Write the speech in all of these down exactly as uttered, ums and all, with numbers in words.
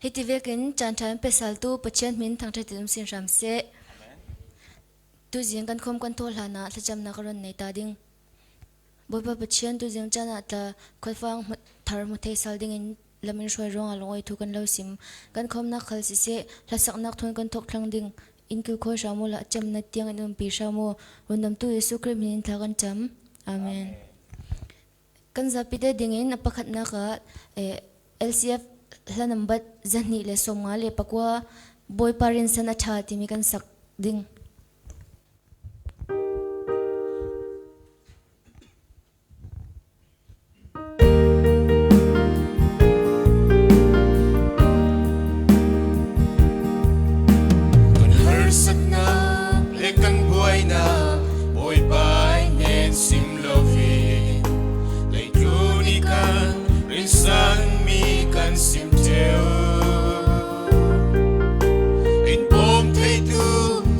Hiti vekin caan ṭha in pesaltu Pathian hmin thangṭhat in um sin hram seh. Tuzing kan khawm kan thawh hlanah thlacamnak a run nei ta ding. Bawipa Pathian, tuzing caan ah tla khuafang hmu, thar hmu thei sal dingin lam in hruai ruangah lungawi thu kan lo sim. Kan khawmnak khal siseh, hlasaknak thawn kan thawk thlang ding in kilkhawi hram uhla, cemna tiang in umpi hram uh. Rundamtu Jesuh Khrih hmin in thla kan cam. Amen. Kan zapi te dingin a pakhatnak ah, eh, L C F hla nambat zahnih le sawmnga le pakua, Bawipa rinsan a ṭha timi kan sak ding. Kan harsatnak le kan buainak Bawipa i hnen sim loin, leitlun i kan rinsan mi kan sim ṭheu. In bawm theitu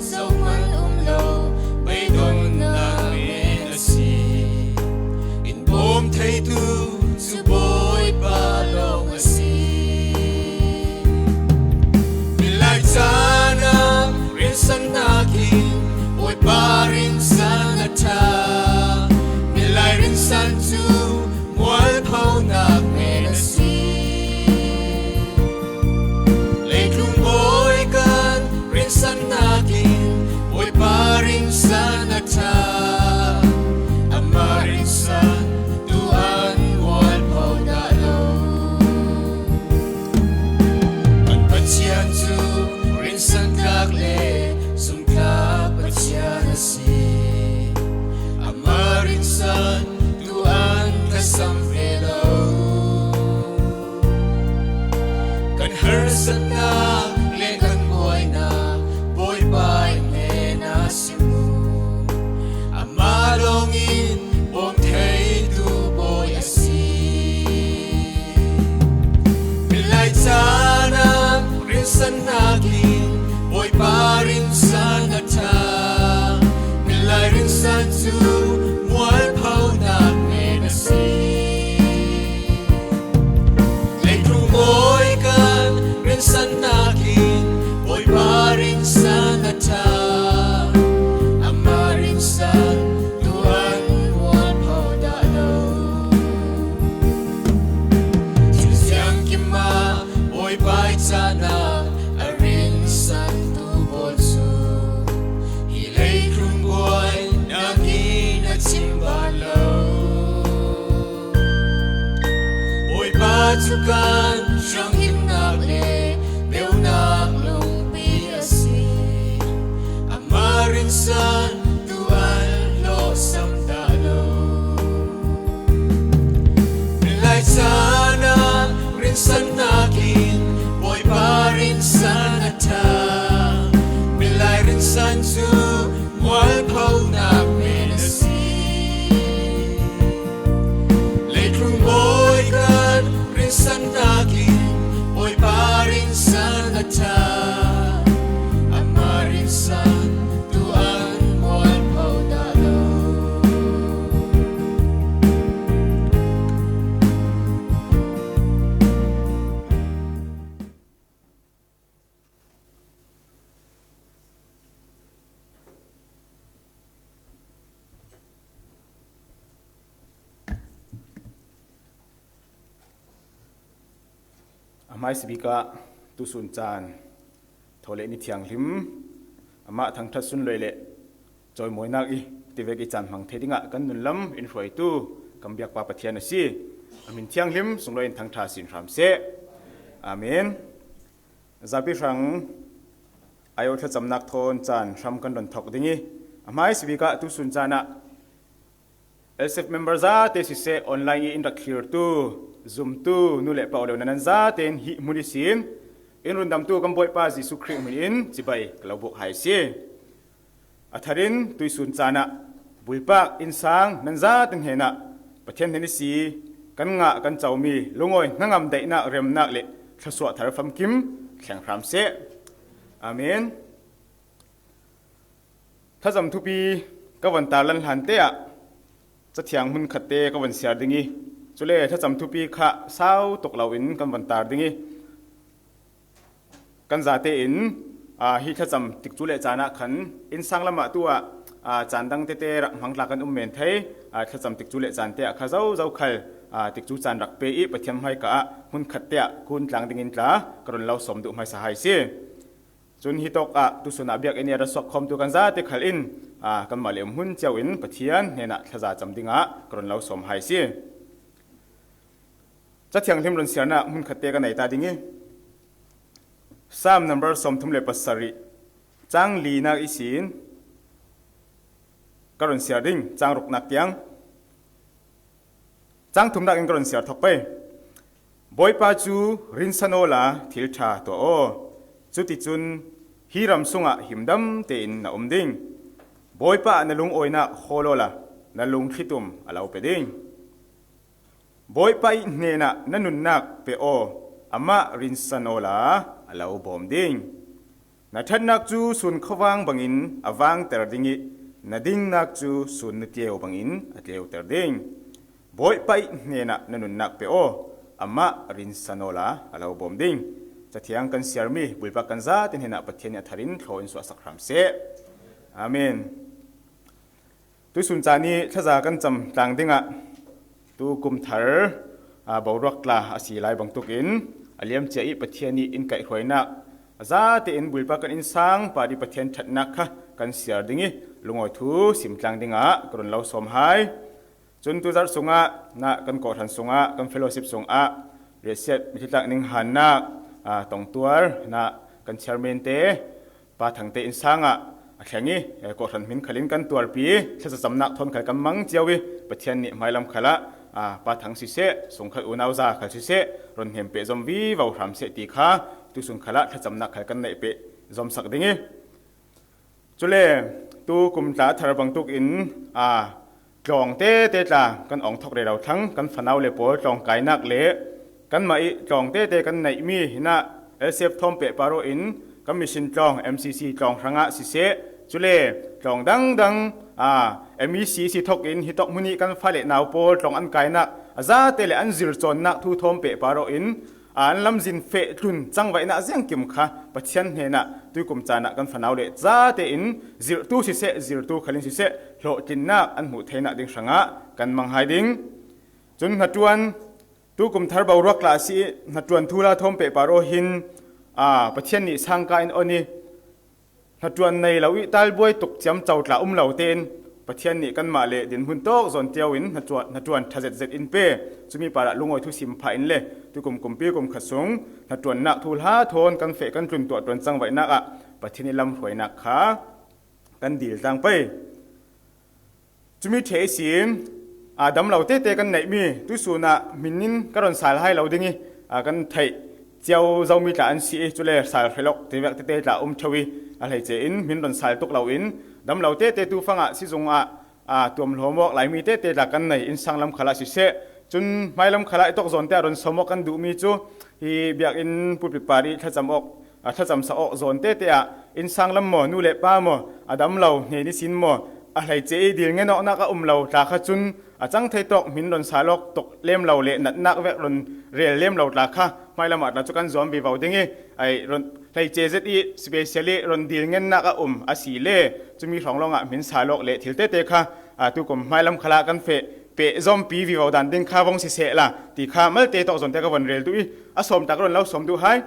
zohman um lo, beidonnak men a si. In bawm theitu cu Bawipa lawng a si. Milai caan ah rinsannak in Bawipa rinsan a ṭha. Milai rinsan cu mualphonak men a si. Leitlun bawi kan rinsannak in Bawipa rinsan a ṭha. Amah rinsan tu an mualpho dah lo. Kan Pathian cu rinsan tlak le zumhtlak Pathian a si. Amah rinsan tu an tlasam ve lo. Kan harsatnak le kan buainak Bawipa i hnen a si mu. Amah lawngin bawm theitu bawi a si. Milai caan ah rinsannak in Bawipa rinsan a ṭha. Milai rinsan cu mualphonak men a si. Leitlun bawi kan rinsannak in Bawipa rinsan a ṭha. Amah rinsan tu an mualpho dah lo. Thil siangkim ah Bawipa i caan ah a rinsantu pawl cu hi leitlun buainak in a chim bal lo. Bawipa cu kan hranghimnak le peunak lungpi a si. Amah rinsan tu an hlawhsam dah lo. Milai caan ah rinsannak in Bawipa rinsan a ṭha. Milai rinsan cu mualphonak men a si. Leitlun bawi kan rinsannak in Bawipa rinsan a ṭha. Amah rinsan tu an mualpho dah lo. A hmaisabik ah tusun caan tho le ni thianghlim, amah thangṭhat sunlawih le cawimawinak i tivek i caan hmang thei dingah kan nunlam in hruaitu kan biakpa Pathian a si. A hmin thianghlim sunglawi in thangṭha sin hram seh. Amen. Zapi hrang ayo thlacamnak thawn caan hram kan run thawk ding i, a hmaisabik ah tusun caan ah L C F member zate siseh, online i in rak thlirtu, zumtu nu le pa u le nau nan zate in hih hmun ihsin in rundamtu kan Bawipa Jesuh Khrih hmin in cibai ka lo bawk hai a si. A thar in tuisun caan ah bulpak innsang nan zate hnenah Pathian hnen ihsi kan ngah kan comi lungawi hnangam daihnak, remnak le thlawsuah thar famkim thleng hram seh. Amen. Thlacam thupi ka van tarlan hlan te ah Cathiang hmunkhat te ka van siar ding i, cule thlacam thupi kha sau tuk lo in kan van tar ding i, Kan zate in, aa, hi thlacam tikcu le caan ah khan innsang lamah tu ah, aa, caan dang tete rak hmang tla kan um men thei, aa, thlacam tikcu le caan te ah kha zozo khal, aa, tikcu caan rak pe i Pathian hmaika ah hmunkhat te ah kun tlang dingin tla ka run lo sawm duh hmaisa hai si. Cun hi tawk ah tusun ah biakinn i a ra suak khawmtu kan zate khal in, aa, kanmah le um hun cio in Pathian hnenah thlaza cam dingah ka run lo sawm hai si. Cathianghlim run siarnak hmunkhat te ka nei ta ding i, Psalm number sawmthum le pasarih, cang linak ihsin ka run siar ding, cang ruknak tiang. Cang thumnak in ka run siar thawk pei. Bawipa cu rinsan awla thil ṭha tuah aw. Cuticun hi ram sungah himdam tein na um ding. Bawipa ah na lungawinak hawl awla na lungthlitum a lo pe ding. Bawipa ih hnenah na nunnak pe aw, amah rinsan awla a lo bawm ding. Na ṭhatnak cu sun khuavang bangin a vangter ding i na dingnak cu sun nutiau bangin a tleuter ding. Bawipa ih hnenah na nunnak pe aw, amah rinsan awla a lo bawm ding. Cathiang kan siarmi Bawipa kan zate hnenah Pathian nih a tharin thlaw in suahsak hram seh. Amen. Tuisun caan i thlaza kan cam tlang dingah tu kum thar, aa, boruak tla a si lai bangtuk in a liamcia i Pathian nih in kaihhruainak a zate in Bawipa kan innsang par i Pathian ṭhatnak kha kan siar ding i lungawi thu sim tlang dingah ka run lo sawm hai. Cun tuzarh sungah na kan kawhhran sungah kan fellowship sungah riahsiat mithitlak ninghannak, aa, tongtuar na kan chairman te Pa Thangte innsang ah a thleng i, eh, kawhhran hmin khalin kan tuarpi, thlacacamnak thawn khal kan mang cio i Pathian nih hmailam khalah, ah, Pa Thang siseh, sungkhal unau za khal siseh, run hnem pehzom vivo hram seh ti kha tusun khalah thlacamnak khal kan neih pehzomsak ding i, cule tu kum tla a thar bangtuk in, ah, tlawng tete tla kan awng thawk rero thlang, kan fanau le pawl tlawng kainak le kanmah i tlawng tete kan neihmi hinah L C F thawm pehpar aw in kan mission tlawng, M C C tlawng hrangah siseh, cule tlawng dangdang, aa, M E C si thawk in hitawk hmun i kan fale nau pawl tlawng an kainak a zate le an zircawnnak thu thawm pehpar aw in, aa, an lamzin feh tlun cangvaihnak ziangkim kha Pathian hnenah tuikum caan ah kan fanau le zate in zirhtu siseh, zirhtu khalin siseh, hlawhtlinnak an hmuh theinak ding hrangah kan mang hai ding. Cun hnaṭuan, tukum thar boruak tla a si i hnaṭuan thuhla thawm pehpar aw hin, aa, Pathian nih sangka in on i hnaṭuan nei lo i talbuai tuk ciamco tla um lo tein Pathian nih kanmah le dinhmun tawk zawn cio in hnaṭuan, hnaṭuan ṭha zetzet in pe. Cumi parah lungawi thusim phah in le tukum kumpi kum khat sung hnaṭuannak thuhla thawn kan feh kan tlun tuahṭuan cangvaihnak ah Pathian i lamhruainak kha kan dil tlang pei. Cumi ṭheh ihsin, aa, dam lo tete kan neihmi tuisun ah hmin in ka run sal hai lo ding i, aa, kan theih cio zomi tla an si i, cule sal hrelh awk tivek tete tla um ṭheu i, a hleice in hmin run sal tuk lo in dam lo tete tufang ah sizung ah, aa, tuamhlawm awk laimi tete tla kan nei innsang lam khalah siseh, cun hmailam khalah i tawk zawnte ah run sawm awk kan duhmi cu hi biakinn pulpit par i thlacam awk, a thlacamsak awk zawn tete ah innsang lam maw, nu le pa maw, a dam lo hnen ihsin maw, a hleice i dil ngen awknak a um lo tla kha cun a cang thei tawk hmin run sal awk tuk lem lo le natnak vek run rel lem lo tla kha hmailam ah tla cu kan zuam vivo ding i, ai, run hleice zet i special i run dil ngennak a um a si le cumi hrawng lawngah hmin sal awk le thil tete kha, aa, tukum hmailam khalah kan feh pehzompi vivo dan ding kha vong siseh la ti kha malte tawk zawnte ka von rel duh i a sawm tla ka run lo sawm duh hai.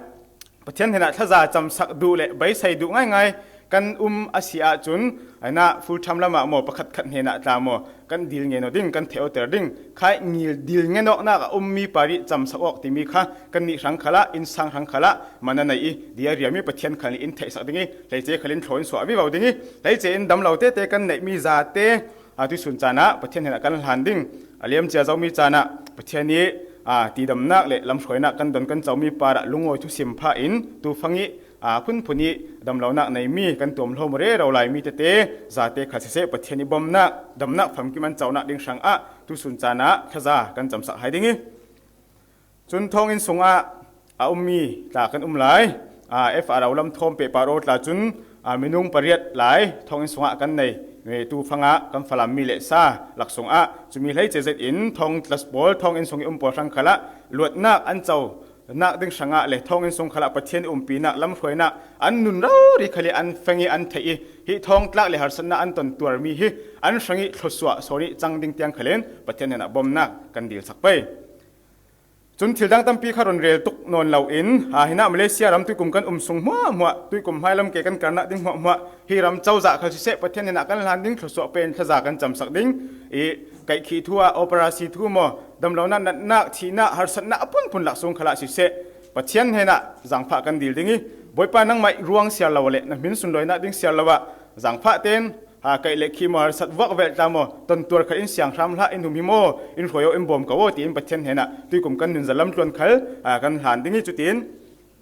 Pathian hnenah thlaza camsak duh le beisei duh ngaingai kan um a si ahcun, anah full time lamah maw, pakhatkhat hnenah tla maw, kan dil ngen aw ding, kan theih awter ding, khai ngil dil ngen awknak a ummi parih camsak awk timi kha kannih hrang khalah, innsang hrang khalah man a nei i, di a riami Pathian khal nih in theihsak ding i, hleice khal in thlaw in suah vivo ding i, hleice in dam lo tete kan neihmi zate, aa, tuisun caan ah Pathian hnenah kan hlan ding, a liamcia zomi caan ah Pathian i, aa, tidamnak le lamhruainak kan don kan comi parah lungawi thusim phah in tufang i, aa, phunphun i damlonak neimi kan tuamhlawm rero laimi tete zate khal siseh Pathian i bawmnak, damnak famkim an conak ding hrangah tuisun caan ah thlaza kan camsak hai ding i, cun thawnginn sungah a ummi tla kan um lai. Aa, F R O lam thawm pehpar aw tla cun, aa, minung pariat lai thawnginn sungah kan nei. Tufang ah kan Falam mi le sa lak sungah cumi hleice zet in thawng tlas pawl, thawnginn sung i um pawl hrang khalah luatnak an co nak ding hrangah le thawnginn sung khalah Pathian umpinak lamhruainak an nun rori khal ih an feng ih an theih ih hih thawngtlak le harsatnak an ton tuarmi hi an hrangih thluasuah sawn ih cang ding tiang khalin Pathian hnenah bawmnak kan dilsak pei. Cun thil dang tampi kha run rel tuk nawn loin, ah, hinah Malaysia ram tuikum kan um sung hmuahhmuah, tuikum hmailam ke kan karnak ding hmuahhmuah, hi ram cozah khal siseh, Pathian hnenah kan hlan ding, thluasuah pen thlaza kan camsak ding, ih kaihkhih thu ah, operasi thu maw, damlonak, natnak, thihnak, harsatnak a phunphun lak sung khalah siseh, Pathian hnenah zaangfah kan dil ding ih, Bawipa, nangmah ih ruang siar lo le na hmin sunlawinak ding siar lo ah, zaangfah tein, ha, kaih le khih maw, harsat vuak velh tla maw, tontuar khat in sianghram hlah, in hum hi maw, in hruai aw, in bawm ko aw, tiin Pathian hnenah tuikum kan nunza lamtluan khal, ha, kan hlan ding ih, cutiin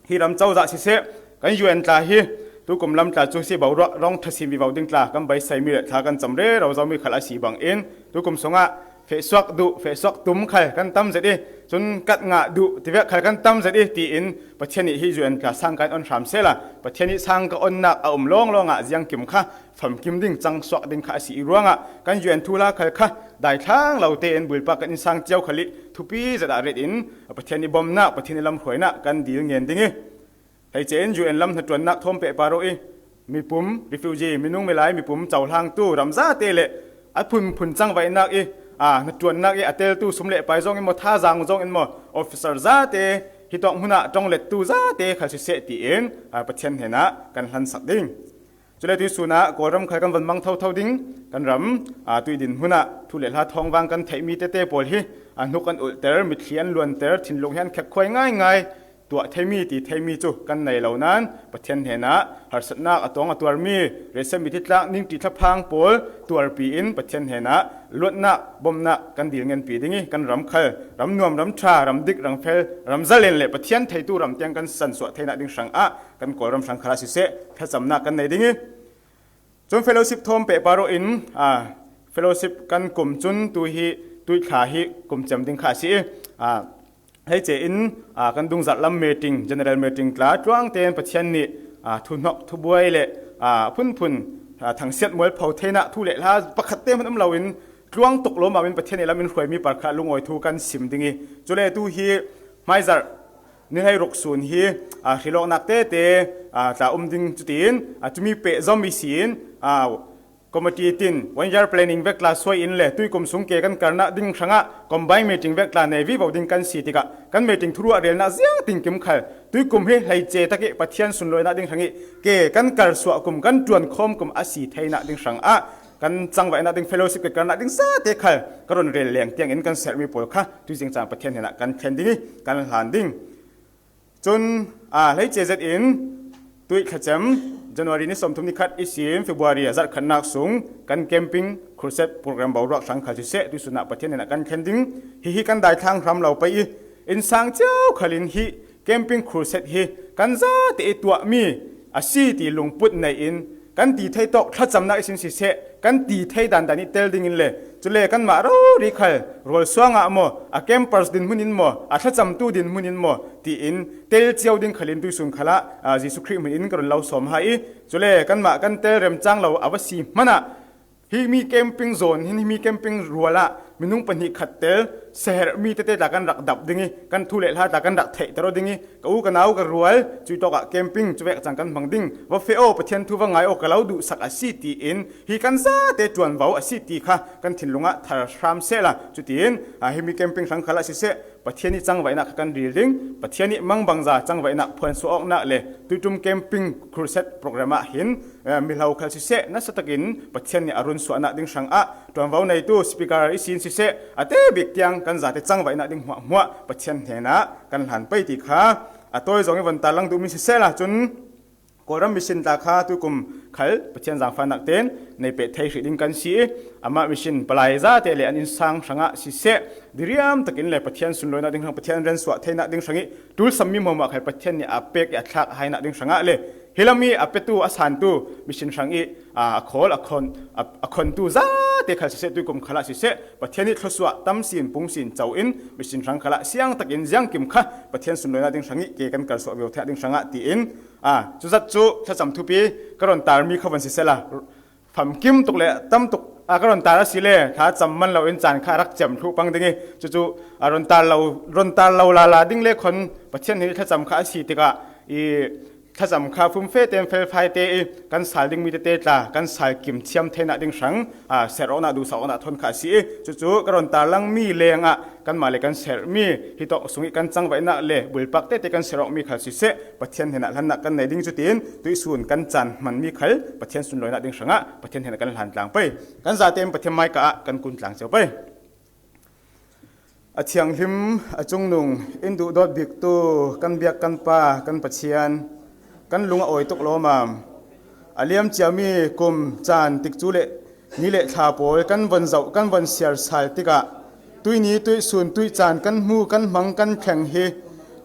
hi ram cozah siseh, kan U N tla hi tukum lam tla cu si boruak rong thasim vivo ding tla kan beiseimi le thla kan cam rero zomi khal a si bangin tuikum sungah fehsuak duh, fehsuak tum khal kan tam zet ih, cun kat ngah duh tivek khal kan tam zet ih, tiin Pathian ih hi U N tla sang kan on hram sehla, Pathian ih sang ka onnak a um lawnglawng ah ziangkim kha famkim ding, cangsuak ding kha a si ih ruangah kan U N thuhla khal kha daithlang lo tein builpak kan innsang cio khal ih thupi zet ah ret in Pathian ih bawmnak, Pathian ih lamhruainak kan dil ngen ding ih, hleice in U N lam hnaṭuannak thawm pehpar aw ih mipum, refugee, minung milai mipum cohlangtu ram zate le a phunphun cangvaihnak ih, aa, hnaṭuannak ih a teltu sum le pai zong in maw, thazaang zong in maw, officer zate hitawk hmunah ṭonglettu zate khal siseh tiin, aa, Pathian hnenah kan hlansak ding. Cule tuihsun ah Kawlram khal kan van mang thotho ding, kan ram, aa, tuih din hmunah thu le hla thawng vang kan theihmi tete pawl hi a hnuk an ulhter, mitthli an luanter, thinlung hi an khekkhuai ngaingai, tuah theimi, ti theimi cu kan nei lo nain Pathian hnenah harsatnak a tawng a tuarmi, riahsiat mithi tlak, ningṭi thlaphang pawl tuarpi in Pathian hnenah luatnak, bawmnak kan dil ngenpi ding ih, kan ram khal ram nuam, ram ṭha, ram dik, ram fel, ram zalen le Pathian theitu ram tiang kan sansuah theinak ding hrangah kan Kawlram hrang khalah siseh, thlacamnak kan nei ding ih, cun fellowship thawm pehpar aw in, aa, fellowship kan kum cun tu hi, tuih thla hi kum cem ding kha a si ih, aa, hleice in, aa, kan dungzarh lam meeting, general meeting tla tluang tein Pathian nih, aa, thuhnok, thubuai le, aa, phunphun, aa, thangsiat mualpho theinak thu le hla pakhat te hman um loin tluang tuk lawmam in Pathian ih lam in hruaimi par kha lungawi thu kan sim ding ih, cule tu hi hmaizarh ni hleiruk sun hi, aa, hrilawknak tete, aa, tla um ding cutiin, aa, cumi pehzom ihsin, aa, committee tin one year planning vek tla suai in le tuikum sung ke kan karnak ding hrangah combine meeting vek tla nei vivo ding kan si tikah kan meeting thuruah relnak ziang tinkim khal tuikum hi hleice takih Pathian sunlawinak ding hrangih ke kan karsuah kum, kan ṭuankhawm kum a si theinak ding hrangah kan cangvaihnak ding fellowship ke karnak ding zate khal ka run rel leng tiangin kan serhmi pawl kha tuizing caan Pathian hnenah kan thlen ding ih kan hlan ding. Cun, aa, hleice zet in tuih thlacem January ni sawmthum ni khat ihsin February a zarh khatnak sung kan camping crusade program boruak hrang khal siseh, tuihsun ah Pathian hnenah kan thlen ding. Hihi kan daithlang hram lo pei ih, innsang cio khalin hi camping crusade hi kan zate ih tuahmi a si ti lungput nei in, kan ti thei tawk thlacamnak ihsin siseh, kan ti thei dandan ih tel dingin le, cule kanmah rori khal rualsuang ah maw, a campers dinhmun in maw, a thlacamtu dinhmun in maw, tiin tel cio ding khalin tuihsun khalah, aa, Jesuh Khrih hmin in ka run lo sawm hai ih, cule kanmah kan tel remcang lo a va si hmanah, himi camping zawn hin, himi camping rual ah minung pahnih khat tel, seherh mi tete tla kan rak dap ding ih, kan thu le hla tla kan rak theihter aw ding ih, ka u ka nau ka rual, cuih tawkah camping cuvek cang kan hmang ding, va feh aw, Pathian thu va ngai aw, ka lo duhsak a si, tiin hi kan zate ṭuanvo a si ti kha kan thinlung ah thar hram sehla, cutiin, aa, himi camping hrang khalah siseh, Pathian ih cangvaihnak kha kan dil ding, Pathian ih mangbangza cangvaihnak phuansuah awknak le tuiṭum camping crusade program ah hin, eh, mihlo khal siseh, nasa takin Pathian nih a runsuahnak ding hrangah ṭuanvo neitu speaker ihsin siseh, a te bik tiang kan zate cangvaihnak ding hmuahhmuah Pathian hnenah kan hlan pei ti kha a tawi zong ih von tarlang duhmi sisehla, cun Kawlram mission tla kha tuikum khal Pathian zaangfahnak tein nei peh thei hrih ding kan si ih, amah mission palai zate le an innsang hrangah siseh, diriam takin le Pathian sunlawinak ding hrang, Pathian rensuah theinak ding hrangih tulsammi hmuahhmuah khal Pathian nih a pek ih a thlak hainak ding hrangah le hi lam ih a petu, a santu mission hrangih, aa, a khawl, a khon, a, a khontu zate khal siseh, tuikum khalah siseh, Pathian ih thluasuah tam sin, pung sin co in mission hrang khalah siang takin ziangkim kha Pathian sunlawinak ding hrangih ke kan karsuah vivo theinak ding hrangah tiin, aa, cuzat cu thlacam thupi ka run tarmi kha von sisehla, famkim tuk le tam tuk a ka rawn tar a si le, thlacham man lo in chan kha a rak cem thluh pang ding i, chu chu a rawn tar lo, rawn tar lo lala ding le khawn Pathian hnen i thlacham kha a si tikah i thlacham kha fumfe tein felfai te i kan sal ding mi tete tla kan sal kim thiam theinak ding hrang, a, serh awknak, duhsah awknak thawn kha a si i, chu chu ka rawn tar lang mi lengah kanmah le kan serh mi, hi tawk sung i kan cangvaihnak le bulpak tete kan serh awk mi khal siseh, Pathian hnenah hlannak kan nei ding, cutin tuihsun kan caan hman mi khal Pathian sunlawinak ding hrangah Pathian hnenah kan hlan tlang pei. Kan zate in Pathian maika ah kan kun tlang cio pei. A thianghlim, a cungnung, in duhdawt biktu kan biak kan Pa, kan Pathian, kan lung a awi tuk lawmam. A liam ciami kum, caan, tikcu le ni le thla pawl kan von zoh, kan von siar sal tikah tuihni, tuihsun, tuihcaan kan hmu, kan hmang, kan thleng hi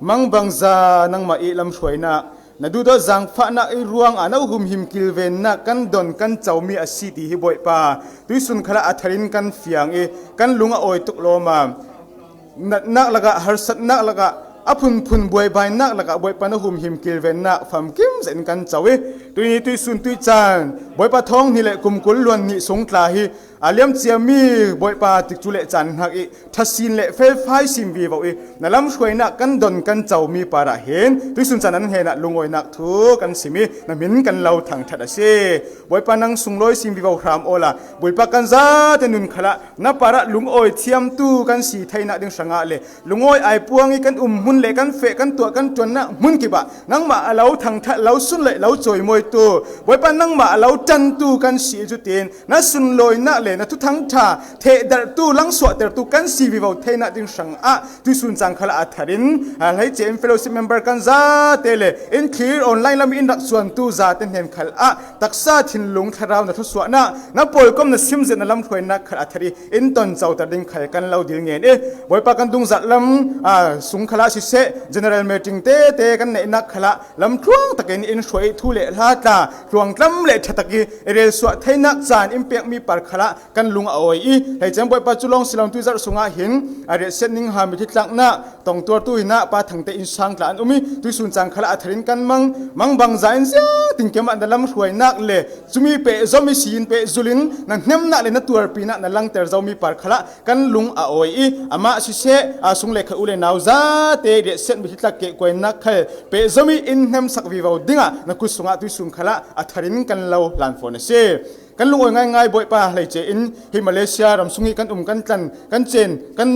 mangbangza nangmah i lamhruainak, na duhdawt zangfahnak i ruangah na humhim kilvennak kan don kan comi a si ti hi, Bawipa, tuihsun khalah a tharin kan fiang i kan lung a awi tuk lawmam. Natnak lakah, harsatnak lakah, a phunphun buaibainak lakah Bawipa na humhim kilvennak famkim zetin kan co i, tuihni, tuihsun, tuihcaan, Bawipa, thawng hnih le kum kul luan hnih sung tla hi a liam ciami, Bawipa, tikcu le caan hnak i thasin le felfai sim vivo i na lamhruainak kan don kan comi parah hin tuihsun caan an hnenah lungawinak thu kan sim i na hmin kan lo thangṭhat a si. Bawipa, nang sunglawi sim vivo hram awla bulpak kan zate nun khalah na parah lungawi thiamtu kan si theinak ding hrangah le lungawi aipuang i kan um hmun le kan feh, kan tuah, kan ṭuannak hmun kipah nangmah a lo thangṭhat, lo sunlawi, lo cawimawitu, Bawipa, nangmah a lo ṭantu kan si i, cutin na sunlawinak le na thuthangṭha thehdarhtu, langsuahtertu kan si vivo theinak ding hrangah tuihsun caan khalah a tharin, a, hleice in fellowship member kan zate le in thlir online lam i in rak suantu zate hnen khalah taksa thinlung thlarau na thluasuahnak, na pawlkom na simzet na lamhruainak khal a thar i in toncoter ding khal kan lo dil ngen i, Bawipa, kan dungzarh lam, a, sung khalah siseh, general meeting tete kan neihnak khalah lamtluang takin in hruai i thu le hla tla hluangtlam le ṭha tak i i relsuah theinak caan in pekmi par khalah kan lung a awi i, hleice in Bawipa, cu lawng si lo in tuizarh sungah hin a riahsiat ning ha, mithitlaknak tongtuartu hinah Pa Thangte in sang tla an um i, tuihsun caan khalah a tharin kan mang, mangbangza in ziah tinkim ah na lamhruainak le cumi pehzom i si in pehzulh in na hnemnak le na tuarpinak na langter zomi par khalah kan lung a awi i, amah siseh, a sung le khat u le nau zate riahsiat mithitlak kehkuainak khal pehzom i in hnemsak vivo dingah na kut sungah tuihsun khalah a tharin kan lo hlan fawn a si. Kan lungawi ngaingai, Bawipa, hleice in hi Malaysia ram sung i kan um, kan tlan, kan cen, kan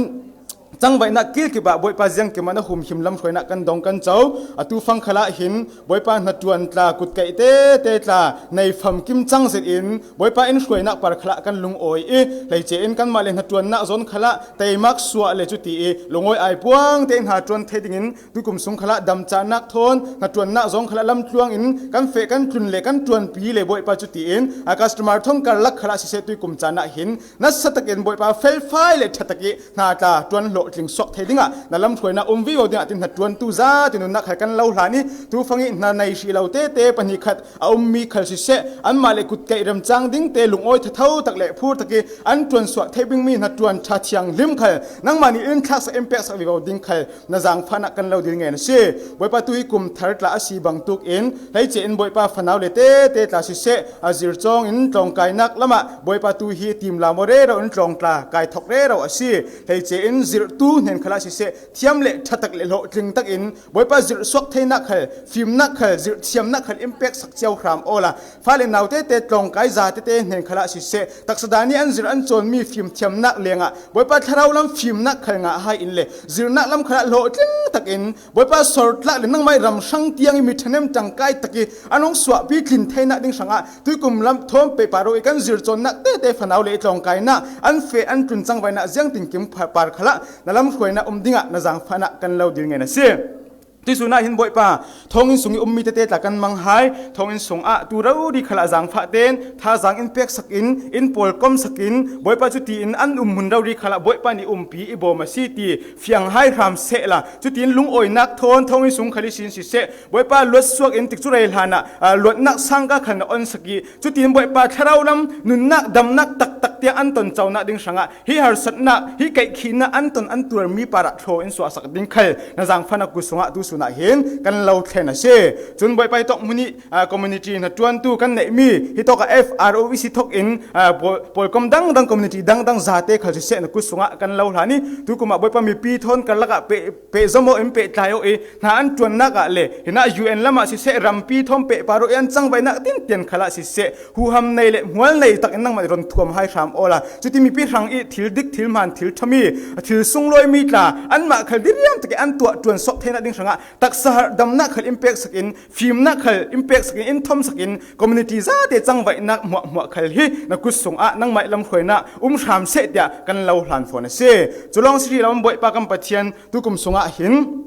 cangvaihnak kilkip ah Bawipa, ziangkim ah na humhim lamhruainak kan dong kan co. Atu fang khalah hin Bawipa, hnaṭuan tla, kutkaih tete tla nei famkim cang zetin Bawipa, in hruainak par khalah kan lungawi i, hleice in kanmah le hnaṭuannak zawn khalah teimak suah le cuti i lungawi aipuang te hnaṭuan thei dingin tuikum sung khalah damcahnak thawn hnaṭuannak zawng khalah lamtluang in kan feh, kan tlun le kan ṭuanpi le, Bawipa, cuti in a customer thawn karlak khalah siseh, tuikum caan ah hin nasa takin, Bawipa, felfai le ṭha tak i hna tla ṭuan hlawhtling suak thei dingah na lamhruainak um vivo dingah tin hnaṭuantu zate nunnak khal kan lo hlan i, tu fang i hna nei hrih lo tete pahnih khat a ummi khal siseh, anmah le kutkaih remcang dingte lungawi thatho tak le phur tak i an ṭuansuah thei bingmi hnaṭuan ṭha thianghlim khal nangmah nih in thlaksak, in peksak vivo ding khal na zangfahnak kan lo dil ngen a si. Bawipa, tu hi kum thar tla a si bangtuk in hleice in, Bawipa, fanau le tete tla siseh, a zir cawng in tlawngkainak lamah, Bawipa, tu hi timlau maw rero in tlawng tla kai thawk rero a si. Hleice in zirhtu hnen khalah siseh, thiam le ṭha tak le hlawhtling tak in, Bawipa, zirh suak theinak khal, fimnak khal, zirh thiamnak khal in peksak cio hram awla, fale nau tete, tlawngkai za tete hnen khalah siseh, taksa dan i an zirh an cawnmi fimthiamnak lengah, Bawipa, thlarau lam fimnak khal ngah hai in le zirhnak lam khalah hlawhtling tak in, Bawipa, sawrtlak le nangmah i ram hrang tiang i mi ṭhahnem ṭangkai tak i an hong suahpi tlin theinak ding hrangah tuikum lam thawn pehpah ro i kan zircawnnak tete, fanau le i tlawngkainak, an feh an tlun cangvaihnak ziangtinkim par khalah na lamhruainak um dingah na zangfahnak kan lo dil ngen a si. Tuihsun ah hin, Bawipa, thawnginn sung i ummi tete tla kan mang hai, thawnginn sungah tu rori khalah zangfah ten thazaang in peksak in, in pawlkomsak in, Bawipa, cuti in an um hmun rori khalah Bawipa nih umpi i bawm a si ti fiang hai hram sehla, cuti in lungawinak thawn thawnginn sung khal i sin siseh, Bawipa, luatsuak in tikcu rei hlanah, aa, luatnak sangka khal na onsak i, cutin, Bawipa, thlarau lam nunnak damnak taktak tiang an tonconak ding hrangah hi harsatnak, hi kaihkhihnak an ton an tuarmi parah thlaw in suahsak ding khal na zangfahnak kut sungah tu sunah hin kan lo thlen a si. Cun Bawipa hi tawk hmun ih, aa, community hnaṭuantu kan neihmi hi tawkah F R O E C thokin, aa, pawl-, pawlkom dangdang community dangdang zate khal siseh na kut sungah kan lo hlan ih tukum ah Bawipa mipi thawn karlak ah peh, pehzom aw in pehtlai aw ih hna an ṭuannak ah le hinah U N lam ah siseh rampi thawn pehpar aw ih an cangvaihnak tintian khalah siseh huham nei le hmual nei takin nangmah ih run thuam hai hram awla cuti mipi hrang ih thil dik, thil hmaan, thil ṭhami, thil sunglawimi tla anmah khal diriam takin an tuah ṭuan sawp theinak ding hrangah taksa harhdamnak khal in peksakin, fimnak khal in peksakin, in thomsakin, community zate cangvaihnak hmuahhmuah khal hi na kut sungah nangmah ih lamhruainak um hram seh tiah kan lo hlan fawn a si. Cu lawng si hri lo in Bawipa kan Pathian tukum sungah hin,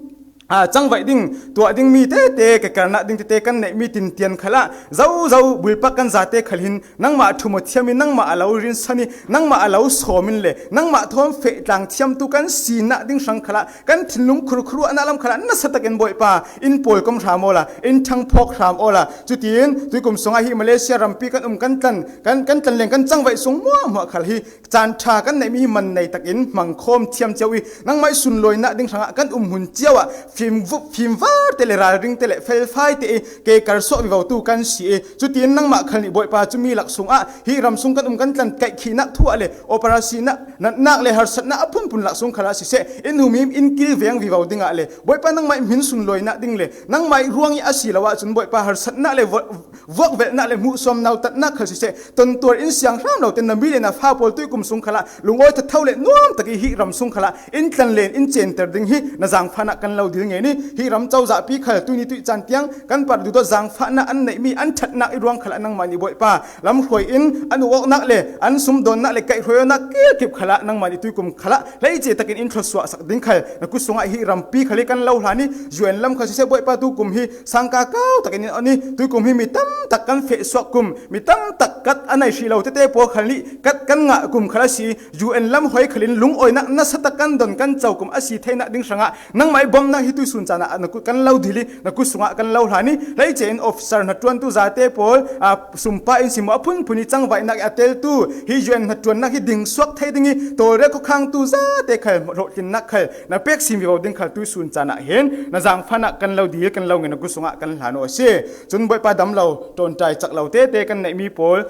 aa, cangvaih ding, tuah dingmi tete, kekernak ding tete kan neihmi tintian khalah zozo bulpak kan zate khal hin nangmah ṭhum aw thiam ih nangmah a lo rinsan ih nangmah a lo sawm in le nangmah thawn fehtlang thiamtu kan sinak ding hrang khalah kan thinlung khurkhur ruahnak lam khalah nasa takin Bawipa in pawlkom hram awla in ṭhangphawk hram awla cutin tuikum sungah hi Malaysia rampi kan um kan tlan, kan, kan tlan leng kan cangvaih sung hmuahhmuah khal hi caan ṭha kan neihmi hi man nei takin hmangkhawm thiam cio ih nangmah ih sunlawinak ding hrangah kan um hmun cio ah fimvup, fimvarte le ralringte le felfaite ih kekar suak vivotu kan si ih cutin nangmah khal nih Bawipa cumi lak sungah hi ram sung kan um kan tlan kaihkhihnak thu ah le operasinak natnak le harsatnak a phunphun lak sung khalah siseh in humhim in kilveng vivo dingah le Bawipa nangmah ih hmin sunlawinak ding le nangmah ih ruang ih a si lo ahcun Bawipa harsatnak le vo-, vuakvelhnak le hmuhsuam nautatnak khal siseh tontuar in siang hram lote na mi le na fa pawl tuikum sung khalah lungawi thatho le nuam tak ih hi ram sung khalah in tlanlen in center ding hi na zaangfahnak kan lo dil ngen ih hi ram cozahpi khal tuini tuih caan tiang kan parh duhdawt zaangfahnak an neihmi an ṭhatnak ih ruang khalah nangmah nih Bawipa lamhruai in an ukawknak le an sumdawnnak le kaihhruainak kilkip khalah nangmah nih tuikum khalah hleice takin in thluasuahsak ding khal na kut sungah hi rampi khal hi kan lo hlan ih U N lam khal siseh Bawipa tukum hi sangka kau takin in on ih tuikum hi mi tamtak kan fehsuak kum, mi tamtak kat a nei hrih lo tete pawl khal nih kat kan ngah kum khal a si ih U N lam hoi khal in lungawinak nasa tak kan don kan co kum a si theinak ding hrangah nangmah ih bawmhnak hi tuihsun caan ah na kut kan lo dil ih na kut sungah kan lo hlan ih hleice in officer hnaṭuantu zate pawl, aa, sumpa in si maw a phunphun ih cangvaihnak ih a teltu hi U N hnaṭuannak hi dingsuak thei ding ih tawlrel khuakhangtu zate khal rawhtlinnak khal na pek sim vivo ding khal tuihsun caan ah hin na zaangfahnak kan lo dil kan lo ngen na kut sungah kan hlan aw a si. Cun Bawipa dam lo, ṭawnṭai cak lo tete kan neihmi pawl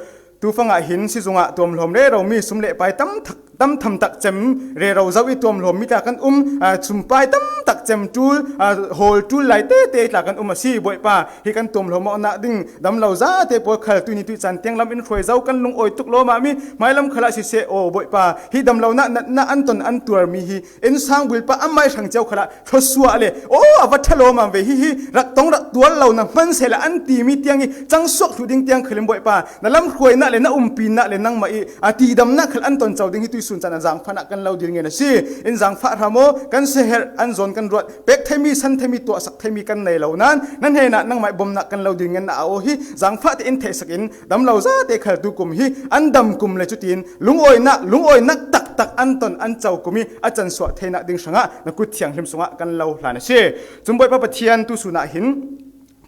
tufang ah hin sizung ah tuamhlawm rero mi sum le pai tam thak, tam tham tak cem rero zo ih tuamhlawm mi tla kan um, aa, sumpai tam tak cem ṭul, aa, hawl ṭul lai tete tla kan um a si. Bawipa hi kan tuamhlawm awknak ding dam lo zate pawl khal tuini tuih caan tiang lam in hruai zo kan lungawi tuk lawmam ih hmailam khalah siseh aw Bawipa hi dam lonak natnak an ton an tuarmi hi innsang bulpak anmah ih hrang cio khalah thluasuah le aw a va ṭha lawmam ve hi hi rak tong rak tuar lo na hman sehla an timi tiang ih cangsuak thluh ding tiang khal in Bawipa na lamhruainak le na umpinak le nangmah ih a tidamnak khal an ton co ding hi tuihsun caan a zaangfahnak kan lo dil ngen a si. In zaangfah hram aw, kan siaherh an zawn kan ruat pek theimi san theimi tuahsak theimi kan nei lo nain na hnenah nangmah ih bawmhnak kan lo dil ngen na a aw hi zaangfahte in theihsak in dam lo zate khal tukum hi an dam kum le cutin lungawinak, lungawinak taktak an ton an co kum ih a cansuah theinak ding hrangah na kut thianghlim sungah kan lo hlan a si. Cun Bawipa Pathian tuihsun ah hin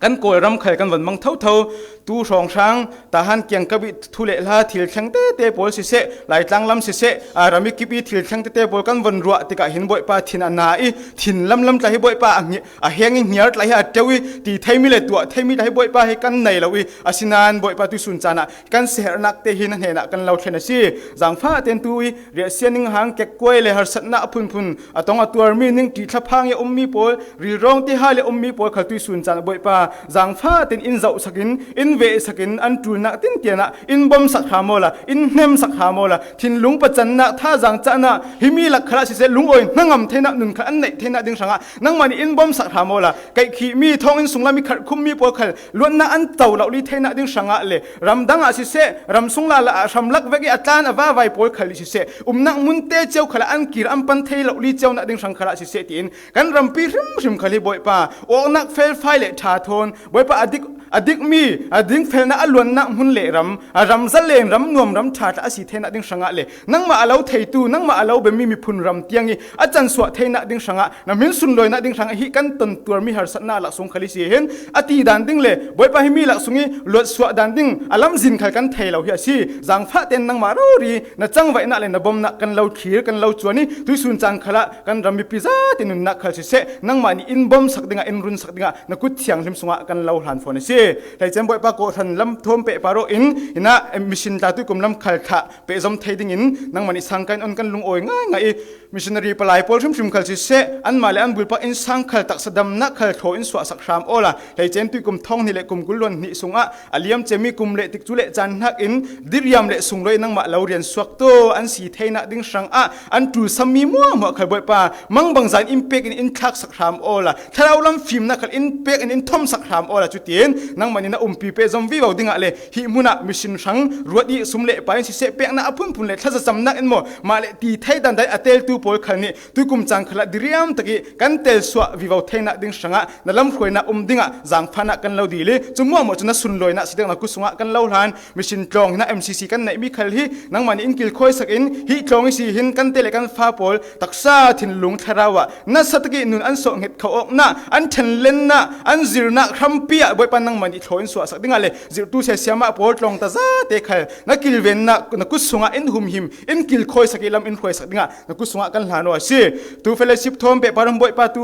kan Kawlram khal kan von mang thotho, tu hrawnghrang, Tahan kiangkap ih thu le hla thil thleng tete pawl siseh, Laitlang lam siseh, aa, ram ih kip ih thil thleng tete pawl kan von ruah tikah hin Bawipa thin a na ih thin lamlam tla hi Bawipa a ngi-, a heng ih hniar tla hi a ṭeu ih ti theimi le tuah theimi tla hi Bawipa hi kan nei lo ih asinain Bawipa tuihsun caan ah kan siaherhnak te hi na hnenah kan lo thlen a si. Zaangfah tein tu ih riahsia ning hang kekkuai le harsatnak a phunphun a tong a tuarmi ning ṭihthlaphang ih a ummi pawl, rilrawng tihai le ummi pawl khal tuihsun caan Bawipa zaangfah tein in zohsak in, in vehsak in an ṭulnak tintian ah in bawmsak hram awla, in hnemsak hram awla, thinlung pacannak, thazaang cahnak, himi lak khalah siseh lungawi hnangam theinak nun khal an neih theinak ding hrangah nangmah nih in bawmsak hram awla, kaihkhihmi thawnginn sunglam ih kharhkhummi pawl khal luatnak an to lohli theinak ding hrangah le ramdang ah siseh, ramsung lala ah hramlak vek ih a tlan a vavai pawl khal ih siseh, umnak munte cio khalah an kir an pan thei lohli cionak ding hrang khalah siseh tiin kan rampi hrimhrim khal hi Bawipa awknak felfai le ṭha thawn Bawipa a dik A dikmi, a dingfelna a luanna hmun le ram, a ram zalen, ram nuam, ram ṭha tla a si theihna ding hrangah le, nangmah a lo theitu, nangmah a lo bemmi miphun ram tiang i a cansuah theihna ding hrangah, na hmin sunlawina ding hrangah hih kan ton tuarmi harsatna lak sung khal i si hin, a ti dan ding le, Bawipa hi mi lak sung i luatsuah dan ding a lamzin khal kan thei lo hi a si. Zangfah ten nangmah rori na cangvaihna le na bomna kan lo thlir, kan lo cuan i, tuisun caan khalah kan ram mipi zate nunnak khal siseh, nangmah nih in bomsak dingah, in runsak dingah, na kut thianghlim sungah kan lo hlan fawn a si. Hleicem Bawipa kawhhran lam thawm pehpar aw in, hinah mission tla tuikum lam khal thah pehzom thei dingin nangmah nih sangka in on kan lungawi ngaingai i, missionary palai pawl hrimhrim khal siseh, anmah le an bulpak innsang khal taksa damna khal thaw in suahsak hram awla, hleicem tuikum thawng hnih le kum kul luan hnih sungah a liam cemi kum le tikcu le caan hnakin diriam le sunglawi nangmah lo rian suaktu an si theihna ding hrangah an ṭulsammi muahmuah khal Bawipa mangbangza in in pek in in thlaksak hram awla, thlarau lam fimna khal in pek in in thawmsak hram awla, cutin nangmah nih na umpi pehzom vivo dingah le hih hmunah mission hrang ruat i sum le pai in siseh, pekna a phunphun le thlazacamnak in maw mah le ti thei dandan a teltu pawl khal nih tuikum caan khalah diriam tak i kan telsuah vivo theihna ding hrangah na lamhruaina um dingah zangfahna kan lo dil i, cu muahmuah cu na sunlawina si dingah na kut sungah kan lo hlan. Mission tlawng hinah M C C kan neihmi khal hi nangmah nih in kilkhawisak in, hih tlawng i si hin kan te le kan fa pawl taksa thinlung thlarau ah nasa tak i nun an sawhnghet kho awkna, an ṭhenlenna, an zirna hrampi ah Bawipa nangmah nih thaw in suahsak dingah le zirhtu sia siamah pawl tlawngta zate khal na kilvenna na kut sungah in humhim, in kilkhawisak i lam in hruaisak dingah na kut sungah kan hlan aw a si. Tu fellowship thawm pehpar aw in Bawipa tu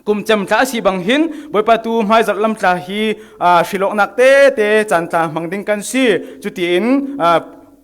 kum cem tla a si bang hin, Bawipa tu hmaizarh lam tla hi, aa, hrilawknak tete caan tla hmang ding kan si. Cutiin, aa,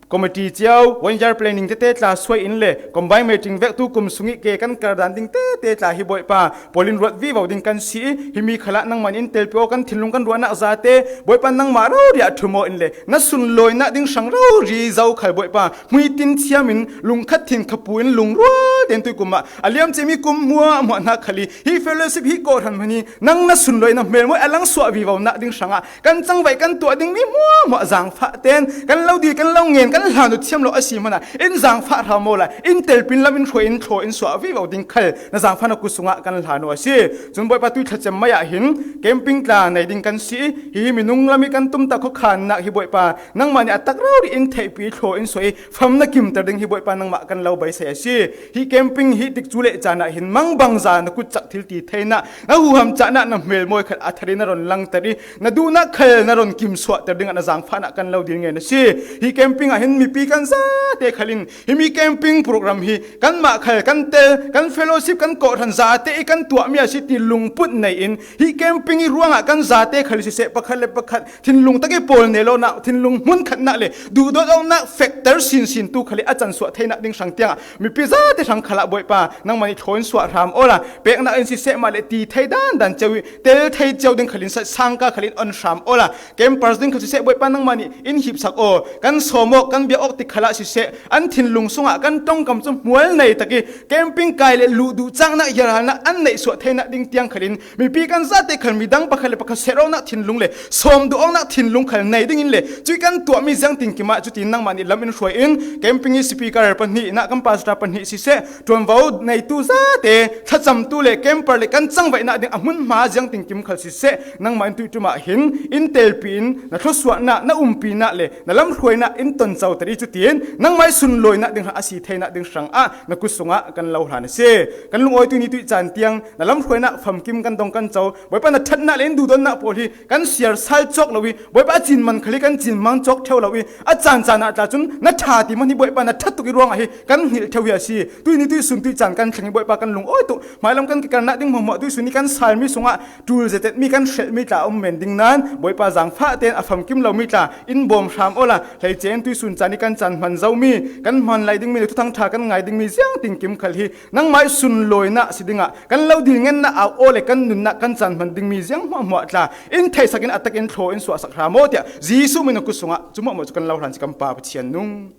committee cio, one year planning tete tla suai in le combine meeting vek tukum sung i ke kan kar dan ding tete tla hi Bawipa pawl in ruat vivo ding kan si i, himi khalah nangmah in telpi aw, kan thinlung kan ruahnak zate Bawipa nangmah rori ah ṭhum aw in le na sunlawina ding hrang rori zo khal Bawipa hmuitin thiam in lungkhat thin khapu in lungrual ten tuikum ah a liam cemi kum muahmuah hna khal i, hih fellowship, hih kawhhran hmanh hi nang na sunlawina hmelmawi a langsuah vivonak ding hrangah kan cangvaih kan tuah dingmi muahmuah zangfah ten kan lo dil, kan lo ngen, kan hlan uh thiam lo a si hmanah in zangfah hram awla, in telpin lam in hruai in thaw in suah vivo ding khal na zangfah na kut sungah kan hlan aw a si. Cun Bawipa tu i thlacem mai ah hin camping tla nei ding kan si i, hihi minung lam i kan tumtah khuakhannak hi Bawipa nangmah nih a tak rori in theihpi i thaw in suah i, famna kimter ding hi Bawipa nangmah kan lo beisei a si. Hih camping hih tikcu le caan ah hin mangbangza na kutcak thil ti theinak, na huham cahnak na hmelmawi khat a thar i na ron langter i, na duhnak khal na ron kimsuahter dingah na zangfahnak kan lo dil ngen a si. Hih camping ah hin mipi kan zate khal in himi camping program hi kanmah khal kan tel, kan fellowship, kan kawhhran zate i kan tuahmi a si ti lungput nei in, hih camping i ruangah kan zate khal siseh, pakhat le pakhat thinlung tak i pawl ne lawnak, thinlung hmun khatnak le duhdawt awknak factor sinsin tu khal i a cansuah theinak ding hrang tiangah mipi zate hrang khalah Bawipa nangmah nih thaw in suah hram awla, peknak in siseh mah le ti thei dandan cio i tel thei cio ding khal in sa-, sangka khal in on hram awla, campers ding khal siseh Bawipa nangmah nih in hipsak aw, kan sawm awk, kan biak awk ti khalah siseh, an thinlung sungah kan ṭongkam cu hmual nei tak i camping kai le luh duh caknak, hiarhalnak an neih suah theinak ding tiang khal in mipi kan zate khal midang pakhat le pakhat serh awknak thinlung le sawm duh awknak thinlung khal nei dingin le cuih kan tuahmi ziangtinkim ah cutin nangmah nih lam in hruai in, camping i speaker pahnih, hinah kan pastor pahnih siseh, ṭuanvo neitu zate, thlacamtu le camper le kan cangvaihnak ding a hmunhma ziangtinkim khal siseh, nangmah in tuihṭum ah hin in telpi in na thluasuahnak, na umpinak le na lamhruainak in toncoter i, cutin nangmah i sunlawinak ding hrang a si theinak ding hrangah na kut sungah kan lo hlan a si. Kan lungawi tuihni tuih caan tiang na lamhruainak famkim kan dong kan co, Bawipa na ṭhatnak le in duhdawtnak pawl hi kan siar sal cawk lo i, Bawipa a cin man khal hi kan cin man cawk ṭheu lo i, a caan caan ah tla cun na ṭha ti man hi Bawipa na ṭha tuk i ruangah hi kan hngilh ṭheu hi a si. Tuihni tuihsun tuih caan kan thleng i Bawipa kan lungawi tuk. Hmailam kan kikarnak ding hmuahhmuah tuihsun i kan salmi sungah ṭul zetetmi kan hrelhmi tla a um men ding nain Bawipa zangfah tein a famkim lomi tla in bawm hram awla, hleice in tuihsun caan i kan caan hman zomi, kan hman lai dingmi le thuthang ṭha kan ngai dingmi ziangtinkim khal hi nangmah i sunlawinak si dingah kan lo dil ngennak au aw le kan nunnak kan caan hman dingmi ziang hmuahhmuah tla in theihsak in a tak in thlaw in suahsak hram aw tiah Jesuh min a kut sungah cu hmuahhmuah cu kan lo hlan si kan Pa Pathian nung.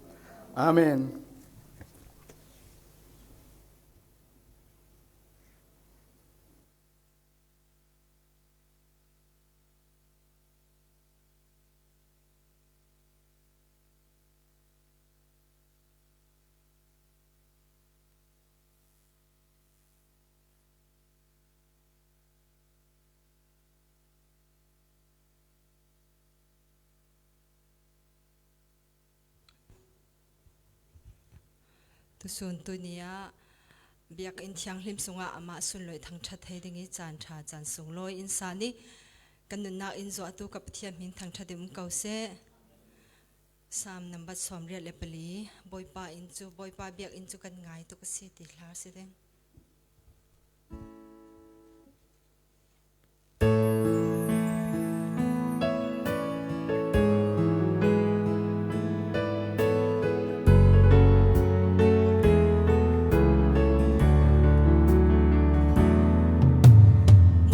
Amen. Tusun tuni ah biakinn thianghlim sungah amah sunlawih thangṭhat thei ding i caan ṭha caan sunglawi in sa ni. Kan nunnak in zuahtu ka Pathian hmin thangṭhat in um ko seh. Psalm nambat sawmriat le pali. Bawipa inn cu, Bawipa biakinn cu kan ngai tuk a si ti hlar si ding.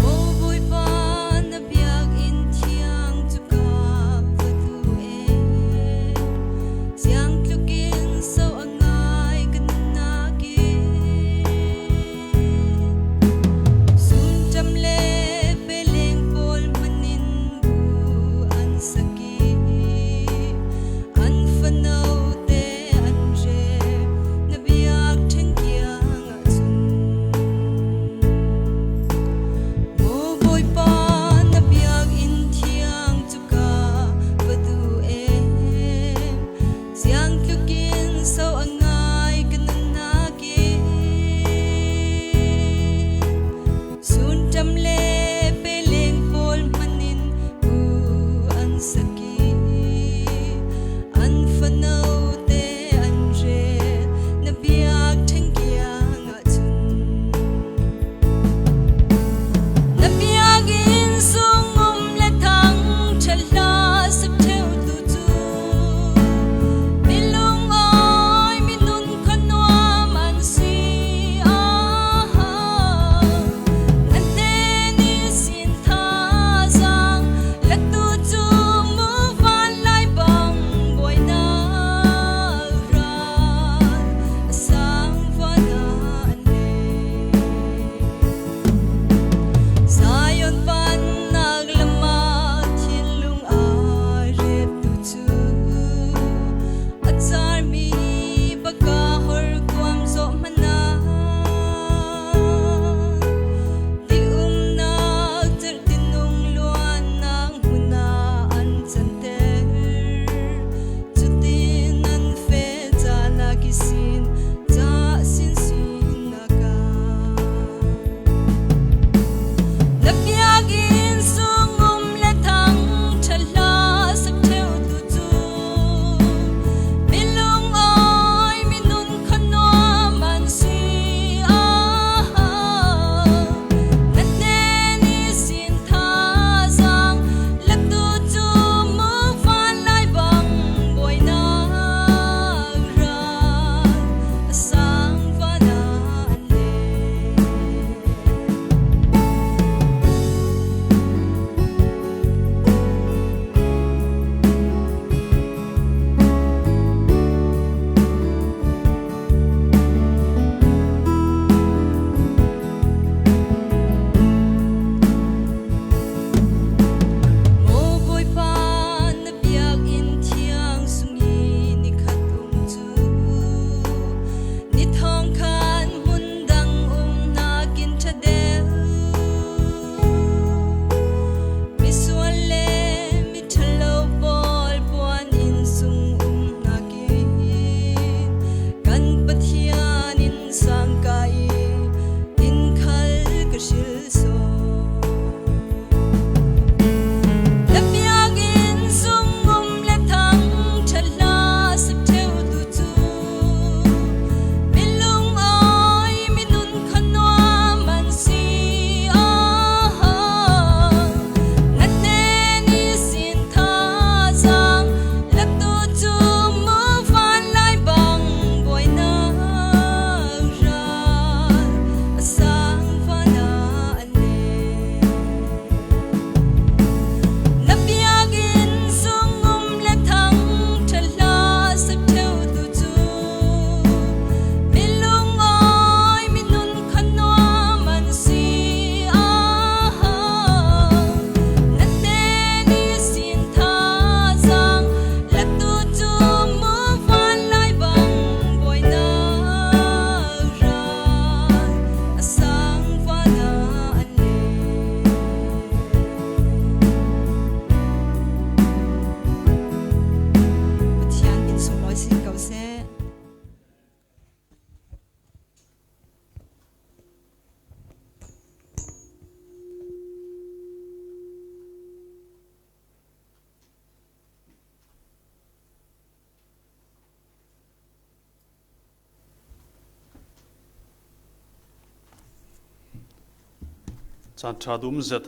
Maw Bawipa, na biakinn thiang cu ka phutu e, siangtluk in so a ngai ka nunnak in. Caan ṭha dum zet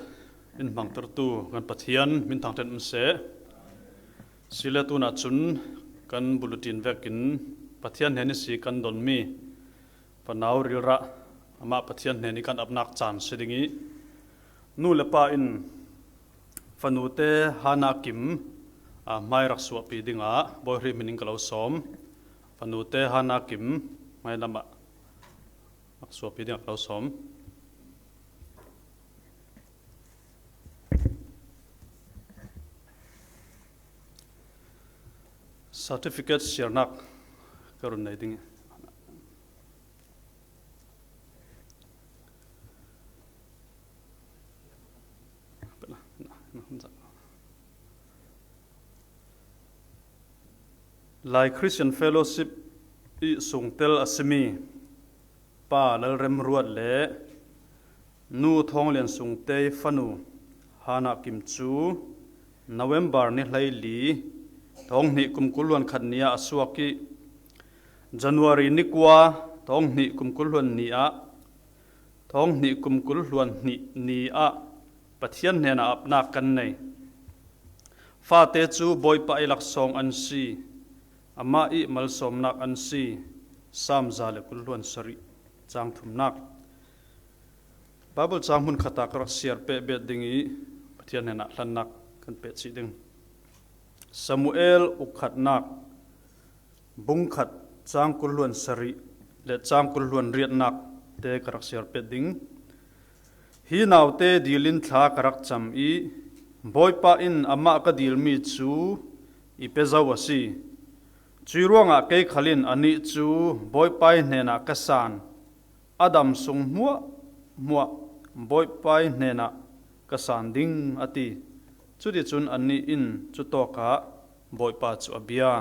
in hmangtertu kan Pathian min thangṭhat um seh. Sile tunah cun kan bulletin vekin Pathian hnen ihsi kan donmi fanau rilrah amah Pathian hnen i kan apnak caan si ding i, nu le pa in fanute Hana Kim a hmai rak suahpi dingah Bawi Hri hmin in ka lo sawm. Fanute Hana Kim hmai lamah rak suahpi dingah ka lo sawm. Certificate siarnak ka run nei ding. Lai Christian Fellowship i sungtel a simi Pa Lalrem Ruat le Nu Thawng Lian Sungte fanu Hana Kim cu November ni hleili, thawng hnih kum kul hluan khat ni ah a suak i, January ni kua, thawng hnih kum kul hluan ni ah, thawng hnih kum kul hluan hnih ni ah Pathian hnenah apnak kan nei. Fate cu Bawipa i laksawng an si, amah i malsawmnak an si. Sam za le kul hluan sarih, cang thumnak. Baibal cang hmun khat ah ka rak siar peh bet ding i Pathian hnenah hlannak kan peh chih ding. Samuel ukhatnak bung khat cang kul hluan sarih le cang kul hluan riatnak te ka rak siar pet ding. Hi naute dil in thla ka rak cam i Bawipa in amah ka dilmi cu i pe zo a si. Cui ruangah kei khal in anih cu Bawipa i hnenah ka san. A dam sung hmuahhmuah Bawipa i hnenah ka san ding, a ti. Cuticun anih in cutawkah Bawipa cu a bia.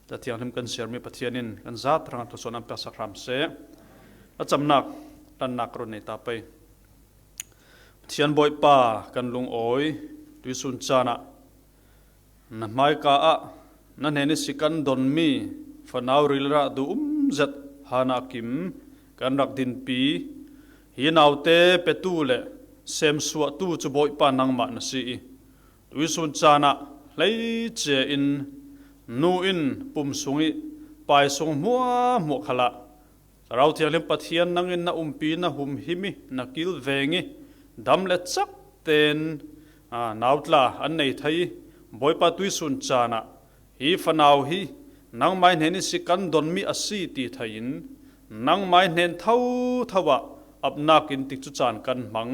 Ca thianghlim kan siarmi Pathian in kan zat hrangah thluasuahnak an peksak hram seh. A camnak hlannak ka run nei ta pei. Pathian Bawipa kan lungawi, tuisun caan ah na hmaika ah na hnen ihsi kan donmi fanau rilrah duh um zet Hana Kim kan rak dinpi. Hi naute petu le semsuahtu cu Bawipa nangmah na si i, tuisun caan ah hleice in nu in pum sung i pai sung hmuahhmuah khalah Thlarau Thianghlim Pathian nangin na umpi, na humhim i, na kilveng i, dam le cak tein, aa, nautla an nei thei i, Bawipa tuisun caan ah hi fanau hi nangmai hnen ihsi kan donmi a si ti thei in, nangmai hnen thotho ah apnak in tikcu caan kan hmang.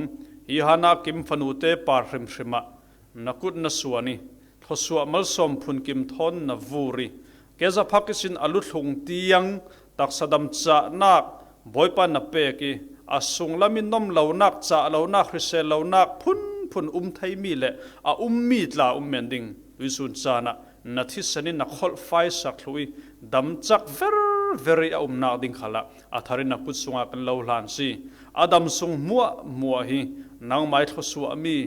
Hi Hana Kim fanute par hrimhrim ah na kut na suan i, thluasuah malsawm phunkim thawn na vur i, kezaphak ihsin a luthlung tiang taksa damcahnak Bawipa na pek i, a sunglam i nom lonak, cah lonak, hrisel lonak phunphun um theimi le a ummi tla um men ding tuisun caan ah na thisen in na kholhfaisak thluh i, damcak verver i a umnak ding khalah a thar in na kut sungah kan lo hlan si. A dam sung hmuahhmuah hi nangmai thluasuahmi,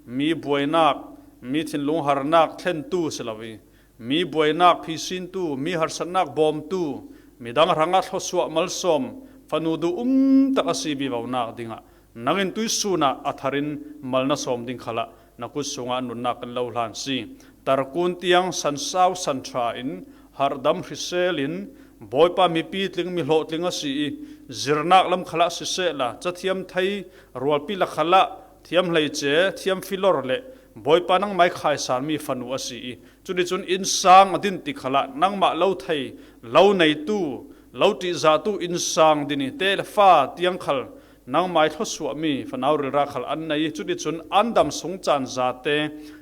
mi buainak, mi thinlung harnak thlentu si lo i, mi buainak phisintu, mi harsatnak bawmtu, midang hrangah thluasuah malsawm, fanu duh um tak a si vivonak dingah nangin tuisun ah a thar in mal na sawm ding khalah na kut sungah nunnak kan lo hlan si. Tarkun tiang sansau sanṭha in, harhdam hrisel in, Bawipa mipi tling, mi hlawhtling a si i, zirnak lam khalah sisehla, cathiam thei rualpi lak khalah, thiam hleice, thiam filor le Bawipa nangmai khaisanmi fanu a si i, cuticun innsang a din tik khalah nangmah lo thei, lo neitu, lo ṭihzahtu innsang din i, te le fa tiang khal nangmai thluasuahmi fanau rilra khal an nei i, cuticun an dam sung caan zate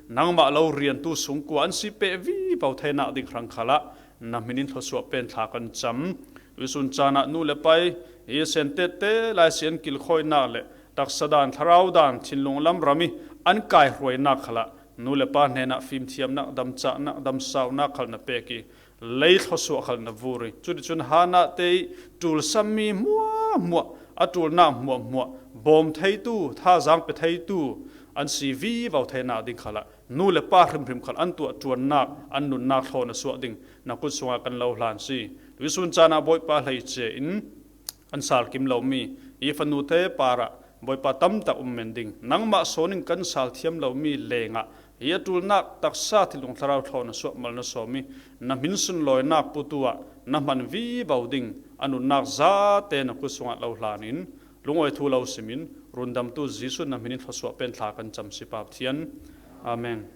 nangmah lo riantu sungkua an si peh vivo theinak ding hrang khalah na hmin in thluasuah pen thla kan cam. Tuisun caan ah nu le pa i hi sentette lai si an kilkhawinak le taksa dan, thlarau dan, thinlung lam ram i an kaihruainak khalah nu le pa hnenah fimthiamnak, damcahnak, damsaunak khal na pek i, lei thluasuah khal na vur i, cuticun Hana te i ṭulsammi hmuahhmuah, a ṭulnak hmuahhmuah bawm theitu, thazaang pe theitu an si vivo theinak ding khalah nu le pa hrimhrim khal an tuah ṭuannak, an nunnak thlaw na suah ding na kut sungah kan lo hlan si. Tuisun caan ah Bawipa hleice in an sal kim lomi hi fanute parah Bawipa, tamtak um men ding, nangmah sawnin kan sal thiam lomi lengah hi a ṭulnak taksa thilung thlarau thlawna suahmalna sawmi na hmin sunlawinak putu ah na hman vivo ding a nunnak zate na kut sungah lo hlanin, lungawi thu lo simin, rundamtu Jesuh na hminin thluasuah pen thla kan cam si Pa Pathian. Amen.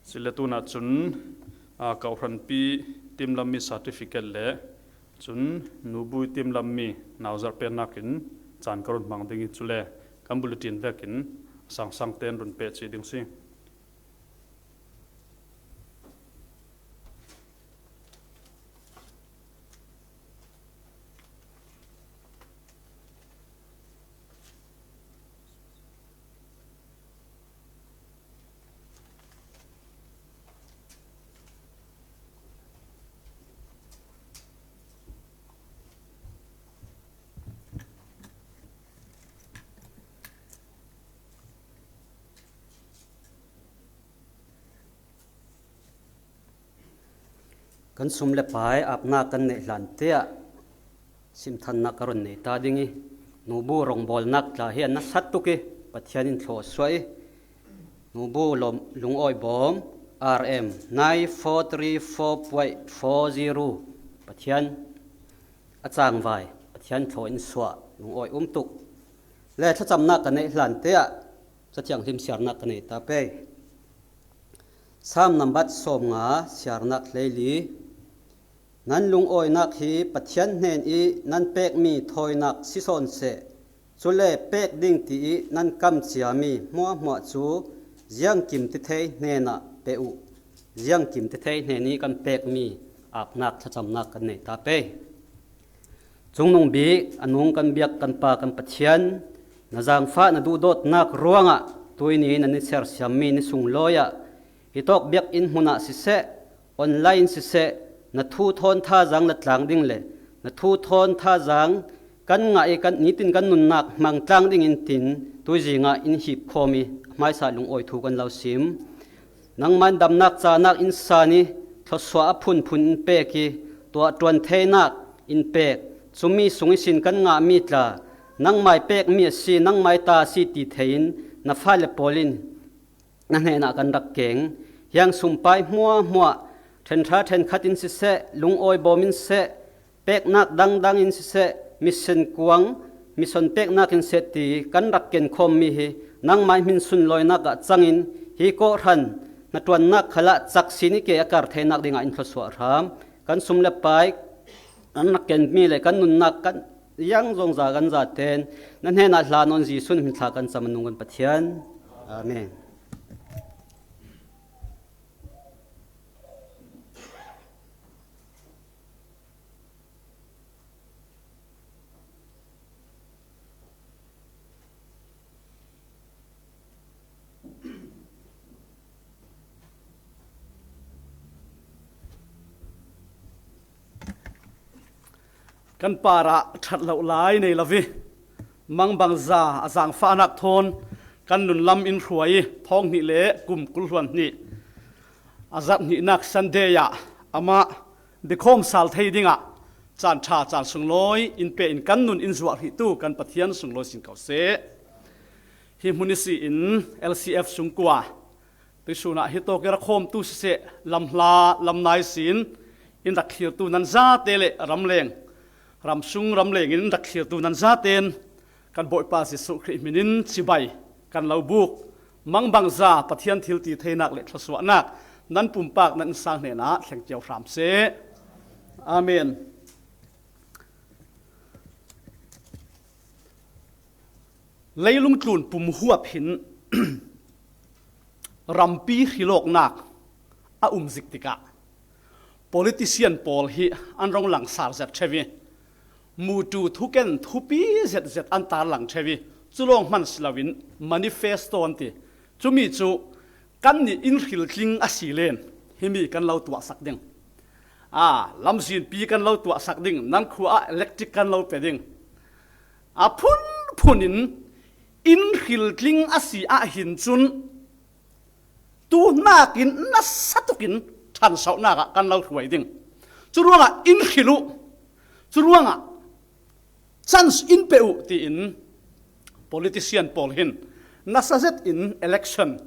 Sile tunah cun, aa, Kohhranpi timlammi certificate le cun Nubui timlammi nauzarh pennakin caan ka run hmang ding i, cule kan bulletin vekin sangsang tein run peh cih ding si. Kan sum le pai apnak kan neih hlan tiah simthannak ka run nei ta ding i, Nubu rongbawlnak tla hi a nasat tuk i, Pathian in thlawsuah i, Nubu lom-, lungawi bawm R M nine four three four point four zero, Pathian a cangvai, Pathian thlaw in suah, lungawi um tuk. Le thlacamnak ka neih hlan tiah Cathiang hlim siarnak ka nei ta pei. Salm nambat sawmnga, siarnak hleili. Nan lungawinak hi Pathian hnen i nan pekmi thawinak si sawn seh. Cule pek ding ti i nan kam ciami hmuahhmuah cu ziangkim tithei hnenah pe uh. Ziangkim tithei hnen i kan pekmi apnak thlacamnak kan nei ta pei. Cungnung bik, a nung kan biak kan Pa kan Pathian, na zaangfah na duhdawtnak ruangah tuini nan i sersiammi ni sunglawi ah, hitawk biakinn hmun ah siseh, online siseh, na thu thawn thazaang la tlang ding le na thu thawn thazaang kan ngah i kan nitin kan nunnak hmang tlang ding in tin tuizing ah in hip khawm i, hmaisa lungawi thu kan lo sim. Nangmah in damnak canak in san i, thluasuah a phunphun in pek i, tuah ṭuan theinak in pek. Cumi sung ihsin kan ngahmi tla, nangmah i pekmi a si, nangmah i ta a si ti thei in, na fale pawl in na hnenah kan rak keng. Hiang sumpai hmuahhmuah, ṭhenṭha ṭhenkhat in siseh, lungawi bawm in seh, peknak dangdang in siseh, mission kuang, mission peknak in seh ti kan rak kenkhawmmi hi nangmah i hmin sunlawinak ah cangin hi kawhhran hnaṭuannak khalah cak sin i ke a kar theinak dingah in thluasuah hram. Kan sum le pai, kan rak kenmi le kan nunnak kan ziang zongza kan zaten na hnenah hla nawn Jesuh hmin thla kan cam a nung kan Pathian. Amen. Kan parah ṭhat loh lai nei lo i, mangbangza a zaangfahnak thawn kan nunlam in hruai i, thawng hnih le kum kul hluan hnih a zarh hnihnak Sunday ah amah biakhawm sal thei dingah caan ṭha caan sunglawi in pe in kan nun in zuah hrihtu kan Pathian sunglawi sin ko seh. Hi hmun ihsi in L C F sungkua tuisun ah hitawk i rak khawmtu siseh, lamhla lamnai sin in rak thlirtu nan zate le ramleng, ramsung ramleng in rak thlirtu nan zaten kan Bawipa Jesuh Khrih hmin in cibai kan lo buk. Mangbangza Pathian thil ti theinak le thluasuahnak nan pumpak nan innsang hnenah thleng cio hram seh. Amen. Leilung tlun pum huap hin rampi hrilawknak a um zik tikah politician pawl hi an rong langsar zet ṭheu i, mutu thuken thupi zetzet an tarlang ṭheu i, cu lawng hman si loin manifesto an ti. Cumi cu kannih in hriltling a si len himi kan lo tuahsak ding. Aa, lamzinpi kan lo tuahsak ding, nan khua ah electric kan lo pe ding. A phunphun in in hriltling a si ahhin cun tuhnak in nasa tukin ṭhansohnak ah kan lo hruai ding. Curuangah in hril uh. Curuangah chance in pe uh tiin Politician pawl hin nasa zetin election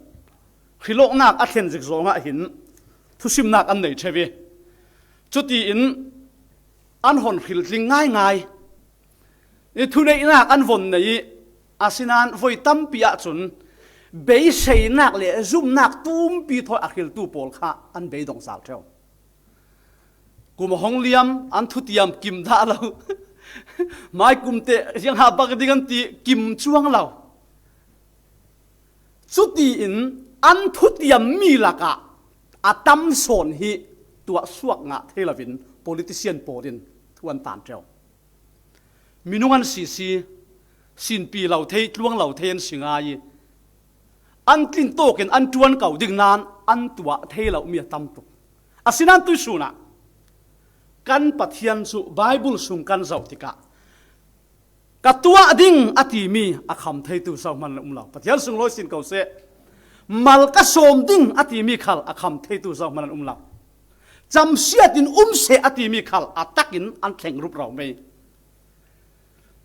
hrilawknak a thlen zik zawngah hin thusimnak an nei ṭheu i, cutiin an hon hriltling ngaingai. I thuneihnak an von nei i, asinain voi tampi ahcun beiseinak le zumnak tumpi thawi a hriltu pawl kha an beidong sal ṭheu. Kum a hong liam, an thutiam kim dah lo. Mai kum teh ziangha bak ding an ti, kim cuang lo. Cutiin an thutiammi lakah a tam sawn hi tuah suak ngah thei loin politician pawl in thu an tan ṭheu. Minung an sisi, sinpi lo thei, tluang lo thei an si ngai i, an tlin tawkin an ṭuan ko ding nain an tuah thei lomi a tam tuk. Asinain tuisun ah kan Pathian cu Bible sung kan zoh tikah ka tuah ding a timi a kham theitu zohman an um lo. Pathian sunglawi sin ko seh. Mal ka sawm ding a timi khal a kham theitu zohman an um lo. Camsiat in um seh a timi khal a takin an thleng rup ro mei.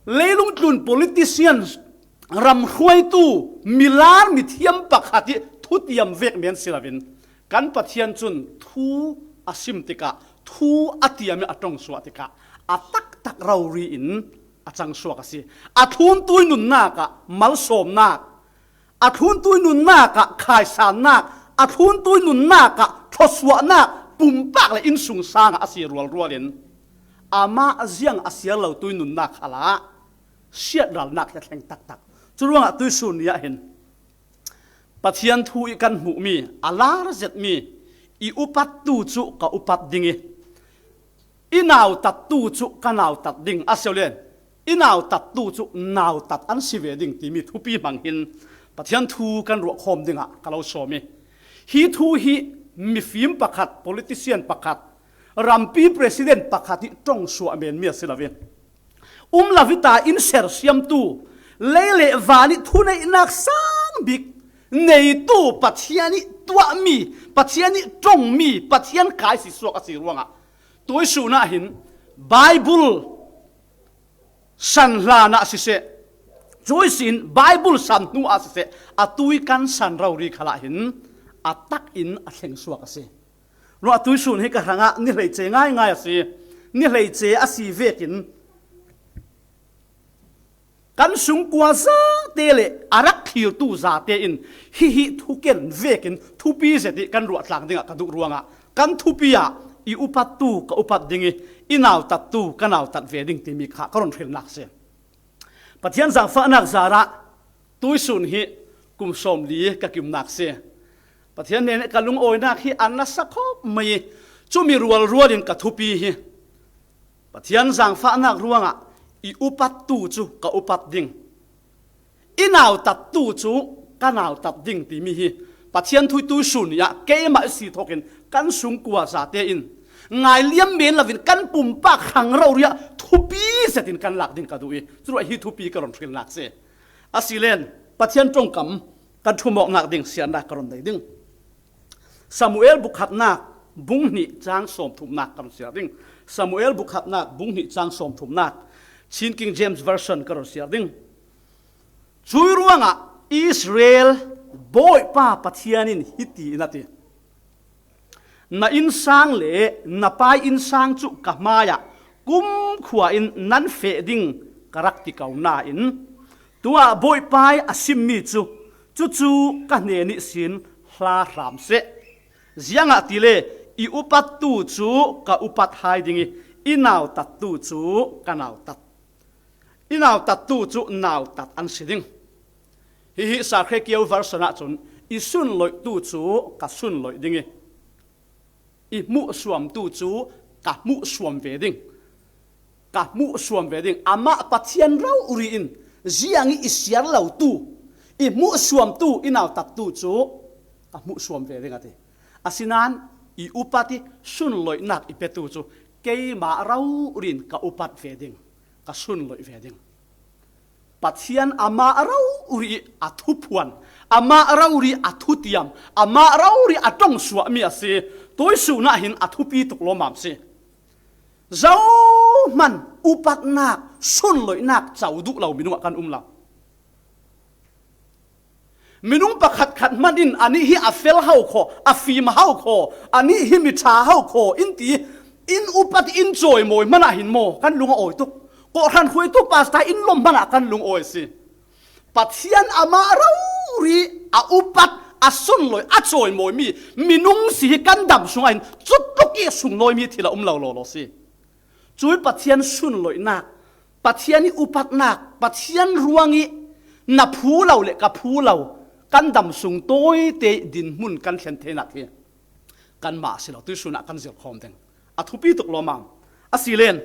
Leilung tlun politician, ram hruaitu, milar mithiam pakhat i thutiam vek men si loin kan Pathian cun thu a sim tikah, thu a tiam i a ṭong suah tikah a taktak rori in a cang suak a si. A thluntu i nunnak ah malsawmnak, a thluntu i nunnak ah khaisannak, a thluntu i nunnak ah thluasuahnak pumpak le innsungsang ah a si rualrual in amah ziang a siar lotu i nunnak khalah siatralnak hi a thleng taktak. Curuangah tuisun ni ah hin Pathian thu i kan hmuhmi a lar zetmi i upattu cu ka upat ding i, i nautattu cu ka nautat ding a si lo len, i nautattu cu nautat an si ve ding timi thupi hmang hin Pathian thu kan ruahkhawm dingah ka lo sawm i, hi thu hi mifim pakhat, politician pakhat, rampi president pakhat i ṭong suah menmi a si lo ve. Um lo vita in sersiamtu, lei le van i thuneihnak sang bik neitu, Pathian i tuahmi, Pathian i ṭongmi, Pathian kai si suak a si ruangah tuisun ah hin Bible san hlan ah siseh, cuisin Bible san hnu ah siseh, a tui kan san rori khalah hin a tak in a thleng suak a si. Ruah tuisun hi ka hrangah ni hleice ngaingai a si. Ni hleice a si vekin kan sungkua zate le a rak thlirtu zate in hihi thuken vekin thupi zet i kan ruah tlang dingah ka duh ruangah kan thupi ah i upattu ka upat ding i, i nautattu ka nautat ve ding timi kha ka run hrilnak si. Pathian zangfahnak zarah tuisun hi kum sawmli ka kimnak si. Pathian hnen ka lungawinak hi a nasa khawp mai i, cumi rualrual in ka thupi hi. Pathian zangfahnak ruangah i upattu cu ka upat ding, i nautattu cu ka nautat ding timi hi Pathian thu i tuisun ni ah keimah i si thawkin kan sungkua zate in ngai liam men loin kan pumpak hrang rori ah thupi zetin kan lak ding ka duh i, curuah hi thupi ka run hrilnak si. A si len, Pathian ṭongkam kan ṭhumawknak ding siarnak ka run nei ding. Samuel bukhatnak bung hnih cang sawmthumnak ka run siar ding. Samuel bukhatnak bung hnih cang sawmthumnak, Chin King James Version ka run siar ding. Cui ruangah Israel Bawipa Pathian in hiti in a ti: Na innsang le na pai innsang cu ka hmaiah kumkhua in nan feh ding ka rak ti ko nain, tuah Bawipa i a simmi cu cucu ka hnen ihsin hla hram seh. Ziangahtile i upattu cu ka upat hai ding i, i nautattu cu ka nautat, i nautattu cu nautat an si ding. Hihi Sakhe Kio version ahcun, i sunloihtu cu ka sunloih ding i, i hmuhsuamtu cu ka hmuhsuam ve ding. Ka hmuhsuam ve ding. Amah Pathian rori in ziang i i siar lotu, i hmuhsuamtu, i nautattu cu ka hmuhsuam ve ding a ti. Asinain i upat i sunloihnak i petu cu keimah rori in ka upat ve ding, ka sunloih ve ding. Pathian amah rori a thuphuan, amah rori a thutiam, amah rori a ṭongsuahmi a si. Tuisun ah hin a thupi tuk lawmmam si. Zohman upatnak, sunloihnak co duh lo minung ah kan um lo. Minung pakhat khat hman in, "A nih hi a fel hau khaw, a fim hau khaw, a nih hi mi ṭha hau khaw," in ti, in upat in cawimawi hmanah hin maw kan lung a awi tuk. Kawhhran hruaitu pastor in lawm hmanah kan lung awi si. Pathian amah rori a upat, a sunlawih, a cawimawimi minung si hi kan dam sungah hin cutluk i sunglawimi thil a um lo lawlaw si. Cui Pathian sunlawihnak, Pathian i upatnak, Pathian ruangih na phu lo le ka phu lo kan dam sung tawite dinhmun kan thlen theinak hi kanmah a si lo, tuisunah kan zilkhawm ding. A thupi tuk lawmam a si len,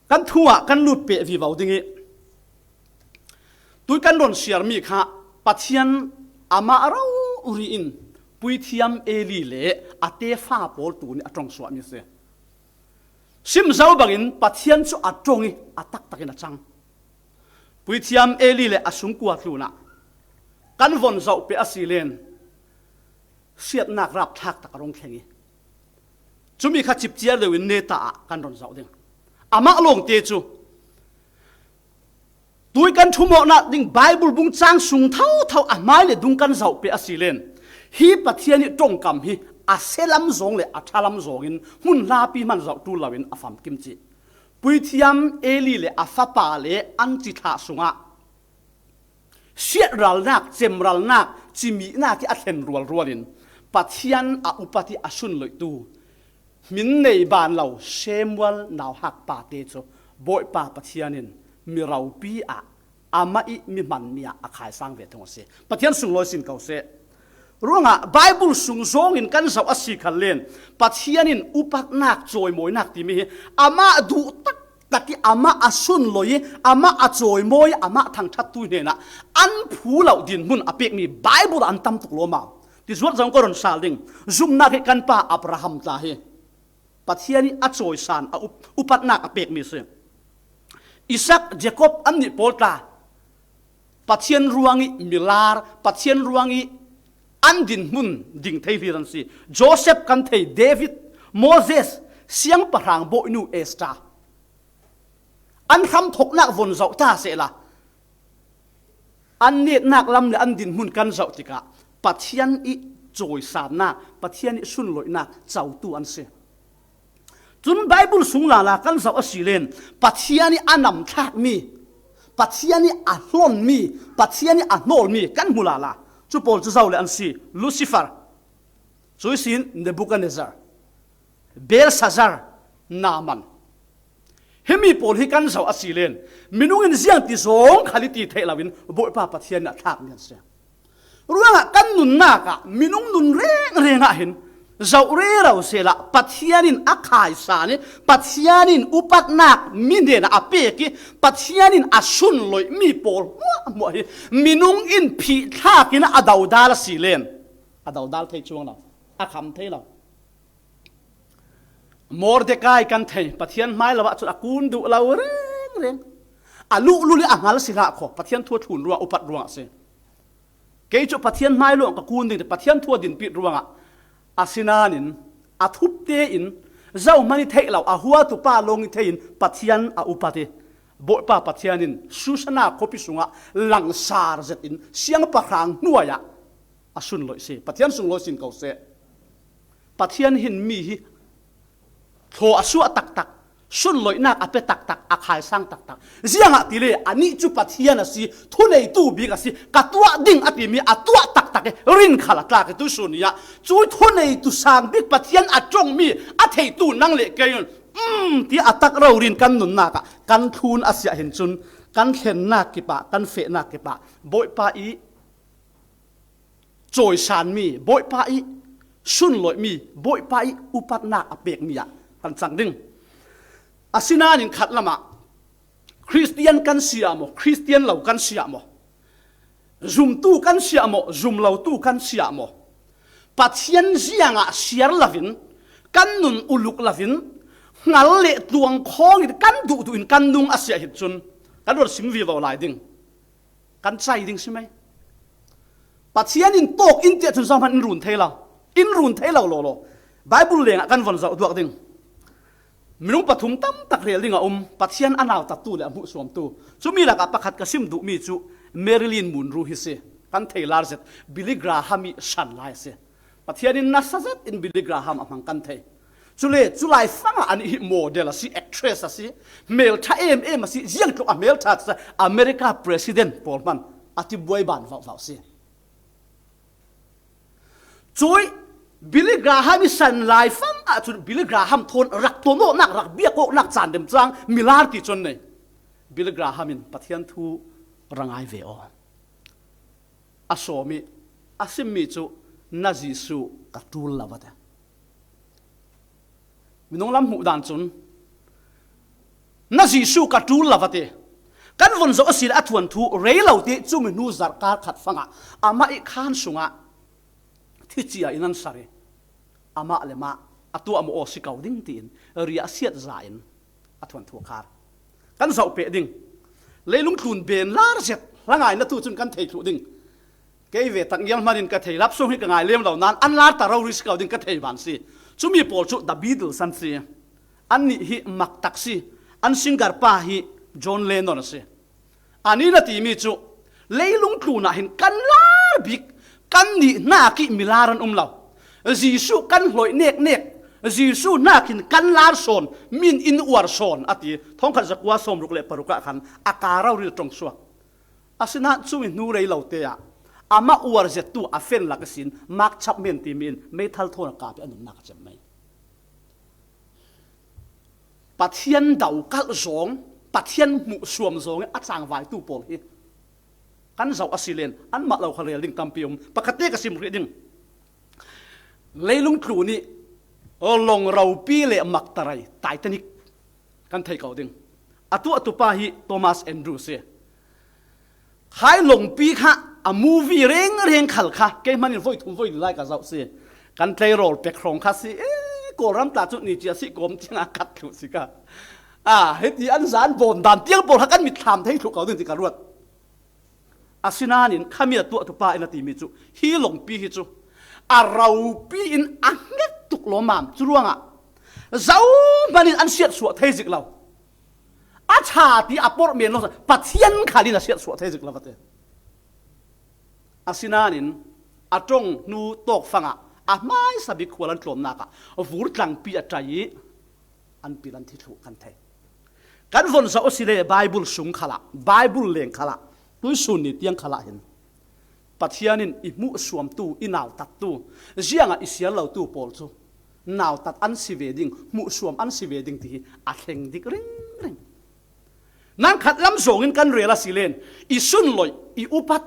kan thu ah kan lut peh vivo ding ih, tui kan rawn siarmi kha Pathian amah rori in Puithiam Eli le a tefa pawl tuni a ṭawng suahmi a si. Sim zo bangin Pathian chu a ṭawng ih a taktakin a chang. Puithiam Eli le a sungkua tlunah kan von zoh peh a si len, siatnak rapthlak tak a rung thleng ih, cumi kha cipciar deuhin neta ah kan rawn zoh ding. Amah lawngte cu tui kan ṭhumawknak ding Bible bung chang sung thotho a hmai le dung kan zoh peh a si len, hi Pathian ih ṭawngkam hi a se lam zawng le a ṭha lam zawngin hmun hlapi hman zoh ṭul loin a famkim cih. Puithiam Eli le a fapa le an cithlah sungah siatralnak, cemralnak, cimihnak ih a thlen rualrualin Pathian a upat ih a sunlawihtu hmin nei ban lo Samuel nauhak pate cu Bawipa Pathian in mi ropi ah amah ih mi hmanmi ah a khaisang ve thung a si. Pathian sunglawi sin ko seh. Ruangah Bible sung zawngin kan zoh a si khal len, Pathian in upatnak, cawimawinak timi hi amah duh taktak ih amah a sunlawih ih amah a cawimawi, amah thangṭhattu hnenah an phu lo dinhmun a pekmi Bible ah an tam tuk lawmam. Tizuat zong ka rawn sal ding. Zumnak hi kan pa Abraham tla hi Pathian ih a cawisan a up, upatnak a pekmi a si. Isak, Jakob annih pawl tla Pathian ruangih milar, Pathian ruangih an dinhmun ding thei hlir an si. Joseph kan thei, David, Moses, siangpahrang bawinu Esther. An hramthawknak von zoh ta sehla, an netnak lam le an dinhmun kan zoh tikah Pathian ih cawisannak, Pathian ih sunlawihnak cotu an si. Cun Bible sung lala kan zoh a si len, Pathian ih a namthlakmi, Pathian ih a hlonmi, Pathian ih a hnawlmi kan hmu lala. Cu pawl cu zo le an si: Lucifer, cui sin Nebuchadnezzar, Belshazzar, Naaman. Himi pawl hi kan zoh a si len, minung in ziangti zawng khal i ti theih loin Bawipa Pathian in a thlakmi an si. Ruangah kan nunnak ah minung nun rengreng ah hin zoh rero sehla, Pathian in a khaisan ih Pathian in upatnak mi hnenah a pek ih Pathian in a sunlawihmi pawl hmuahhmuah hi minung in phih thlakin a dodal a si len, a dodal thei cuang lo, a kham thei lo. Mordekai kan thei, Pathian hmai lo ahcun a kun duh lo rengreng. A luhlul ih a hngal si hlah khaw, Pathian thu a thlun ruang, upat ruang a si. Kei cu Pathian hmai lo ka kun ding ti Pathian thu a dinpih ruangah a si nain a thup tein zohman ih theih lo, a huatu pa lawng ih thei in Pathian a upat ih Bawipa Pathian in Susana khuapi sungah langsar zetin siangpahrang hnuai ah a sunlawih si. Pathian sunglawi sin ko seh. Pathian hin mi hi thlaw a suah taktak, sunlawihnak a pe taktak, a khaisang taktak. Ziangahtile anih cu Pathian a si, thuneitu bik a si, ka tuah ding a timi a tuah taktak ih rin khal a tlak ih tuisun ni ah cui thuneitu sang bik Pathian a ṭongmi a theitu nang le kei un, um, ti a tak rori in kan nunnak ah kan thlun a si ah hin cun kan thlennak kipah, kan fehnak kipah Bawipa ih cawisanmi, Bawipa ih sunlawihmi, Bawipa ih upatnak a pekmi ah kan cang ding. Asinain khat lamah Khristian kan si ah maw, Khristian lo kan si ah maw, zumtu kan si ah maw, zumlotu kan si ah maw, Pathian ziangah siar lovin, kan nun uluk lovin, hngal le tuang khawngin kan duhduh in kan nung a si ah hin cun kan rawn sim vivo lai ding. Kan cai ding si mai. Pathian in tawk in tiah cun zohman in run thei lo. In run thei lo lawlaw. Bible lengah kan von zoh duak ding. Minung pathum tamtak rel ding a um. Pathian a nautattu le a hmuhsuamtu. Cumi lakah pakhat ka sim duhmi cu Marilyn Monroe hi si. Kan thei lar zet Billy Graham i san lai a si. Pathian in nasa zet in Billy Graham a hmang kan thei. Cule, culai fanga an i hi model a si, actress a si. Hmeltha em em a si, ziang tluk a hmeltha sa America president pawl hman a ti buai ban vau vau si. Cui Billy Graham i san lai fanga cun Billy Graham thawn rak tonawknak, rak biak awknak caan dem cang milar ti cun nei. Billy Graham in Pathian thu rangai ve aw. A sawmi, a simmi cu na Jesuh ka ṭul lo a ti. Minung lam hmuh dan cun na Jesuh ka ṭul lo a ti. Kan von zoh a si le a thuanthu rei lo ti cu mi hnu zarhkar khat fangah amah i khan sungah thicia in an sar i amah le mah a tuahmawh aw si ko ding tiin riahsiat za in a thuanthu a khar. Kan zoh peh ding. Leilung tlun ben lar zet hlangai na tu cun kan thei thluh ding. Kei ve tak ngial hmanin ka thei, lap song hi ka ngai lem lo nan an lar ta rori si ko ding ka thei ban si. Cumi pawl cu The Beatles an si. Annih hi maktak si. An singer pa hi John Lennon a si. Ani na timi cu leilung tlunah hin kan lar bik, kannih hnak i milar an um lo. Jesuh kan hloih neknek, Jesuh hnakin kan lar sawn, min in uar sawn a ti. Thongkhat zakua sawmruk le paruk ah khan a ka rori le ṭong suak. Asinain cumi hnu rei lo te ah amah uar zettu a fen lak ihsin Mark Chapman timi in meithal thawn a kap i a nunnak a cem mai. Pathian dokalh zawng, Pathian hmuhsuam zawng i a cangvaitu pawl hi kan zoh a si len anmah lo kha rel ding tampi um. Pakhatte ka sim hrih ding. Leilung tlun i lawng ropi le maktarai Titanic kan thei ko ding. A tuahtu pa hi Thomas Andrews si. Khai lawngpi kha a movie rengreng khal kha kei hmanin voi thum voi lai ka zoh si. Kan tleirawl pek hrawng kha si. Eh, Kawlram tla cu ni cia si kawm tiang a kat thluh si ka. Ah, hiti an zan bawm dan tiang pawl kha kan mit thlam thei thluh ko ding ti ka ruat. Asinain khami a tuahtu pa in a timi cu hi lawngpi hi cu a ropi in a ngek tuk lawmam cu ruangah zohman in an siatsuah thei zik lo. A ṭha ti a porh men lo, Pathian khal in a siatsuah thei zik lo a ti. Asinain a ṭong hnu tawk fangah a hmaisa bik khual an tlawmnak ah vur tlangpi a ṭai i an pil an thi thluh kan thei. Kan von zoh a si le Bible sung khalah, Bible leng khalah, tuisun ni tiang khalah hin Pathian in i hmuhsuamtu, i nautattu, ziangah i siar lotu pawl cu nautat an si ve ding, hmuhsuam an si ve ding ti hi a thleng dik ringring. Nang khat lam zawngin kan rel a si len i sunloih, i upat,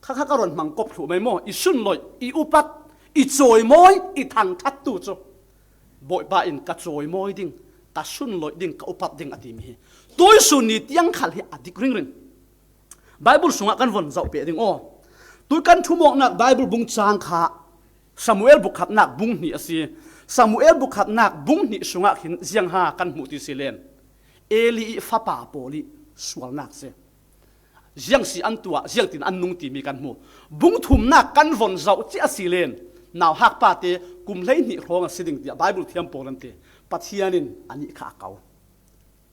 kha kha ka ron hmang kop thluh mai maw? I sunloih, i upat, i cawimawi, i thangṭhattu cu Bawipa in ka cawimawi ding, ka sunloih ding, ka upat ding a timi hi tuisun ni tiang khal hi a dik ringring. Bible sungah kan von zoh peh ding aw. Tui kan thumawknak Bible bung cang kha Samuel bukhatnak bung hnih a si. Samuel bukhatnak bung hnih sungah khin ziangha kan hmuh ti si len Eli i fapa pawl i sualnak si. Ziang si an tuah, ziangtin an nung timi kan hmu. Bung thumnak kan von zoh cia si len nauhak pate kum hleihnih hrawng a si ding tiah Bible thiam pawl an ti. Pathian in anih kha a ko.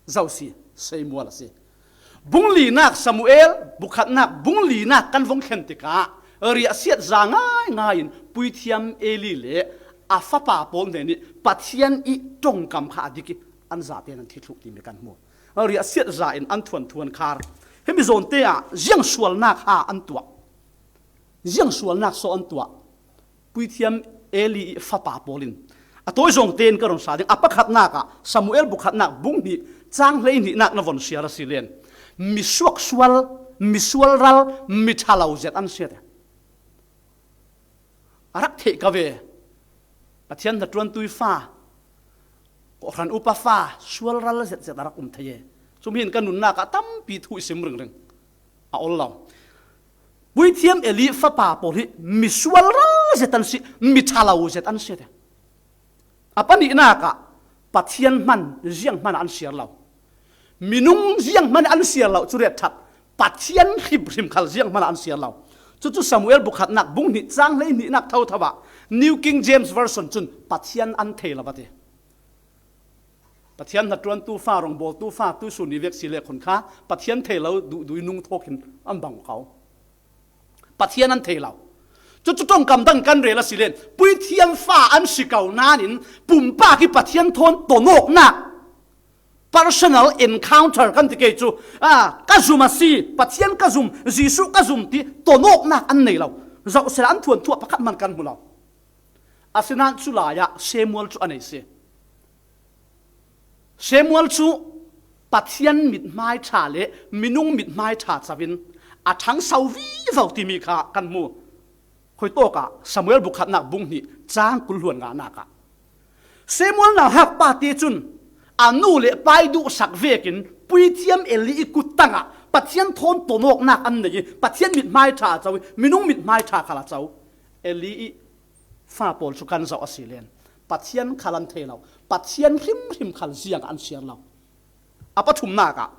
Zosi seimual a si. Bung linak Samuel, bukhatnak bung linak kan vong thlen tikah riahsiat za ngaingai in puithiam Eli le a fapa pawl hnen i Pathian i ṭongkam kha a dik i an zate nan thi thluh timi kan hmu. Riahsiat za in an thuanthu an khar. Himi zawnte ah ziang sualnak ha an tuah. Ziang sualnak saw an tuah. Puithiam Eli i fapa pawl in a tawi zawng tein ka ron sa ding. A pakhatnak ah Samuel bukhatnak bung hnih cang hleihnihnak na von siar a si len mi suaksual, mi sualral, mi ṭhalo zet an si a ti. A rak theih ka ve. Pathian hnaṭuantui fa, kawhhran upa fa, sualral zetzet a rak um thei e. Cumi hin ka nunnak ah tampi thu i sim ringring. A ol lo. Puithiam Eli fapa pawl hi mi sualral zet an si, mi ṭhalo zet an si te. A panihnak ah Pathian hman ziang hman an siar lo. Minung ziang hman an siar lo cu riat ṭhat, Pathian hrimhrim khal ziang hman an siar lo. Cucu Samuel bukhatnak bung hnih cang hleihnihnak thotho ah New King James Version cun Pathian an thei lo a ti. Pathian hnaṭuantu fa, rawngbawltu fa, tuisun ni vek si le khun kha Pathian thei lo duhdui nung thawk in an bang ko. Pathian an thei lo. Cucu ṭongkam dang kan rel a si len, puithiam fa an si ko nain pumpak hi Pathian thawn tonawknak, personal encounter kan ti kei cu, a, ka zum a si, Pathian ka zum, Jesuh ka zum ti tonawknak an nei lo. Zohsela an thuanthu ah pakhat hman kan hmu lo. Asinain culai ah Samuel cu a nei si. Samuel cu Pathian mithmai ṭha le minung mithmai ṭha co in a ṭhangso vivo timi kha kan hmu. Khuitawk ah Samuel bukhatnak bung hnih cang kul hluan nganak ah Samuel nauhak pate cun a nu le pa i duhsak vekin puithiam Eli i kut tangah Pathian thawn tonawknak an nei i Pathian mithmai ṭha a co i minung mithmai ṭha khal a co. Eli i fa pawl cu kan zoh a si len Pathian khal an thei lo, Pathian hrimhrim khal ziang an siar lo. A pathumnak ah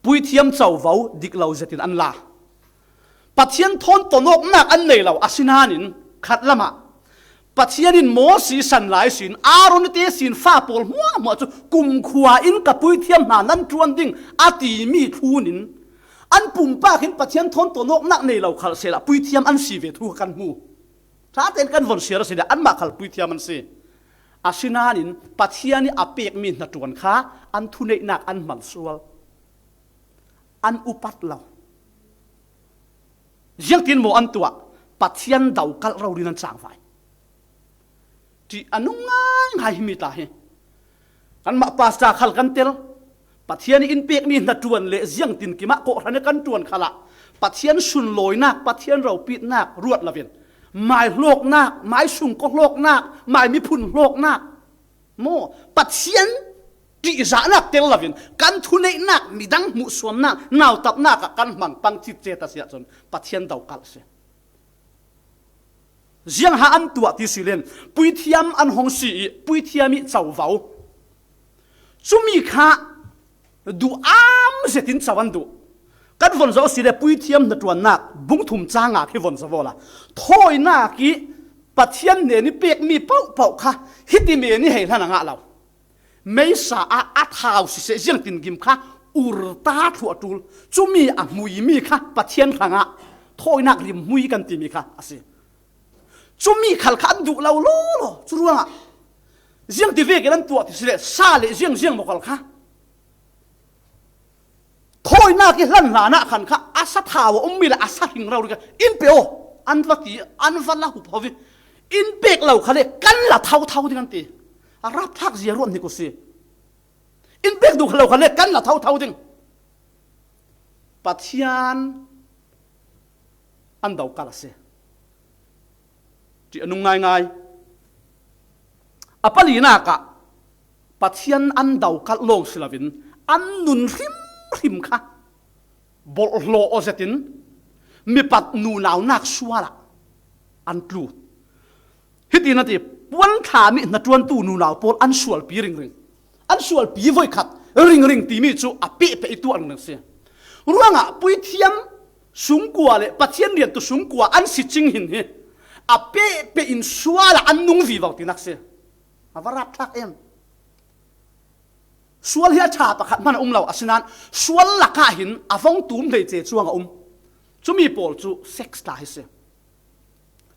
puithiam covo dik lo zetin an la. Pathian thawn tonawknak an nei lo, asinain khatlam ah Pathian in Moses san lai sin, Aaron te sin fa pawl hmuahhmuah cu kumkhua in ka puithiam hna nan ṭuan ding a timi thlun in an pumpak in Pathian thawn tonawknak nei lo khal sehla puithiam an si ve thu kan hmu. Ṭha tein kan von siar a si le anmah khal puithiam an si. Asinain Pathian i a pekmi hnaṭuan kha an thuneihnak an hmalsual, an upat lo. Ziangtin maw an tuah? Pathian dokalh rori nan cangvai. Ṭih a nung ngaingai himi tla hi. Kanmah pastor khal kan tel. Pathian in pekmi hnaṭuan le ziangtin kimah kawhhran i kan ṭuan khalah Pathian sunlawinak, Pathian ropitnak ruat loin mai hlawknak, mai sungkaw hlawknak, mai miphun hlawknak maw Pathian ṭihzahnak tel loin kan thuneihnak, midang hmuhsuamnak, nautatnak ah kan hmang pang citcet a si ahcun Pathian dokalh a si. Ziangha an tuah ti si len puithiam an hong si i puithiam i covo. Cumi kha duh am zetin co an duh. Kan von zoh a si le puithiam hnaṭuannak bung thum cang ah khi von zoh awla thawinak i Pathian hnen i pekmi pohpoh kha hiti men i hei hlan a ngah lo. Meisa ah a thau siseh ziangtin gim kha ur ta thluah ṭul. Cumi a hmuimi kha Pathian hrangah thawinak rim hmui kan timi kha a si. Cumi khal kha an duh lo lawlaw. Curuangah ziangti vekin an tuah ti si le sa le ziangziang maw khal kha thawinak i hlan hlanah khan kha a sa thau a ummi le a sa hring rori kha in pe aw an va ti, an va la hup ho i in pek lo kha le kan la thotho ding an ti. A rapthlak zia ruat hnik u si. In pek duh kha lo kha le kan la thotho ding. Pathian an dokalh a si. Ṭih a nung ngaingai. A palinak ah Pathian an dokalh lawng si loin an nun hrimhrim kha bawlhhlawh aw zetin mipat nunaunak sual ah an tlu. Hitin a ti, puanthlam i hnaṭuantu nunau pawl an sualpi ringring. An sualpi voikhat ringring timi cu a pehpeh i tuah ringring si. Ruangah puithiam sungkua le Pathian riantu sungkua an si cing hin hi a pehpeh in sual ah an nung vivo tinak si. A va rapthlak em? Sual hi a ṭha pakhat hman a um lo, asinain sual lakah hin a vong tum hleice cuang a um. Cumi pawl cu sex tla hi si.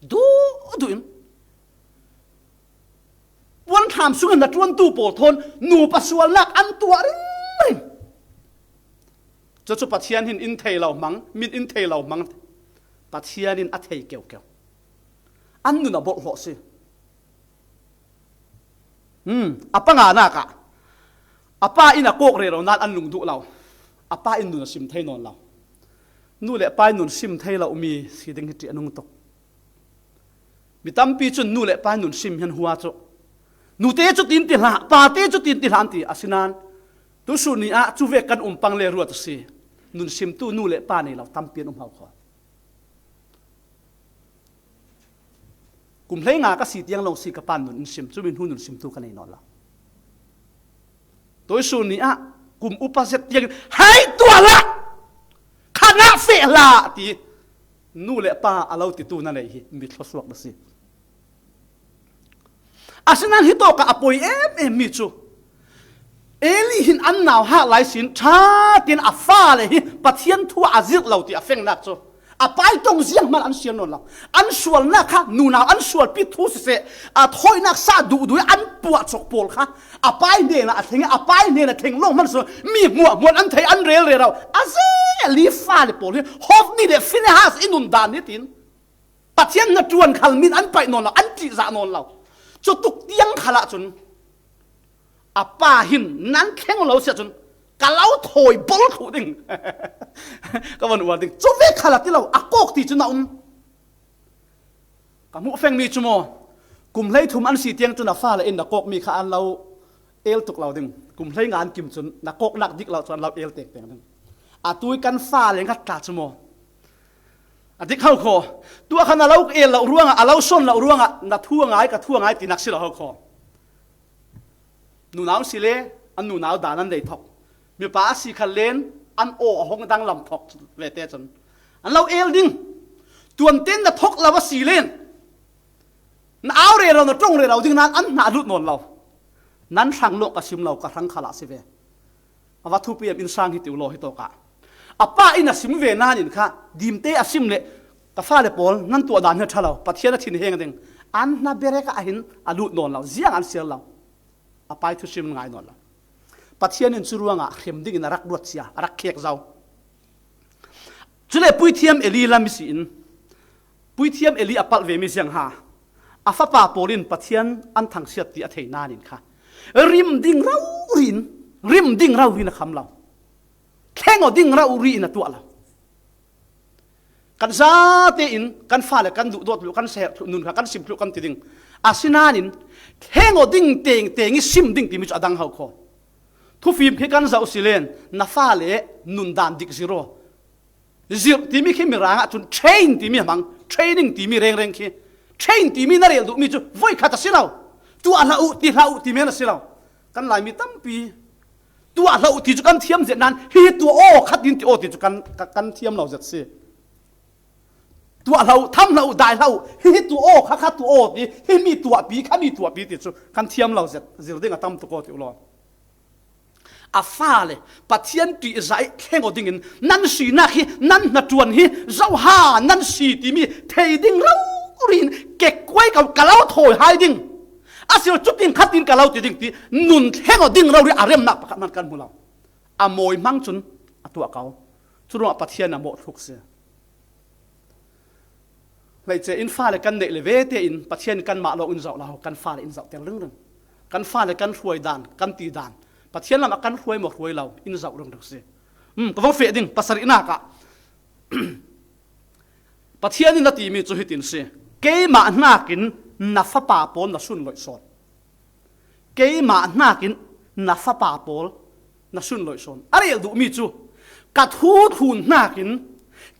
Duhduh in puanthlam sungin hnaṭuantu pawl thawn nupa sualnak an tuah ringring. Cucu Pathian hin in thei lo hmang, min in thei lo hmang. Pathian in a thei keukeu. An nun a bawlhhlawh si. Hmm, a panganak ah a pa in a kawk rero nain an lung duh lo. A pa in nun a sim thei nawn lo. Nu le pa in nun sim thei lo mi si ding hi ṭih a nung tuk. Mi tampi cun nu le pa in nun sim hi an hua cu. Nute cu tin ti hlah, pate cu tin ti hlah an ti, asinain tusun ni ah cu vek kan um pang le ruat a si. Nun simtu nu le pa nei lo tampi an um hau kho. Kum hleinga ka si tiang lawng si ka pa nun in sim, cumi hnu nun simtu ka nei nawn lo. Tuisun ni ah kum upa zet tiangin, "Hei tuah hlah! Khan ah feh hlah!" ti nu le pa a lo titu na nei hi mi thluasuak na si. Asinain hi tawkah a poi em em mi cu Eli hin an nauhak lai sin ṭha tein a fale hi Pathian thu a zirh lo ti a fengnak cu A pa i tong ziang hman an sial nawn lo. An sualnak kha nunau an sualpi thu siseh, a thawinak sa duhdui an puah cawk pawl kha a pa i hnenah a thleng i, a pa i hnenah thleng lo hman si lo. Mi hmuahhmuah an thei, an relre lo. A zel i fale pawl hi Hofni le Finehas i nun dan hi tiin Pathian hnaṭuan khal min an paih nawn lo, an ṭihzah nawn lo. Cutuk tiang khalah cun a pa hin nan thleng lo si ahcun ka lo thawi bol thluh ding. Ka van uar ding. Cu ve khalah ti lo, a kawk ti cu na um. Ka hmuh fengmi cu maw, kum hleithum an si tiang cun a fale in na kawkmi kha an lo el tuk lo ding. Kum hleinga an kim cun na kawknak dik lo cu an lo el tengteng ding. Atu i kan fale ngat tla cu maw, a dik ho kho. Tuah khan a lo el lo ruangah, a lo son lo ruangah na thu a ngai, ka thu a ngai tinak si lo ho kho. Nunau si le an nunau dan an dei thok. Mipa a si khan len an aw a hong danglam thok ve te cun an lo el ding. Tuanten na thok lo a si len na au rero, na ṭong rero ding nan an hnah lut nawn lo. Nan hrang lawng ka sim lo, ka hrang khalah si ve. A va thupi em, innsang hi ti u law hi tawkah. A pa in a sim ve nan in kha, Dimte a sim le ka fale pawl nan tuah dan hi a ṭha lo, Pathian a thinheng ding. An hna berek ah hin a lut nawn lo, ziang an sial lo. A pa i thusim ngai nawn lo. Pathian in cu ruangah hrem dingin a rak ruat cia, a rak khek zo. Cule puithiam Eli lam i si in, puithiam Eli a palh vemi ziang ha, a fapa pawl in Pathian an thangsiat ti a thei nan in kha, rim ding rori in, rim ding rori in a kham lo. Thleng aw ding rori in a tuah lo. Kan zate in kan fale kan duhdawt thluh, kan seherh thluh, nun kha kan sim thluh kan ti ding. Asinain thleng aw ding tengteng i sim ding timi cu a dang ho kho. Thufim khi kan zoh si len, na fale nun dan dik zir aw. Zirh timi khi Mirang ah cun train timi a hmang, training timi rengreng khi. Train timi na rel duhmi cu voikhat a si lo. Tuah hlah uh, ti hlah uh timi a si lo. Kan Laimi tampi tuah hlah uh ti cu kan thiam zet nan, hi tuah aw, khat in ti aw ti cu kan, kan, kan thiam lo zet si. Tuah hlah uh, tham hlah uh, dai hlah uh, hi, hi tuah aw, kha, kha tuah aw ti, hi mi tuahpi, kha mi tuahpi ti cu kan thiam lo zet, zir ding a tam tuk aw ti u law. A fale, Pathian ṭihzah i thleng aw dingin nan sinak hi, nan hnaṭuan hi, zoha nan si timi thei ding rori in kekkuai ka, ka lo thawi hai ding. A si lo, cutin khatin ka lo ti ding ti, nun thleng aw ding rori a remnak pakhat hman kan hmu lo. A mawi hmang cun a tuah ko. Cu ruangah Pathian a mawh thluk si. Hleice in fale kan neih le ve tein Pathian in kanmah lawng in zoh lo, kan fale in zohter ringring. Kan fale kan hruai dan, kan ti dan, Pathian lamah kan hruai maw hruai lo in zoh ringring si. Um, ka vong feh ding, pasarihnak ah Pathian in a timi cu hitin si, keimah hnakin na fapa pawl na sunloih sawn. Keimah hnakin na fapa pawl na sunloih sawn. A rel duhmi cu, ka thu thlun hnakin,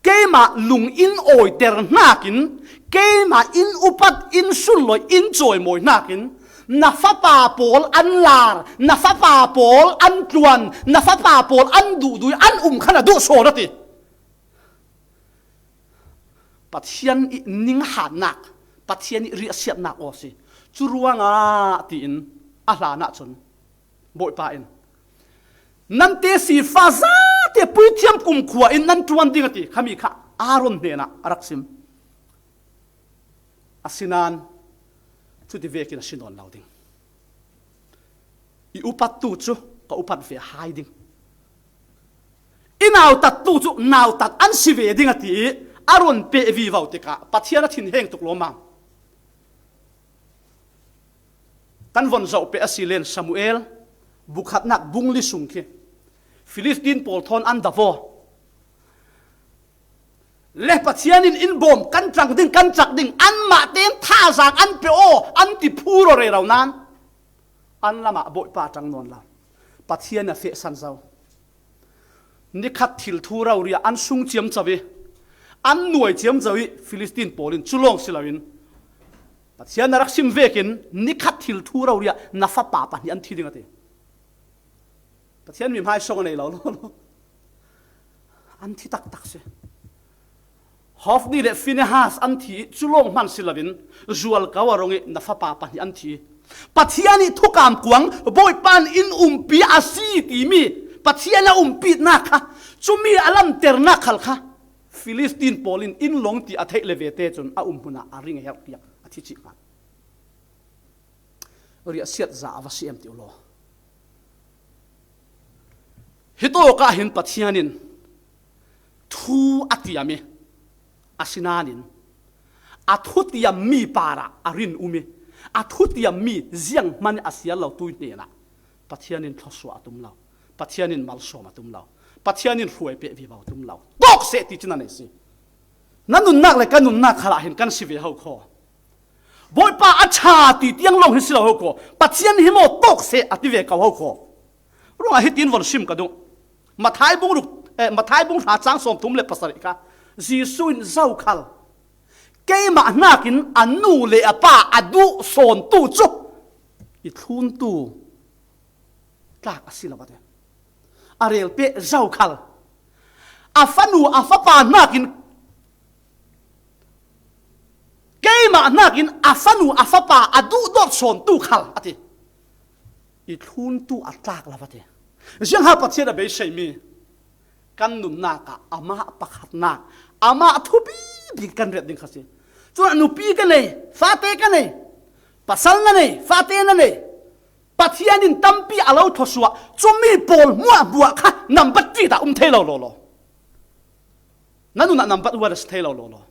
keimah lung in awiter hnakin, keimah in upat, in sunloih, in cawimawi hnakin, na fapa pawl an lar, na fapa pawl an tluan, na fapa pawl an duhdui, an um khan a duh sawn a ti. Pathian i ninghannak, Pathian i riahsiatnak aw si. Cu ruangah tiin a hlan ahcun Bawipa in, nan tesinfa zate puithiam kumkhua in nan ṭuan ding a ti khami kha Aaron hnenah a rak sim. Asinain cuti vekin a si nawn lo ding. I upattu cu ka upat ve hai ding. I nautattu cu nautat an si ve ding a ti i Aaron peh vivo tikah Pathian a thinheng tuk lawmmam. Kan von zoh peh a si len Samuel bukhatnak bung li sung khi Filistin pawl thawn an davo. Le Pathian in in bawm kan ṭang ding, kan cak ding, anmah tein thazaang an pe aw, an ti phur aw rero nan, an lamah Bawipa a ṭang nawn lo. Pathian a fehsan zo. Nikhat thil thu rori ah an sung ciamco i, an nuai ciamco i, Filistin pawl in cu lawng si loin, Pathian a rak sim vekin, nikhat thil thu rori ah na fapa pahnih an thi ding a ti. Pathian mi hmaisawng a nei lo, lo, lo. An thi taktak si. Hofni le Finehas an thi i cu lawng hman si loin zualko a rung i na fapa pahnih an thi. Pathian i thukam kuang Bawipa in umpi a si timi Pathian a umpitnak kha, cumi a lanternak khal kha Philistine pawl in in long ti a theih le vete cun a um hmunah a ring a herh piak, a thi cih ngan. Riahsiat za a va si em ti uh law. Hitawkah hin Pathian in thu a tiam i, asinain a thutiammi parah a rin um i, a thutiammi zianghman a sial lo tu hnenah Pathian in thluasuah a tum lo, Pathian in malsawm a tum lo, Pathian in hruai peh vivo a tum lo. Tawk seh ti cin a nei si. Na nunnak le ka nunnak khalah hin kan si ve ho khaw. Bawipa a ṭha ti tiang lawng hi si lo ho khaw. Pathian hi maw tawk seh a ti ve ko ho khaw. Ruangah hitin von sim ka duh. Mathai bung ruk, eh, Mathai bung hra cang sawmthum le pasarih kha Jesuh in zokhal keimah hnakin a nu le a pa a duh sawntu cu i thluntu tlak a si lo a ti. A rel peh zokhal a fanu a fapa hnakin, keimah hnakin a fanu a fapa a duhdawt sawntu khal a ti. I thluntu a tlak lo a ti. Ziangha Pathian a beiseimi kan nunnak ah amah pakhatnak, amah thupi bik kan ret ding kha si. Cun nupi ka nei, fate ka nei, pasal na nei, fate na nei, Pathian in tampi a lo thluasuah, cumi pawl hmuahhmuah kha nambat ṭit ah um thei lo lawlaw. Na nun ah nambat one a si thei lo lawlaw.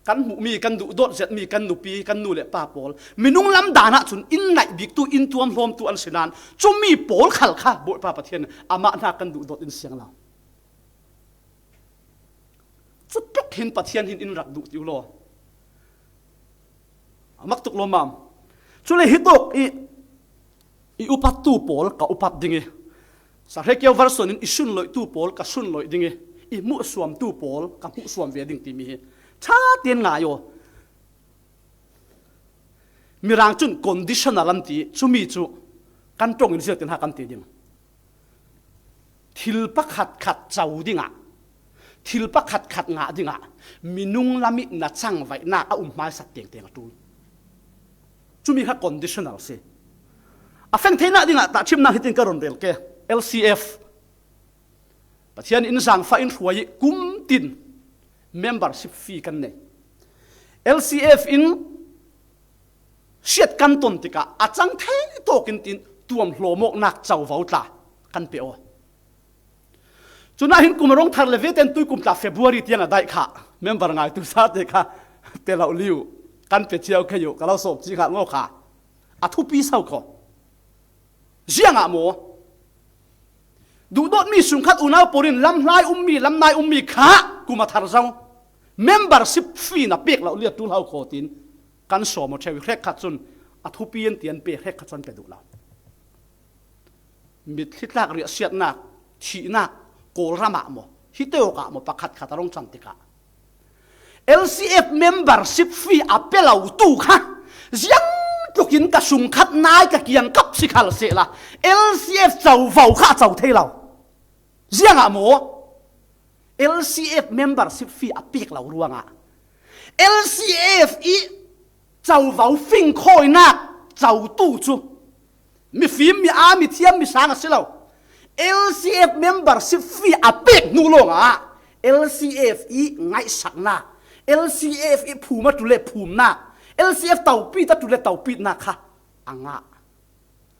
Kan hmuhmi, kan duhdawt zetmi, kan nupi, kan nu le pa pawl minung lam dan ah cun in naih biktu, in tuamhlawmtu an si nain cumi pawl khal kha Bawipa Pathian amah hna kan duhdawt in siang lo. Cutluk hin Pathian hin in rak duh ti uh law. A mak tuk lawmmam. Cule hitawk i, i upattu pawl ka upat ding i, Sir Hrekio Verson in i sunloihtu pawl ka sunloih ding i, i hmuhsuamtu pawl ka hmuhsuam ve ding timi hi ṭha tein ngai aw. Mirang cun conditional an ti, cumi cu kan ṭong in ziatin ha kan ti ding. Thil pakhatkhat co dingah, thil pakhatkhat ngah dingah minung lam i na cangvaihnak a um hmaisat tengteng a ṭul. Cumi kha conditional si. A feng theinak dingah tahṭhimnak hitin ka run rel ke. L C F, Pathian in zaangfah in hruai i kumtin membership fee kan nei. L C F in siat kan ton tikah a cang thei tawk in tin tuamhlawm awknak covo tla kan pe aw. Cunah hin kum a rung thar le vete in tuikum tla February tiang a daih kha member ngaitu zate kha pe lo li uh, kan pe cio kei uh, ka lo sawm ci hngalh ngaw kha. A thupi so kho. Ziangah maw? Duhdawtmi sungkhat unau pawl in lamhlai ummi, lamnai ummi kha kum a thar zo membership fee na pek lo liat ṭul hau khaw tiin kan sawm aw ṭheu i, hrekkhat cun a thupi an ti an pe, hrekkhat cun an pe duh lo. Mitthli tlak riahsiatnak, thihnak, Kawlram ah maw, hi te awkah maw, pakhatkhat a rung cang tikah L C F membership fee a pe lo tu kha ziang tlukin ka sungkhat nai ka kiangkap si khal sehla L C F covo kha a co thei lo. Ziangah maw? L C F membership fee a pek lo ruangah L C F i covo fingkhawinak co tu cu mifim, mi aa, mithiam, misang a si lo. L C F membership fee a pek hnu lawngah L C F i ngaihsaknak, L C F i phum a ṭul le phumnak, L C F topit a ṭul le topitnak kha a ngah.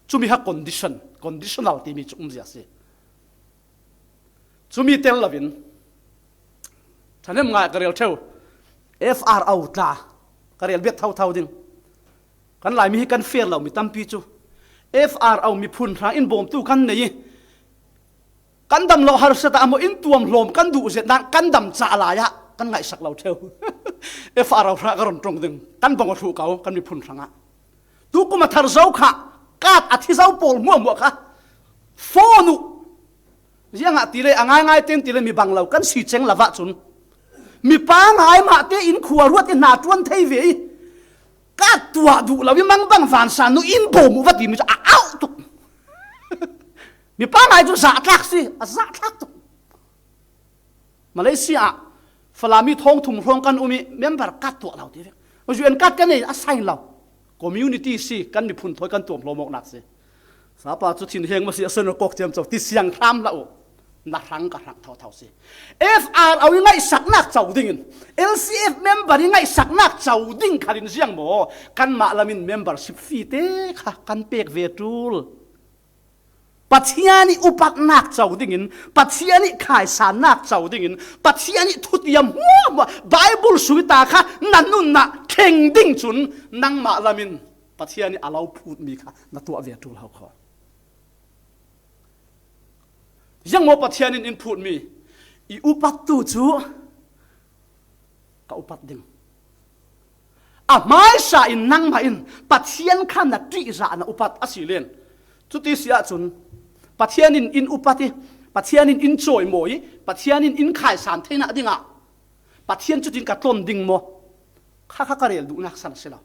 Cumi ha condition, conditional timi cu umzia a si. Cumi tel loin ṭhahnem ngai ka rel ṭheu. F R O tla ka rel biat thotho ding. Kan Laimi hi kan fer lo mi tampi cu F R O miphun hrang in bawmtu kan nei i, kan dam lo harsat ah maw, in tuamhlawm kan duh zet nain kan dam cah lai ah kan ngaihsak lo ṭheu. F R O hrang ka run ṭong ding, kan bang aw thluh ko kan miphun hrangah. Tukum a thar zo kha, kat a thi zo pawl hmuahhmuah kha phone uh. Ziangahtile a ngaingai ten tile mi bang lo kan si ceng lo vah cun, mipa ngai mah tein khua ruat i hna ṭuan thei ve i, kat tuah duh lo i mangbang vansan nu in bawm uh va timi cu a auh tuk. Mipa ngai cu zahtlak si, a zahtlak tuk. Malaysia ah Falami thawng thum hrawng kan um i member kat tuah lo ti ve. U N kat kan nei a sign lo. Community si kan miphun thawi kan tuamhlawm awknak si. Sapa cu thinheng maw si a sen kawk ciamco ti siang hram hlah uh. Na hrang ka hrang thotho si. F R O i ngaihsaknak co dingin, L C F member i ngaihsaknak co ding khalin ziang maw, kanmah lamin membership fee te kha kan pek ve tul. Pathian i upatnak co dingin, Pathian i khaisannak co dingin, Pathian i thutiam hmuahhmuah, Bible sui ta kha na nunna thleng ding cun nangmah lamin Pathian i a lo phutmi kha na tuah ve tul ho kho. Ziang maw Pathian in in phutmi i upattu cu ka upat ding. A hmaisa in nangmah in Pathian kha na ṭihzah na upat a si len. Cuti si ahcun Pathian in in upat i, Pathian in in cawimawi i, Pathian in in khaisan theinak dingah Pathian cutin ka tlon ding maw? Kha kha ka rel duhnak san a si lo.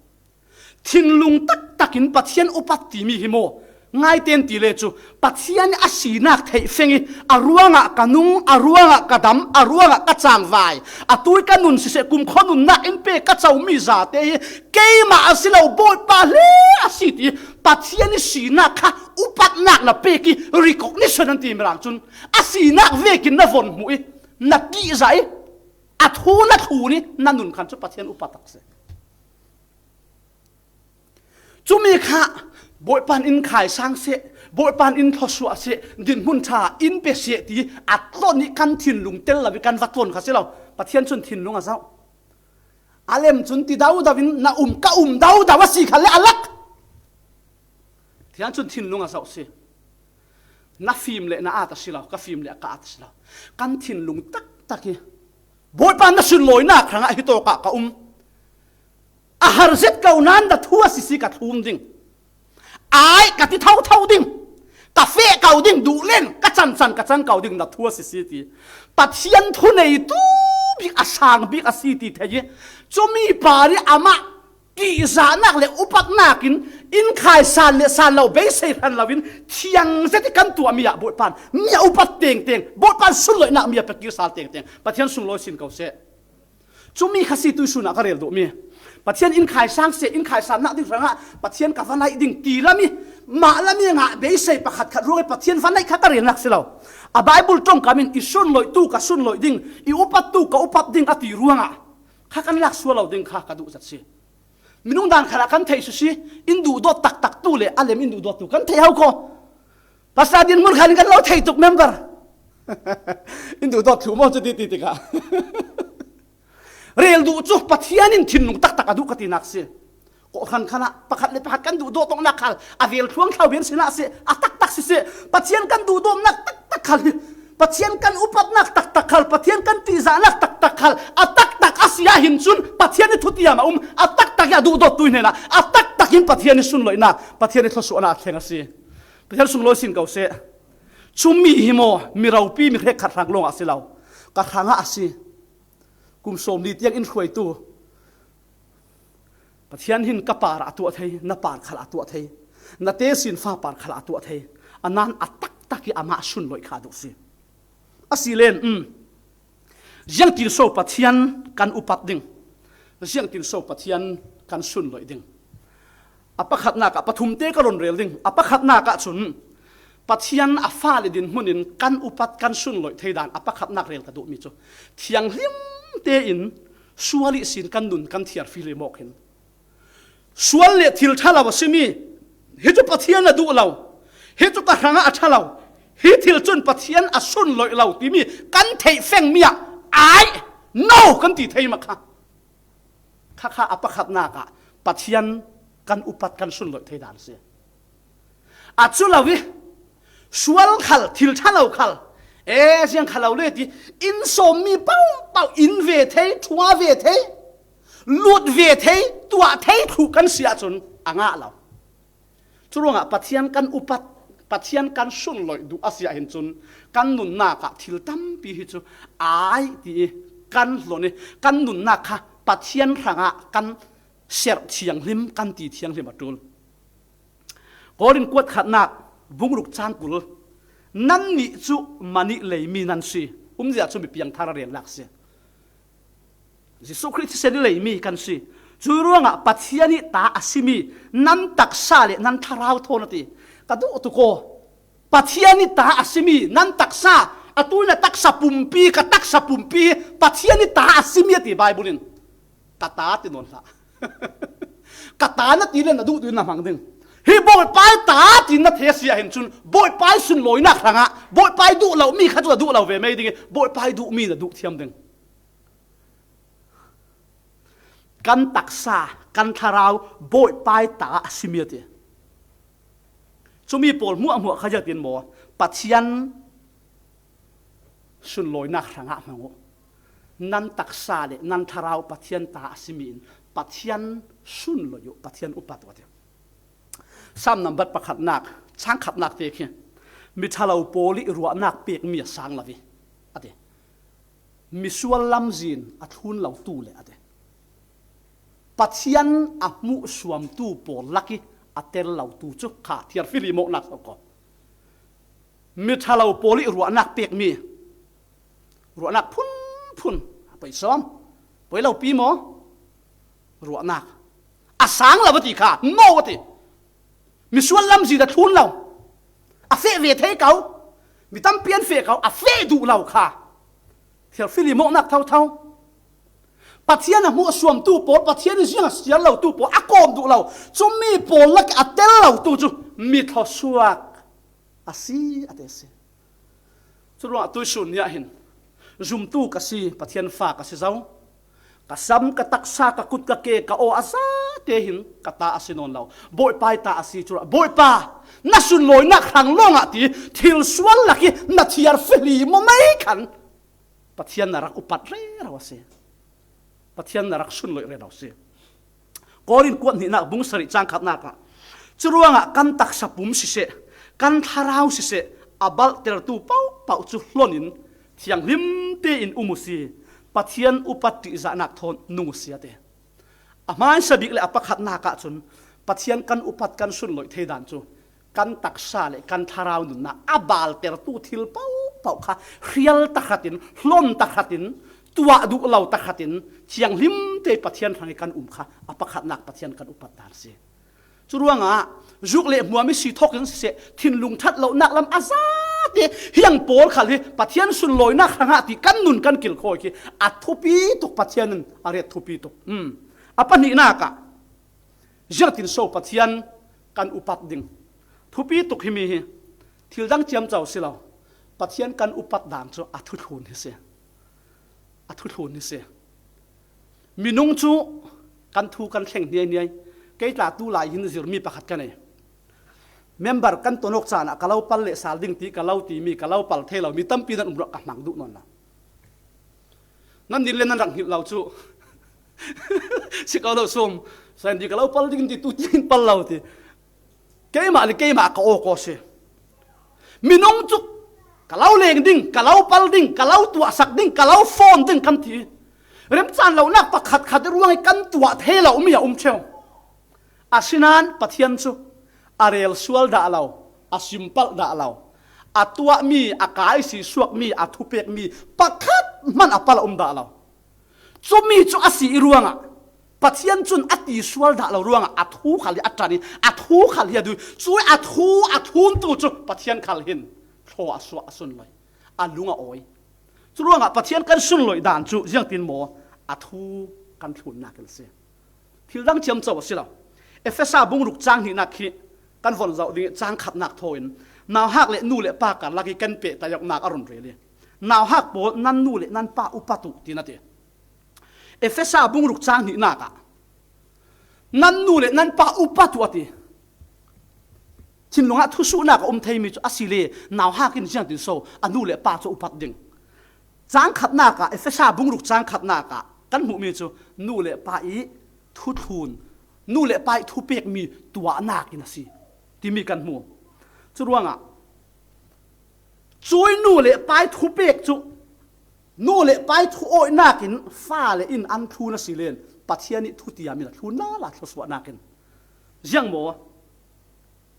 Thinlung taktak in Pathian upat timi hi maw? Ngaiten ti le cu Pathian a sinak theih feng i a ruangah ka nung, a ruangah ka dam, a ruangah ka cangvai, a tui ka nun siseh, kumkhua nunnak in pe ka comi zate hi keimah a si lo, Bawipa hle a si ti Pathian i sinak kha upatnak na pek i recognition an timi rang cun a sinak vekin na von hmuh i na ṭihzah i a thu na thlun i na nun khan cu Pathian upat tak si. Cumi kha Bawipa in in khaisang seh, Bawipa in in thluasuah seh, dinhmun ṭha in pe seh ti a tlon i kan thinlung tel lo i kan va tlon kha si lo. Pathian cun thinlung a zoh. A lem cun ti daudau in na um, ka um daudau a si kha le a lak. Pathian cun thinlung a zoh si. Na fim le na at a si lo, ka fim le ka at a si lo. Kan thinlung taktak i Bawipa na sunlawinak hrangah hitawk ah ka um. A har zet ko nain na thu a sisi ka thlum ding. Ai ka ti thotho ding. Ka feh ko ding, duh len ka cancan ka cang ko ding, na thu a sisi ti. Pathian thuneitu bik a sang bik a si ti thei i cumi par i amah ṭihzahnak le upatnak in in khaisan le san lo beisei hran loin thiang zet i kan tuahmi ah Bawipa in mi a upat tengteng, Bawipa in sunlawihnak mi a pekir sal tengteng Pathian sunglawi sin ko seh. Cumi kha si tuisun ah ka rel duhmi. Pathian in khaisang seh, in khaisannak ding hrangah Pathian ka va naih ding ti lami, mah lami ngah beisei pakhat khat ruangah Pathian va naih kha ka relnak si lo. A Bible ṭongkam in i sunlawihtu ka sunlawih ding, i upattu ka upat ding a ti ruangah kha kan lak sual lo ding kha ka duh zat si. Minung dan khalah kan theih sisi, in duhdawt taktaktu le a lem in duhdawttu kan theih ho kho. Pastor dinhmun khan kan lo thei tuk member. In duhdawt thlu maw cu ti ti tikah. Rel duh cu Pathian in thinlung taktak a duh ka tinak si. Kawhhran khalah pakhat le pakhat kan duhdawt awknak khal a vel thluang thlau men sinah si, a taktak siseh, Pathian kan duhdawtnak taktak khal hi. Pathian kan upatnak taktak khal, Pathian kan ṭihzahnak taktak khal a taktak a si ahhin cun Pathian i thutiam a um, a taktak i a duhdawttu hnenah a taktak in Pathian i sunlawihnak, Pathian i thluasuahnak a thleng a si. Pathian sunglawi sin ko seh. Cumi hi maw, mi ropi mi hrekkhat hrang lawngah a si lo, ka hrangah a si. Kum sawmli tiang in hruaitu Pathian hin ka parah a tuah thei, na par khalah a tuah thei, na tesin fa par khalah a tuah thei, a nan a taktak i amah sunlawih kha a duh si. A si len, um, ziangtin so Pathian kan upat ding, ziangtin so Pathian kan sunlawih ding. A pakhatnak ah, pathumte ka run rel ding. A pakhatnak ah cun Pathian a fale dinhmun in kan upat kan sunlawih thei dan a pakhatnak rel ka duhmi cu thianghlim tein sual ihsin kan nun kan thiar file mawk hin sual le thil ṭha lo a simi, hi cu Pathian a duh lo, hi cu ka hrangah a ṭha lo, hi thil cun Pathian a sunlawih lo timi kan theih fengmi ah ai no kan ti thei mak kha. Khakha a pakhatnak ah Pathian kan upat kan sunlawih thei dan a si. A cu lo i sual khal, thil ṭha lo khal, e, ziang kha lo le ti, in sawmmi paohpaoh in ve thei, ṭhua ve thei, lut ve thei, tuah thei thluh kan si ahcun a ngah lo. Curuangah Pathian kan upat, Pathian kan sunlawih duh a si ahhin cun kan nunnak ah thil tampi hi cu ai ti i kan hlon i kan nunnak kha Pathian hrangah kan serh thianghlim, kan ti thianghlim a ṭul. Korin kuat khatnak, bungruk cang kul, nannih cu man i leimi nan si, umzia cu mi piangthar a relnak si. Jesuh Khrih thisen i leimi kan si. Cu ruangah Pathian i ta a simi nan taksa le nan thlarau thawn a ti. Ka duh tuk aw. Pathian i ta a simi nan taksa, Atu in a taksa pumpi, ka taksa pumpi hi Pathian i ta a si mi a ti Bible in. Ka ta ti nawn hlah. Ka ta na ti le na duh tu in na hmang ding. Hi Bawipa i ta ti na thei a si a hin cun Bawipa i sunlawinak hrangah Bawipa i duh lo mi kha cu a duh lo ve mai ding i Bawipa i duh mi na duh thiam ding. Kan taksa, kan thlarau Bawipa i ta a si mi a ti. Cumi pawl hmuahhmuah kha ziatin maw Pathian sunlawinak hrangah hmang uh. Nan taksa le nan thlarau Pathian ta a si mi in Pathian sunlawih uh, Pathian upat uh a ti. Sam nambat pakhatnak, cang khatnak te khi mi ṭhalo pawl i ruahnak pekmi a sang lo hi a ti. Misual lamzin a thlun lotu le a ti. Pathian a hmuhsuamtu pawl lak i a tel lotu cu kha thiarfihlimawknak so ko. Mi ṭhalo pawl i ruahnak pekmi, ruahnak phunphun, a poi sawm, poi lo pi maw? Ruahnak a sang lo a ti kha, no a ti. Misual lamzin a thlun lo, a feh ve thei ko, mi tampi an feh ko, a feh duh lo kha. Thiarfihlimawknak thotho. Pathian a hmuhsuamtu pawl, Pathian i ziang a siar lotu pawl, a kawm duh lo. Cumi pawl lak a tel lotu cu mi thluasuak a si, a ti a si. Curuangah tuisun ni ah hin zumtu ka si, Pathian fa ka si zo. Ka sam, ka taksa, ka kut, ka ke, ka aw a zate hin ka ta a si nawn lo. Bawipa i ta a si curuangah, Bawipa, na sunlawinak hrang lawngah ti thil sual lak i na thiarfihlim aw mai khan Pathian na rak upat rero a si. Pathian na rak sunlawih rero a si. Korin kuat hnihnak bung sarih cang khatnak ah, curuangah kan taksa pum siseh, kan thlarau siseh, a balhtertu pohpoh cu hlon in thianghlim tein um u si. Pathian upat ṭihzahnak thawn nung u si a ti. A hmaisa bik le a pakhatnak ah cun Pathian kan upat, kan sunlawih thei dan cu kan taksa le kan thlarau nunnak a baltertu thil pohpoh kha hrial tahratin, hlon tahratin, tuah duh lo tahratin, thianghlim te Pathian hrang i kan um kha a pakhatnak Pathian kan upat dan a si. Curuangah zuk le hmuam i si thawk in siseh, thinlung ṭhat lonak lam a zate hiang pawl khal hi Pathian sunlawinak hrangah ti kan nun kan kilkhawi khi a thupi tuk, Pathian in a ret thupi tuk. Um. A pahnihnak ah, ziangtin so Pathian kan upat ding? Thupi tuk himi hi thil dang ciamco si lo. Pathian kan upat dan cu a thuthlun hi si. A thuthlun hi si. Minung cu kan thu kan thleng hniaihniai. Kei tla tu lai hin zirmi pakhat ka nei. Member kan tonawk caan ah ka lo pal lehsal ding ti ka lo timi, ka lo pal thei lo mi tampi nan um ruah ka hmang duh nawn lo. Nan din le nan rak hngilh lo cu. Si ko lo sawm, Sunday ka lo pal ding ti, tu tiin pal lo ti. Keimah le keimah ka aw kaw si. Minung cu ka lo leng ding, ka lo pal ding, ka lo tuahsak ding, ka lo fawn ding kan ti. Remcaan lonak pakhat khat ruang i kan tuah thei lo mi a um ṭheu. Asinain Pathian cu a rel sual dah lo, a simpalh dah lo, a tuahmi, a kai si suakmi, a thupekmi pakhat hmanh a pal a um dah lo. Cumi cu a si i ruangah Pathian cun a ti sual dah lo ruangah a thu khal hi a ṭan i a thu khal hi a dui. Cu a thu a thluntu cu Pathian khal hin thlaw a suah, a sunlawih, a lung a awi. Curuangah Pathian kan sunlawih dan cu ziangtin maw a thu kan thlunnak in a si. Thil dang ciamco a si lo. Efesa bung ruk cang hnihnak khi kan von zoh ding i cang khatnak thaw in nauhak le nu le pa karlak i kan pehtaihawknak a run rel i, nauhak pawl, nan nu le nan pa upat uh, tiin a ti. Efesa bung ruk cang hnihnak ah, nan nu le nan pa upat uh, a ti. Thinlung ah thusuhnak a um theimi cu a si le nauhak in ziangtin so a nu le pa cu upat ding? Cang khatnak ah, Efesa bung ruk cang khatnak ah kan hmuhmi cu nu le pa i thuthlun, nu le pa i thupekmi tuahnak in a si timi kan hmu. Curuangah cui nu le pa i thupek cu nu le pa i thu awihnak in fale in an thlun a si len Pathian i thutiam in a thlun lala thluasuahnak in. Ziang maw?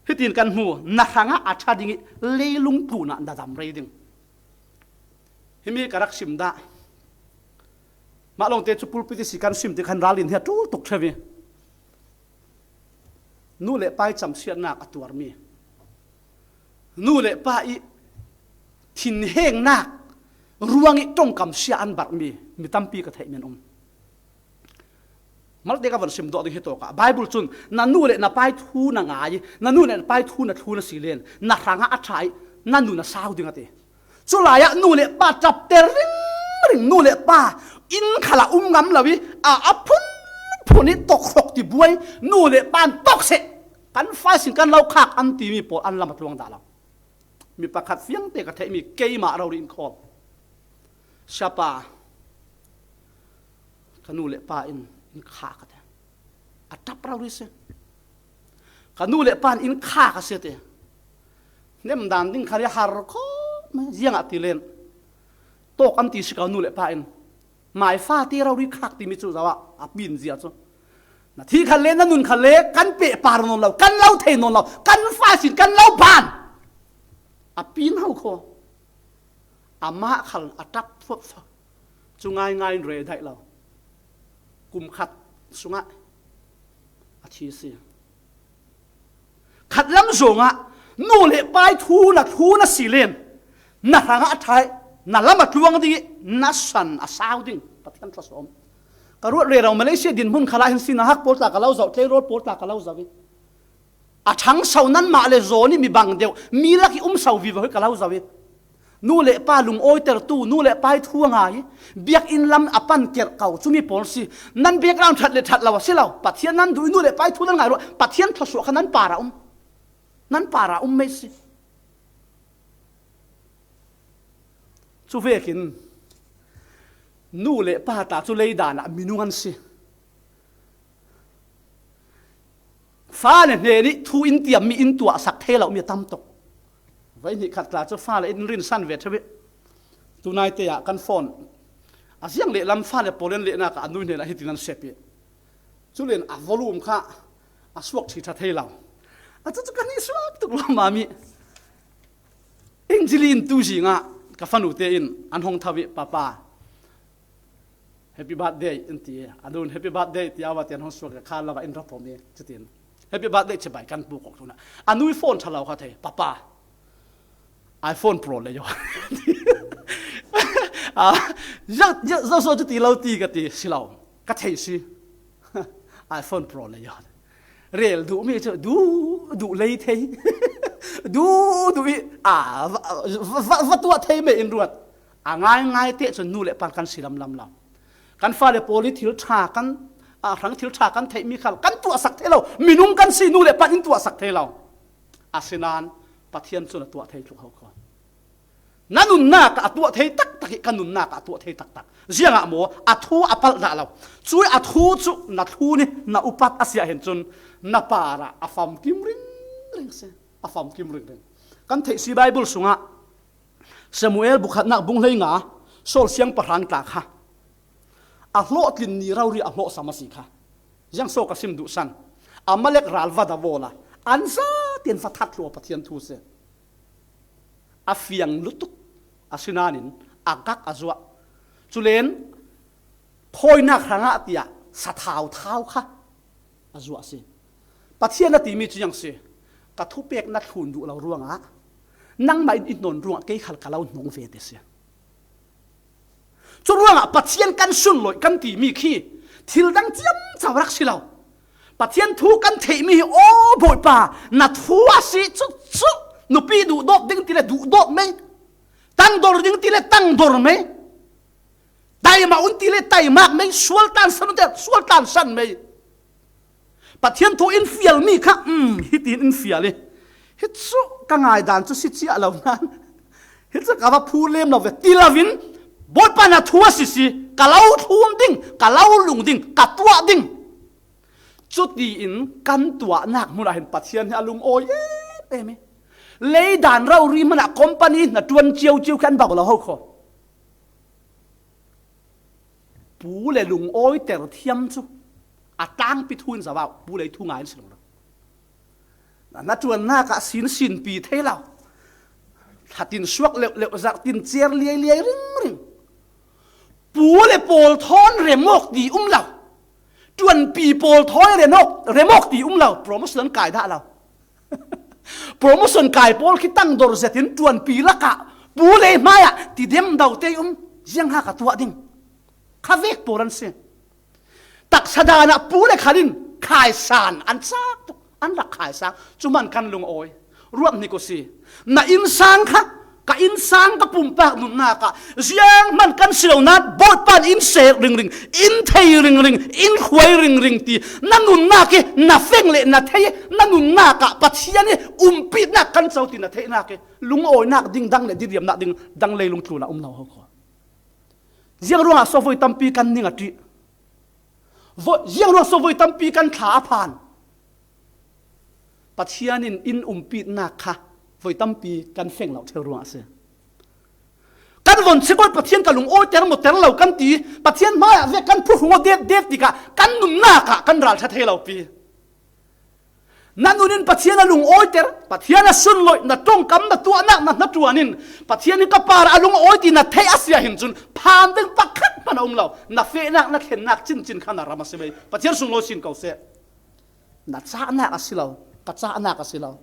Hitin kan hmu, na hrangah a ṭha ding i leilung tlunah na dam rei ding. Himi ka rak sim dah. Mah lawngte cu pulpit i si kan sim ti khan ralin hi a ṭul tuk ṭheu i. Nu le pa i camsiatnak a tuarmi, nu le pa i thinhengnak ruangih ṭongkam sia an barh mi, mi tampi ka theih men um. Malte ka van sim dawh ding hi tawkah Bible cun na nu le na pai thu na ngai, na nu le na pai thu na thlun a si len na hrangah a ṭha ih na nun a sau ding a ti. Culai ah nu le pa ṭapter ringring, nu le pa inn khal a um ngam lo ih a, a phunphun ih tokhrok ti buai, nu le pa in tawk seh, kan fa sin kan lo khak an timi pawl an lam a tluang dah lo. Mi pakhat fiangte ka theihmi keimah rori in khawl. Siapa, ka nu le pa in inn khak a ti. A ṭap rori si. Ka nu le pa in inn khak a si ti. Nemdan ding khal ih a har khawh mai, ziangah ti len tawk an ti si ka nu le pa in. Mai fate rori khak timi cu zoh ah a pin zia cu. Na thi khalle, na nun khalle kan pehpar nawn lo, kan lo thei nawn lo, kan fa sin kan lo ban. A pin ho khaw. Amah khal a ṭap fuatfuat. Cu ngaingai in rel daih lo. Kum khat sungah a thi si. Khatlam zongah nu le pai thu na thlun a si len na hrangah a ṭha ih na lam a tluang ding ih na san a sau ding Pathian thluasuah um. Ka ruat rero Malaysia dinhmun khalah hin sinahak pawl tla ka lo zoh, tleirawl pawl tla ka lo zoh ih a ṭhangso nanmah le zawn ih mi bang deuh, mi lak ih um so vivo hi ka lo zoh ih nu le pa lungawitertu, nu le pai thu a ngai ih biakinn lam a pan kerh ko cumi pawl si. Nan background ṭhat le ṭhat lo a si lo. Pathian nan duh ih nu le pai thu nan ngai ruah, Pathian thluasuah kha nan parah um. Nan parah um mei si. Cuvekin nu le pa ta cu leidan ah minung an si. Fale hnen ih thu in tiammi in tuahsak thei lomi a tam tuk. Voi hnih khat tla cu fale in rinsan ve ṭheu ih tunaite ah kan phone a ziang lehlam fale pawl in lehnak ah a nu hnenah hitin an sep ih, culen a volume kha a suak ṭhi ṭha thei lo. A cucu kan i suak tuk lawmmam ih English in tu zingah ka fanute in an hong tho ih, "Papa, happy birthday," in ti. A nun, "Happy birthday," tiah a va ti an hong suak ih kha lam ah in ra pom ih cutin, "Happy birthday," cibai kan puk awk thunah a nu ih phone ṭha lo kha thei, "Papa, iPhone Pro le yo." Ah, zo, zo, zo, zo cu ti lo ti ka ti si lo. Ka thei si. "iPhone Pro le yo." Rel duhmi cu duh, duh lei thei. Duh, duh ih, a, va, va, va, va tuah thei mei in ruat. A ngaingai te cun nu le pa kan si lamlam lo. Kan fale pawl ih thil ṭha kan, a, hrang thil ṭha kan theihmi khal kan tuahsak thei lo. Minung kan si, nu le pa in tuahsak thei lo. Asinain Pathian cun a tuah thei tluk ho kho. Na nunnak ah a tuah thei taktak ih ka nunnak ah a tuah thei taktak. Ziangah maw? A thu a palh dah lo. Cuih a thu cu na thlun ih na upat a si ah hin cun na parah a famkim ringring si. A famkim ringring. Kan theih si Bible sungah Samuel bukhatnak bung hleinga, Saul siangpahrang tla kha a hlawhtlin ni rori a hlawhsam a si kha. Ziang so ka sim duhsan. Amalek ral va da vawl a, an zatein va that hlua Pathian thu si. A fiang lutuk a si nain a gak a zuah. Culen thawinak hrangah tiah sathau thau kha a zuah a si. Pathian a timi cu ziang si, ka thupek na thlun duh lo ruangah nangmah in i hnawn ruangah kei khal ka lo hnawng ve ti si. Curuangah Pathian kan sunloih kan timi khi thil dang ciamco rak si lo. Pathian thu kan theihmi hi, aw Bawipa, na thu a si cucu, nupi duhdawt ding ti le duhdawt mei, tangdor ding ti le tangdor mei, taimak un ti le taimak mei, sual tlansan un ti le sual tlansan mei. Pathian thu in fialmi kha, um, hitin in fial ih, hi cu ka ngaidan cu si ciah lo nain, hi cu ka va phu lem lo ve ti loin, Bawipa na thu a si si, ka lo thlum ding, ka lo lung ding, ka tuah ding. Cutiin kan tuahnak hmunah hin Pathian hi a lungawi em em ih, leidan rori hmanah company hnaṭuan cio cio khi an bau lo ho kho. Pu le lungawiter thiam cu a tlangpi thu in zoh uh, pu le thu ngai in si lo. Na, na ṭuannak ah sin sinpi thei lo. Thlatin suak leuh leuh, zarh tin cer liai liai ringring. Pu le pawl thawn remawk ti um lo. Ṭuanpi pawl thawn remawk, remawk ti um lo. Promotion kai dah lo. Promotion kai pawl khi tangdor zetin ṭuanpi lakah Pu le hmaiah ti dem daute um, ziang ha ka tuah ding. Kha vek pawl an si. Taksa danah pu le khal in khaisan an chak tuk, an rak khaisang. Cu man kan lungawi. Ruat hnik u si. Na innsang kha, ka innsang ka pumpak nunnak ah ziang hman kan si lo nain Bawipa in in sek ringring, in thei ringring, in khuai ringring ti na nunnak i na feng le na thei i na nunnak ah Pathian i umpitnak kan co ti na theihnak i lungawinak ding dang le diriamnak ding dang leilung tlunah um lo ho kho. Ziang ruangah so voi tampi kan ning a ṭih? Voi, ziang ruang so voi tampi kan thla a phan? Pathian in in umpitnak kha voi tampi kan feng lo ṭheu ruangah a si. Kan von chek aw i Pathian ka lungawiter mawter lo kan ti, Pathian hmaiah vek kan phuhrung aw det det tikah kan nunnak ah kan ralṭha thei lo pi. Na nun in Pathian a lungawiter, Pathian a sunloih, na ṭongkam, na tuahnak, na hnaṭuan in Pathian in ka parah a lungawi ti na theih a si ahhin cun phan ding pakhat hmanh a um lo. Na fehnak, na thlennak cincin kha na ram a si ve. Pathian sunglawi sin ko seh. Na cahnak a si lo, ka cahnak a si lo.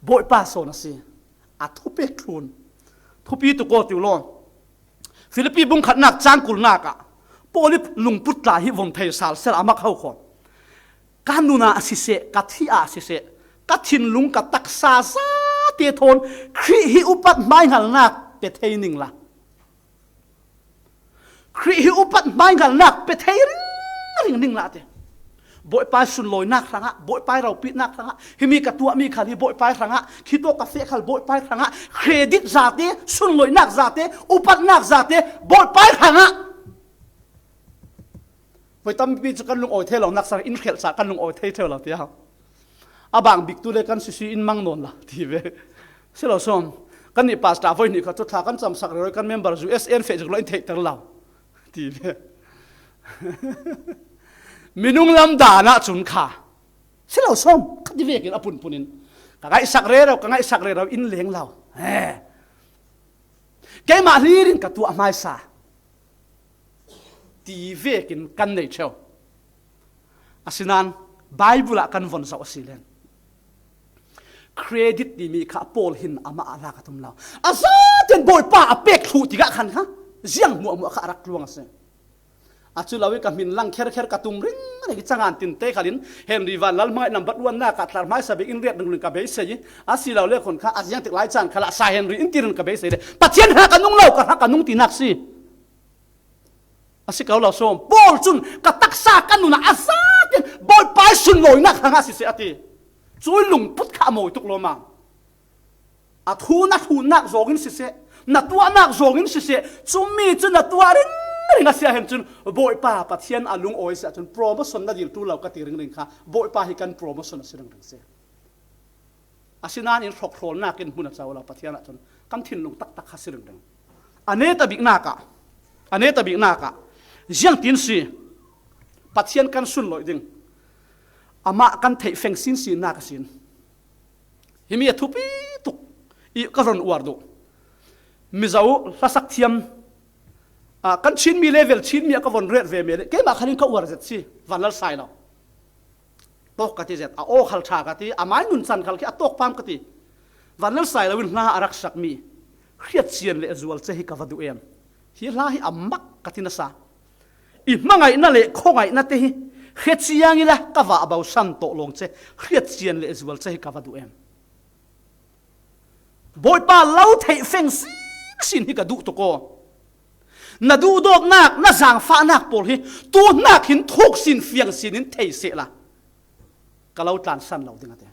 Bawipa sawn a si. A thupek thlun. Thupi tuk aw ti u law. Filipi bung khatnak cang kulnak ah Paul i lungput tla hi vom thei sal sel a mak ho kho. Ka nun ah siseh, ka thi ah siseh, ka thinlung, ka taksa zate thawn Khrih hi upat hmaihngalnak pe thei ning la. Khrih hi upat hmaihngalnak pe thei ringring ning la te. Bawipa i sunlawinak hrangah, Bawipa i ropinak hrangah, himi ka tuahmi khal hi Bawipa i hrangah, khitawk ka feh khal Bawipa i hrangah, credit zate, sunlawinak zate, upatnak zate, Bawipa i hrangah. Voi tampi cu kan lungawi thei lo, naksa in hrialh ca kan lungawi thei ṭheu lo tiah. A bang biktu le kan sisi in mang nawn la, ti ve. Si lo sawm. Kannih pastor voi hnih kha cu thla kan camsak rero i kan member zu S N feh zuk lo in theihter lo, ti ve. Minung lam dan ah cun kha. Si lo sawm, kha ti vekin a punpun in. Ka ngaihsak rero, ka ngaihsak rero in leng lo. He. Keimah hlir in ka tuah hmaisa. Ti vekin kan nei ṭheu. Asinain Baibal ah kan von zoh a si len credit timi kha Paul hin amah ah lak a tum lo. A zaten Bawipa a pek thluh tikah khan kha ziang hmuahhmuah kha a rak tluang a si. A cu lo i ka hmin lang kherkher ka tum ringring i cangan tinte khalin Henry Vanlal hmangaih nambat uannak ah thlar hmaisa bik in riat ringring ka beisei i a si lo le khun kha a ziangtik lai caan khalah Sa Henry in tirin ka beisei le Pathian hna ka nung lo, ka hna ka nung tinak si. A si ko lo sawm. Paul cun ka taksa ka nun ah a zaten Bawipa i sunlawinak hrangah siseh a ti. Cui lungput kha a mawi tuk lawmam. A thu na thunnak zawngin siseh, na tuahnak zawngin siseh, cumi cu na tuah ringring a si ahhin cun Bawipa Pathian a lungawi si ahcun promotion na dil ṭul lo ka ti ringring kha Bawipa hi kan promotion a si ringring si. Asinain hrokhrawlnak in hmun a co lo, Pathian ah cun kan thinlung taktak kha si ringring. A neta biknak ah, a neta biknak ah ziangtin si Pathian kan sunlawih ding, amah kan theih feng sin sinak a sin. Himi a thupi tuk i ka von uar duh. Mizo hlasak thiam, ah, kan Chinmi level Chinmi a ka von ret ve me le keimah khalin ka uar zet si, Vanlal Sai lo. Tawk ka ti zet, a aw khal ṭha ka ti, a mai nun can khal khi a tawk pam ka ti. Vanlal Sai lo in hla a rak sakmi hriatcian le zualce hi ka va duh em? Hi hla hi a mak ka ti nasa. I hmangaihna le khuangaihna te hi hre ciang ila ka va a bosan tawh lawng ce, hriatcian le zualce hi ka va duh em? Bawipa lo theih feng sinsin hi ka duh tuk aw. Na duhdawtnak, na zaangfahnak pawl hi tuhnak hin thuk sin fiang sin in thei sehla ka lo tlansan lo ding a ti.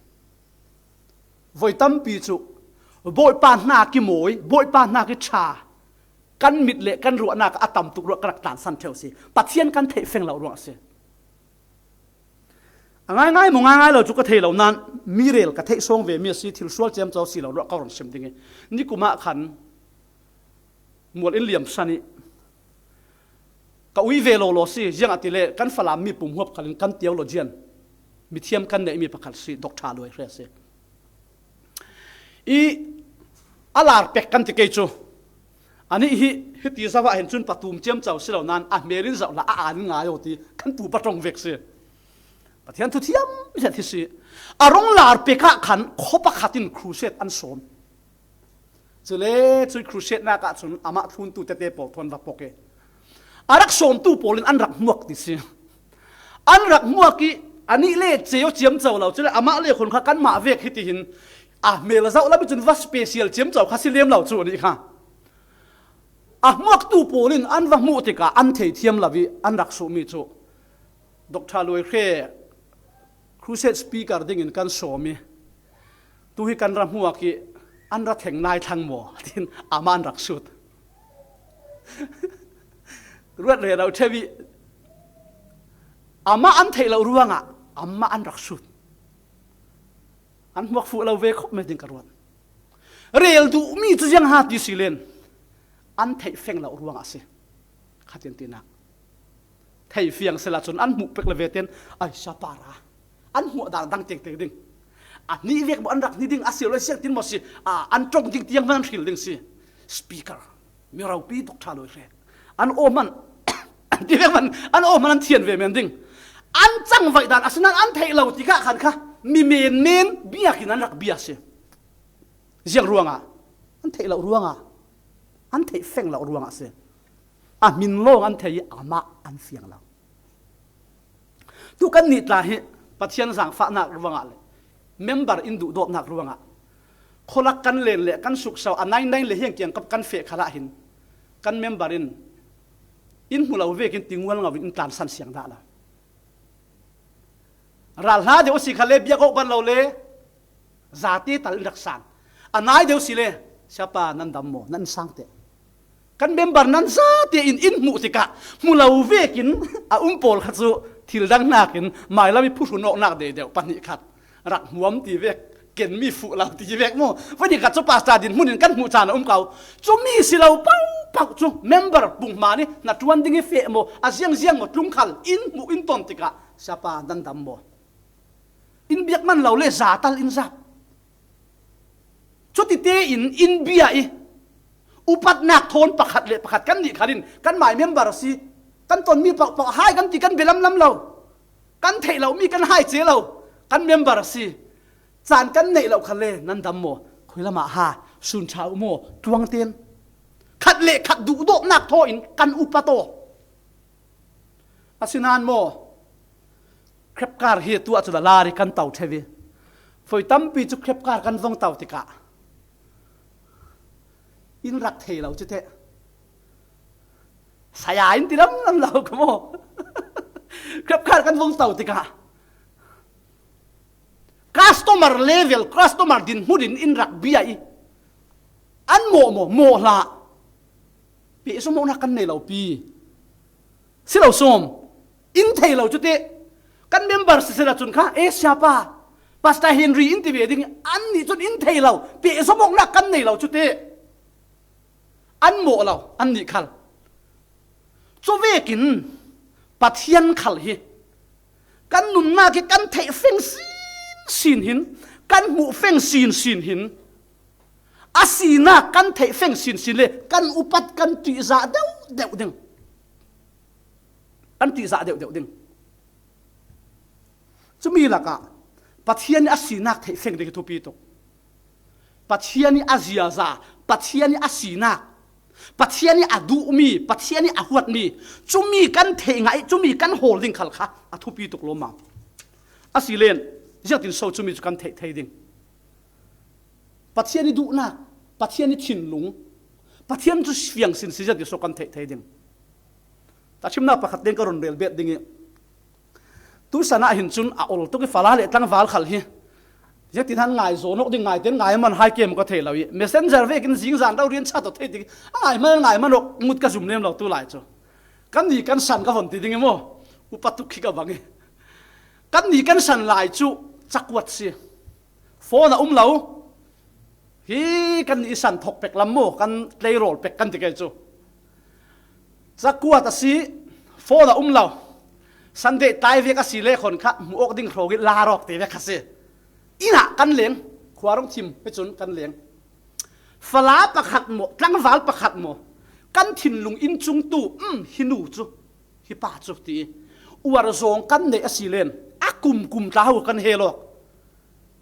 Voi tampi cu Bawipa hna kimawi, Bawipa hna kiṭha, kan mit le kan ruahnak a tam tuk ruah ka rak tlansan ṭheu si. Pathian kan theih feng lo ruang a si. A ngaingai maw ngaingai lo cu ka thei lo nain mi rel ka theih sawng ve mi a si, thil sual ciamco si lo ruah ka run sim ding i nikum ah khan mual in liam san i ka ui ve lo law si, ziangahtile kan Falam mi pumhuap khalin kan theologian, mithiam kan neihmi pakhat si, Doctor Luai Hre si. I a lar pek kan ti kei cu, anih hi hiti zoh ah hin cun patum ciamco si lo nain a hmel in zoh hlah a an ngai aw ti kan pu paṭong vek si. Pathian thu thiam zet hi si. A rung lar pek ah khan khuapakhat in crusade an sawm. Cule cui crusade nak ahcun amah thluntu tete pawl thawn va pok i a rak sawmtu pawl in an rak hmuak ti si. An rak hmuak i anih le ceu ciamco lo, cule amah le khun kha kanmah vek hitihin a hmel zoh lam i cun va special ciamco kha si lem lo cu anih kha. A hmuaktu pawl in an va hmuh tikah an thei thiam lo i an rak suhmi cu Doctor Luai Hre crusade speaker dingin kan sawm i tu hi kan ra hmuak i an ra thleng nai thlang maw? Tiin amah an rak sut. Ruat rero ṭheu i amah an theih lo ruangah amah an rak sut. An hmuak fuh lo ve khawp mai ding ka ruat. Rel duhmi cu ziang ha ti si len an theih feng lo ruangah a si. Khatin tinak thei fiang sila cun an hmuh pek le ve ten ai siapa ra an hmuah dan dang tektek ding. A hnih vek maw an rak hnih ding a si lo siang tin maw si, a, an ṭong ding tiang hman an hril ding si. Speaker, mi ropi Doctor Luai Hre an aw hman, an ti vek hman, an aw hman an thian ve men ding. An cangvaih dan a si nan an theih lo tikah khan kha mi menmen biakinn an rak bia si. Ziang ruangah an theih lo ruangah an theih feng lo ruangah a si. A hmin lawng an thei i amah an fiang lo. Tu kan nih tla hi Pathian zaangfahnak ruangah le member in duhdawtnak ruangah khualak kan len le kan sukso a nainai le hiang kiangkap kan feh khalah hin kan member in in hmu lo vekin tingual ngo in in tlansan siang dah lo. Ral hla deuh si kha le biak awk ban lo le zate tal in rak san. A nai deuh si le siapa nan dam maw, nan sang teh. Kan member nan zate in in hmuh tikah hmu lo vekin a um pawl kha cu thil dang hnakin mailam i phuhrun awknak dei deuh pahnih khat rak hmuam ti vek, kenmi fuh lo ti vek maw? Pahnih khat cu pastor dinhmun in kan hmuh caan a um ko. Cumi si lo paohpaoh cu member punghma nih hna ṭuan ding i feh maw, a ziangziang maw, tlungkhal in hmuh in ton tikah siapa nan dam maw? In biak man lo le zatal in zak. Cuti tein in bia i upatnak thawn pakhat le pakhat kan nih khan in kan mai member a si. Kan tonmi paohpaoh hai kan ti kan bialamlam lo. Kan theih lomi kan hai ce lo. Kan member a si. Caan kan neih lo khan le nan dam maw? Khuilam ah ha sun ṭha uh maw? Tuang ten khat le khat duhdawtnak thaw in kan upat aw. Asinain maw, khrepkar hi tu ah cun a lar i kan to ṭheu i, voi tampi cu khrepkar kan vong to tikah in rak thei lo cu teh. Saya in ti lam lam lo ka maw? Khrepkar kan vong to tikah customer level, customer dinhmun in in rak bia i an mawh maw, mawh hlah. Pehzom awknak kan nei lo pi. Si lo sawm. In thei lo cu teh. Kan member siseh ahcun kha, e siapa, Pastor Henry in ti ve ding, annih cun in thei lo. Pehzom awknak kan nei lo cu teh. An mawh lo, annih khal. Cuvekin Pathian khal hi kan nunnak i kan theih feng sin sin hin, kan hmuh feng sin sin hin, a sinak kan theih feng sin sin le kan upat kan ṭihzah deuh deuh ding. Kan ṭihzah deuh deuh ding. Cumi lakah Pathian i a sinak theih feng ding hi thupi tuk. Pathian i a ziaza, Pathian i a sinak, Pathian i a duhmi, Pathian i a huatmi, cumi kan theih ngah i cumi kan hawl ding khal kha a thupi tuk lawmmam. Asilen ziangtin so cumi cu kan theih thei ding? Pathian i duhnak, Pathian i thinlung, Pathian cu fiang sin si ziangtin so kan theih thei ding? Tahchimnak pakhat tein ka run rel bet ding i, tusan ah hin cun a ol tuk i fala le tlangval khal hi ziangtin han ngai zawn awk ding, ngai ten ngai man hai kem ka thei lo i, messenger vekin zingzan lo rian chat aw thei ding a ngai man, ngai man awk ngut ka zum lem lo tu lai cu. Kan ni kan san ka von ti ding i maw? Upa tuk khi ka bang i, kan ni kan san lai cu cakuat si. Phone a um lo. Hi kan nih i san thok pek lam maw, kan tleirawl pek kan ti kei cu. Cakuat a si, phone a um lo. Sunday tlai vek a si le khon kha hmuh awk ding hrawng i lar awk te vek kha si. Inn ah kan leng, khua rung thim hi cun kan leng. Fala pakhat maw, tlangval pakhat maw, kan thinlung in cung tu, um, hi nu cu, hi pa cu ti i uar zawng kan neih a si len a kum kum tla ho kan hel awk.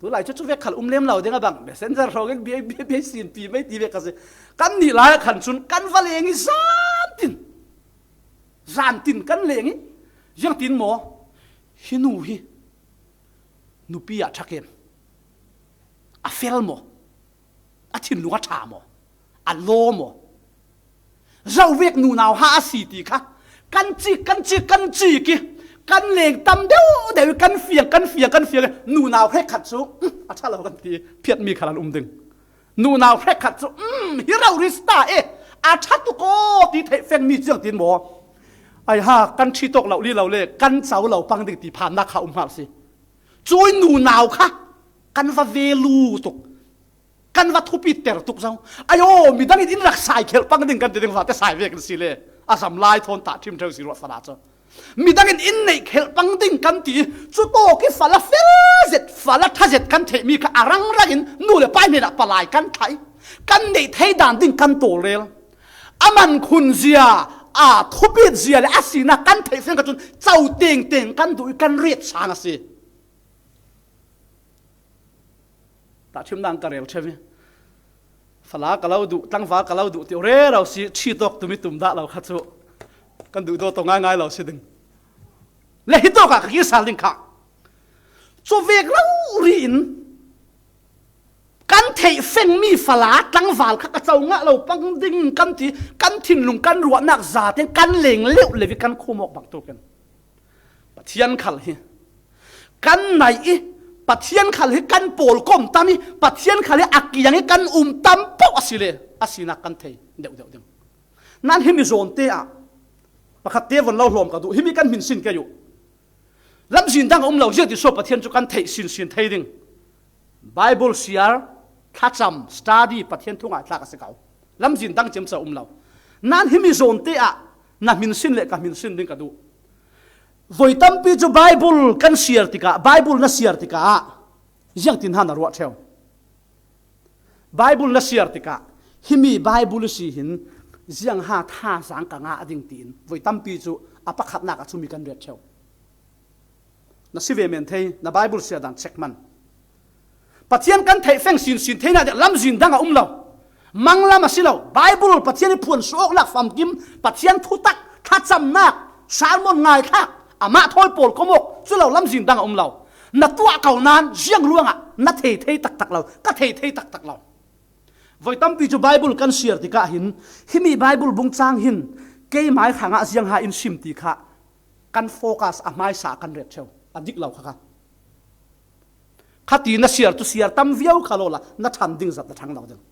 Tulai chu chu vek khal um lem lo ding a bang, messenger hrawngin bia, bia, bia sin pi mai ti vek ka si. Kan nih lai khan chun kan va leng i zan tin. Zan tin kan leng i. Ziang tin maw? Hi nu hi. Nupi a thakem. A fel maw? A thinlung a tha maw? A law maw? Zo vek nunau ha a si ti kha. Kan cik, kan cik, kan cik i. Kan leng tam deuh deuh i, kan fiang, kan fiang, kan fiang i. Nunau hrek khat chu, "Um, a tha lo," kan ti. Phiat mi khal an um ding. Nunau hrek khat chu, "Um, hi rau ris ta e. A tha tu ko," ti theih feng mi ziang tin maw? Ai ha, kan thi tawk lo li lo le, kan chau lo pang ding ti phan nak kha um hal si. Cui nunau kha, kan va ve lu tuk. Kan va thupi ter tuk zong. Ayo, midangin in rak sai khelh pang ding kan ti ding vate sai vek in si le. A zam lai thawn tah thim theu si ruat fala chu. Midangin in neih khelh pang ding kan ti. Chu tawk i fala fel zet, fala tha zet kan theih mi kha a rang rangin nu le pai hnenah palai kan thai. Kan neih thei dan ding kan tawlrel. A man khun zia, a thupit zia le a sina kan theih feng kha chun chau teng teng kan duh i kan riat sang a si. Tahthim nang ka rel ṭheu i. Fala ka lo duh, tlangval ka lo duh ti rero si, ṭhi tawk tum i tum dah lo kha chu. Kan duh daw tawh ngai ngai lo si ding. Le hi tawkah ka kisal ding kha. Chu vek rori in kan theih feng mi fala tlangval kha ka chau ngah lo pang ding kan ti, kan thinlung kan ruahnak zaten kan leng leuh leuh i kan khum awk bang tukin. Pathian khal hi kan nai i, Pathian khal hi kan pawlkom tam i, Pathian khal hi a kiang i kan um tam pawh a si le, a sinak kan thei deuh deuh ding. Nan himi zawnte ah pakhatte von lo hlawm ka duh, himi kan hmin sin kei uh. Lamzin dang a um lo, ziah ti saw Pathian chu kan theih sinsin thei ding. Bible siar, thlacham, study, Pathian thu ngaithlak a si kau. Lamzin dang ciamca um lo. Nan himi zawnte ah na hmin sin le ka hmin sin ding ka duh. Voi tampi cu Bible kan siar tikah, Bible na siar tikah ziangtin ha na ruah ṭheu. Bible na siar tikah himi Bible si hin ziang ha thazaang ka ngah ding tiin voi tampi cu a pakhatnak ah cumi kan riat ṭheu. Na si ve men thei, na Bible siar dan check man. Pathian kan theih feng sinsin theinak deuh lamzin dang a um lo. Manglam a si lo. Bible Pathian i phuan suak awknak famkim, Pathian thutak, thlacamnak, sermon ngaithlak, amah thawi pawl khawm awk cu lo lamzin dang a um lo. Na tuah ko nan ziang ruangah na thei thei taktak lo, ka thei thei taktak lo. Voi tampi cu Bible kan siar tikah hin, himi Bible bung cang hin keimai hrangah ziang ha in sim ti kha kan focus a hmaisa kan ret ṭheu, a dik lo kha kha. Khati na siar tu siar tam viau kha lawla na ṭhan ding zat na ṭhang lo ding.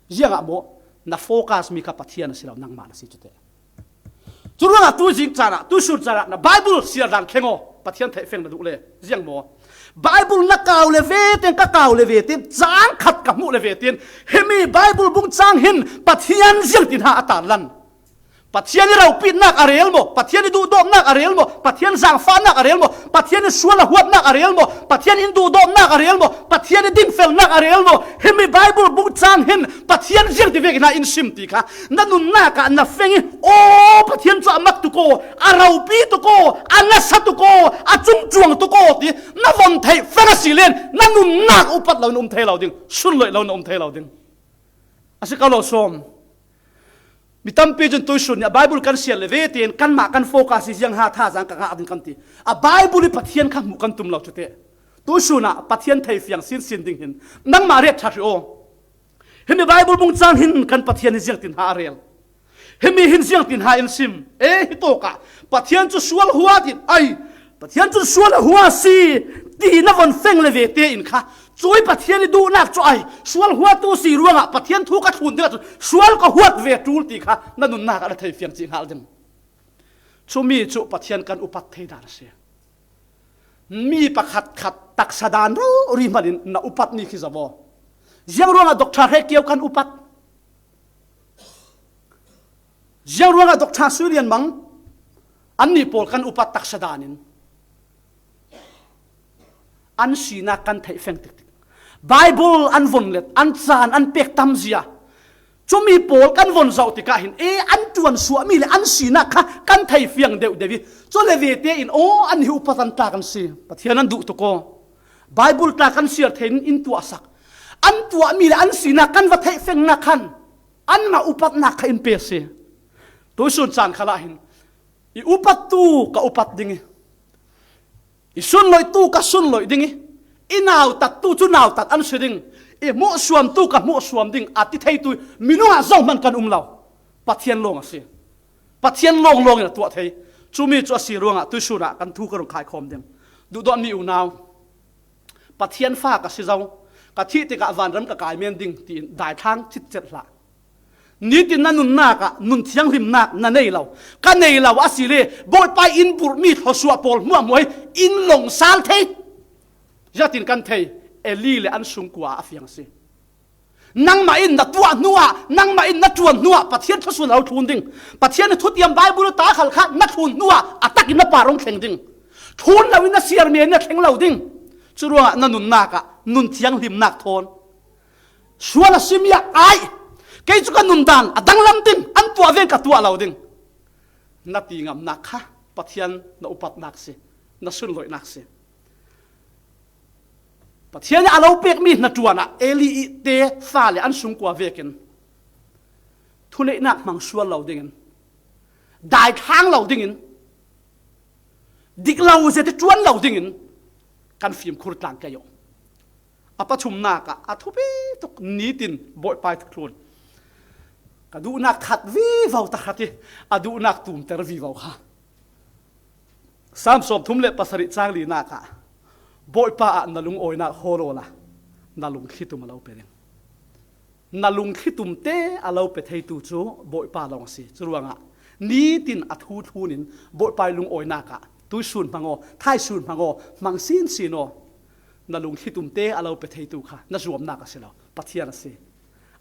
Ziangah maw? Na focus mi kha Pathian a si lo, nangmah na si cu te. Cu ruangah tu zing caan ah, tu sun caan ah na Bible siar dan thleng aw, Pathian theih feng na duh le. Ziang maw? Bible na kau le ve tein, ka kau le ve tein, caan khat ka hmuh le ve tein, himi Bible bung cang hin Pathian ziangtin ha a tarlan. Pathian i ropitnak a rel maw? Pathian i duhdawtnak a rel maw? Pathian zangfahnak a rel maw? Pathian i sual a huatnak a rel maw? Pathian in duhdawtnak a rel maw? Pathian i dingfelnak a rel maw? Himi Bible bung cang hin Pathian ziangti vekin ha in sim ti kha na nunnak ah na feng i, aw, Pathian cu a mak tuk aw, a ropi tuk aw, a nasa tuk aw, a cungcuang tuk aw ti na von theih feng a si len na nunnak upat lo na um thei lo ding, sunloih lo na um thei lo ding. A si ko lo sawm. Mi tampi cun tuisun nih a Bible kan siar le ve tein kanmah kan focus i ziang ha thazaang ka ngah ding kan ti. A Bible i Pathian kha hmuh kan tum lo cu te. Tuisun ah Pathian thei fiang sinsin ding hin nangmah riat ṭha hrih aw. Himi Bible bung cang hin kan Pathian hi ziangtin ha a rel. Himi hin ziangtin ha in sim. E, hi tawkah Pathian cu sual huat in, ai, Pathian cu sual a hua si ti na von feng le ve tein kha cui Pathian i duhnak cu, ai, sual huatu si ruangah Pathian thu ka thlun dingah cun sual ka huat ve ṭul ti kha na nunnak ah na thei fiang cih hngal ding. Cumi cu Pathian kan upat thei dan a si. Mi pakhatkhat taksa dan rori hmanh in na upatmi khi zoh aw. Ziang ruangah Doctor Hre Kio kan upat? Ziang ruangah Doctor Sui Lian Mang annih pawl kan upat taksa dan in an sinak kan theih feng tiktik. Bible an von let, an caan an pek tam zia. Cumi pawl kan von zoh tikah hin, e, an ṭuan suahmi le an sinak kha kan thei fiang deuh deuh i, cu le ve tein, aw, an hi upat an tlak an si. Pathian an duh tuk aw. Bible tla kan siar thei in tuahsak, an tuahmi le an sinak kan va theih fengnak khan anmah upatnak kha in pe si. Tuisun caan khalah hin i upattu ka upat ding i, i sunloihtu ka sunloih ding i, i nautattu cu nautat an si ding, i hmuhsuamtu ka hmuhsuam ding a ti theitu minung ah zohhmanh kan um lo. Pathian lawng a si. Pathian lawnglawng in a tuah thei. Cumi cu a si ruangah tuisun ah kan thu ka rung khaikhawm ding. Duhdawtmi unau, Pathian fa ka si zo, ka thih tikah vanram ka kai men ding, tiin daithlang citcet hlah. Nitin na nunnak ah nun thianghlimnak na nei lo, ka nei lo a si le, Bawipa in burhmi thluasuah pawl hmuahhmuah hi in lawng sal thei. Ziatin kan thei, Eli le an sungkua a fiang a si. Nangmah in na tuah hnuah, nangmah in na ṭuan hnuah Pathian thluasuah na lo thlun ding. Pathian thutiam Bible ta khal kha na thlun hnuah a takin na par hong thleng ding. Thlun loin na siar men na thleng lo ding. Curuangah na nunnak ah nun thianghlimnak thawn sual a simi ah ai, kei cu ka nundan a danglam ding, an tuah ven ka tuah lo ding. Na ti ngamnak kha Pathian na upatnak si, na sunloihnak si. Pathian nih a lo pekmi hnaṭuan ah Eli i te fale an sungkua vekin thuneihnak hmang sual lo dingin, daithlang lo dingin, dik lo zet i ṭuan lo dingin kan fimkhur tlang kei uh. A pathumnak ah a thupi tuk nitin Bawipa i thuthlun. Ka duhnak that vivo tahrat i a duhnak tumter vivo kha. Salm sawmthum le pasarih cang linak ah Bawipa ah na lungawinak hawl awla na lungthli tum a lo pe ding. Na lungthli tumte a lo pe theitu cu Bawipa lawng a si. Curuangah nitin a thu thlun in Bawipa i lungawinak ah tuisun hmang aw, thaisun hmang aw, hmang sinsin aw. Na lungthli tumte a lo pe theitu kha na zuamnak a si lo, Pathian a si.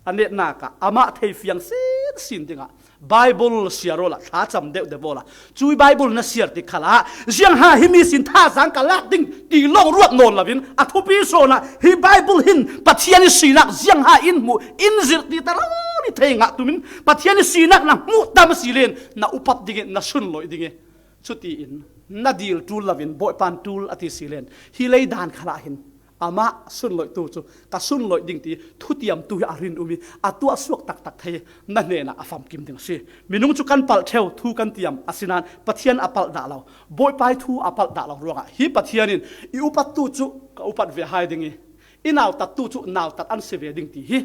A netnak ah amah thei fiang sinsin dingah Bible siar awla thlacam deuhdeuh awla cui Bible na siar tik khalah ziangha himi sin thazaang ka lak ding ti lawng ruat nawn loin a thupi sawnah hi Bible hin Pathian i sinak ziangha in hmuh in zirh ti ta lo ni thei ngah tumin Pathian i sinak na hmuh tam a si len na upat dingin na sunloih ding i, cutiin na dil ṭul loin Bawipa in ṭul a ti si len hi lei dan khalah hin amah sunloihtu cu ka sunloih ding ti thutiamtu hi a rin um i a tuahsuak taktak thei na hnenah a famkim ding a si. Minung cu kan palh ṭheu thu kan tiam a si nain Pathian a palh dah lo, Bawipa i thu a palh dah lo ruangah hi Pathian in i upattu cu ka upat ve hai ding i, i nautattu cu nautat an si ve ding ti hi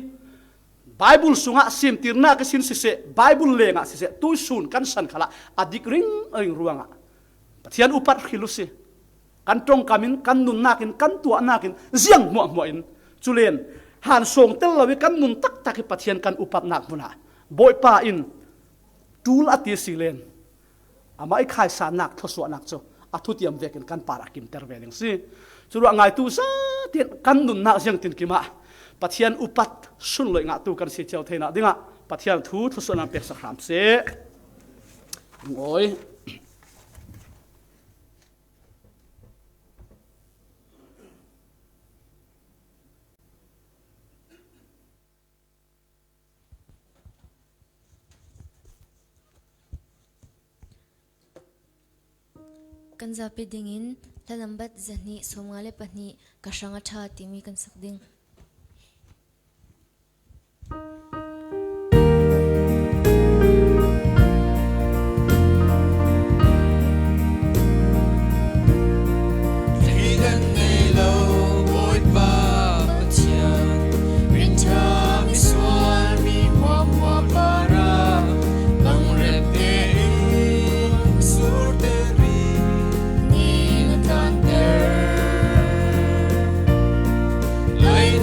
Bible sungah simtirnak ihsin siseh, Bible lengah siseh, tuisun kan san khalah a dik ringring ruangah Pathian upat hril u si. Kan ṭongkam in, kan nunnak in, kan tuahnak in, ziang hmuahhmuah in, culen han sawng tel lo i kan nun taktak i Pathian kan upatnak hmunah Bawipa in ṭul a ti si len amah i khaisannak, thluasuahnak cu a thutiam vekin kan parah kimter ve ding si. Curuah ngaitu zatin kan nunnak ziangtinkim ah Pathian upat sunloih ngahtu kan si cio theinak dingah Pathian thu thluasuahnak peksak hram seh. Ngawi. Kan zapi dingin hla nambat zahnih sawmnga le pahnih, Ka hrang a ṭha timi kan sak ding. Thleidan nei lo Bawipa Pathian, rinṭha misual mi hmuahhmuah parah nang rep tein surter i, ni na tlanter. Lai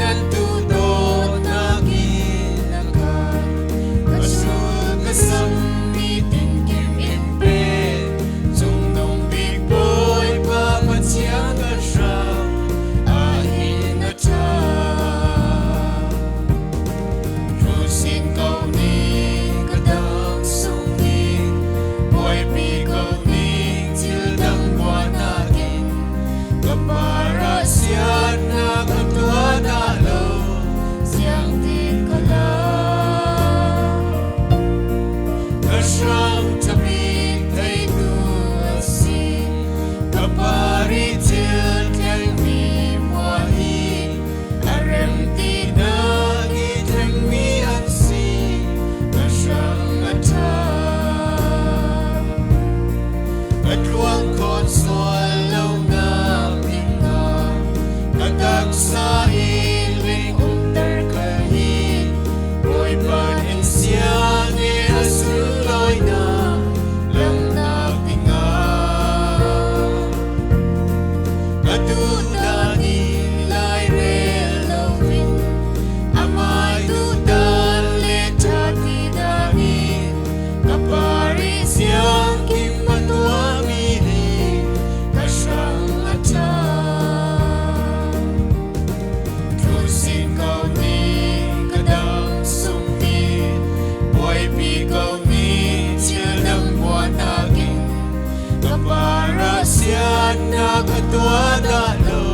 Na ka tua dah lo,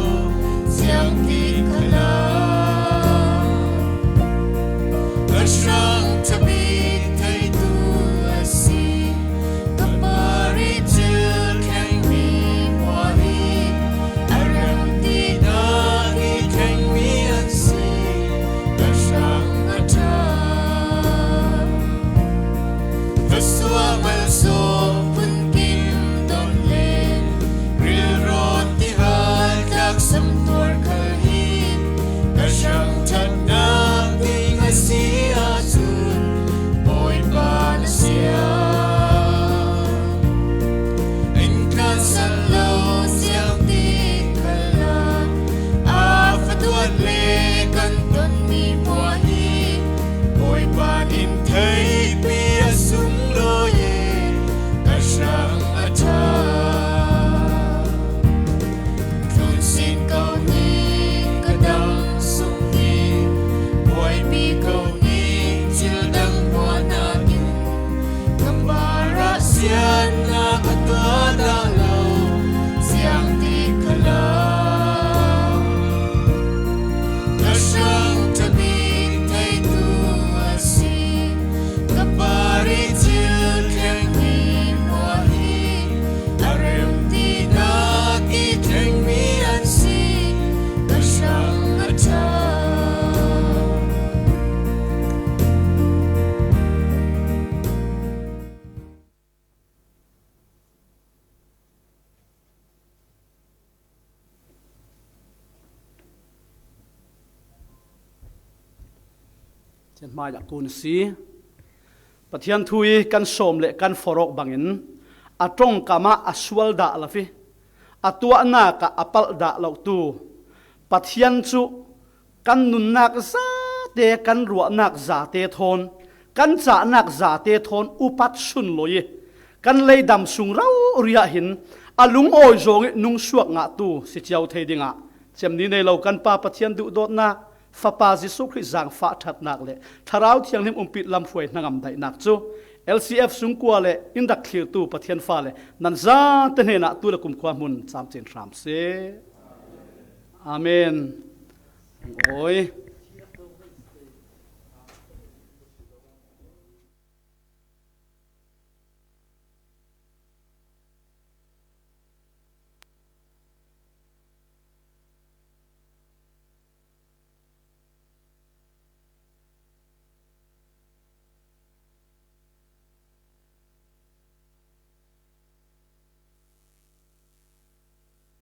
siang ti ka la. Ka hrang tha bik theitu a si. Ka pari thil thleng mi mua hi. A rem ti na ki thleng mi an si. Ka hrang a tha. Ka suah malsawm phun kim don le rilrawn ti hal tlak sam tuar khal hi. Ka hrang thatnak ding a si ahcun Bawipa na siang. In tlansan lo siang ti khal ah a fatuat le kan tonmi mua hi. Bawipa in theipi a sunglawi e, ka hrang a tha. Tlun sin ko ni ka dang sung ni, buaipi ko ni thil dang mua nain, ka parah siannak a tuah dah lo, siang ti ka la. Ka hrang tha bik theitu a si, ka pari thil thleng mi mua hi. A rem ti na ki thleng mi an si, ka hrang a tha. Thianhmai ah kun a si. Pathian thu i kan sawm le kan forh awk bangin a ṭongkam ah a sual dah lo hi. A tuahnak ah a palh dah lotu Pathian cu kan nunnak zate, kan ruahnak zate thawn, kan cahnak zate thawn upat sunlawi i kan leidam sung rori ah hin a lungawi zawng i nungsuak ngahtu si cio thei dingah cem ni nei lo kan Pa Pathian duhdawtnak, Fapa Jesuh Khrih zaangfah ṭhatnak le Thlarau Thianghlim umpit lamhruai hnangam daihnak cu L C F sungkua le in rak thlirtu Pathian fa le nan zate hnenah tu le kumkhua hmun camcin hram seh. Amen. Awi.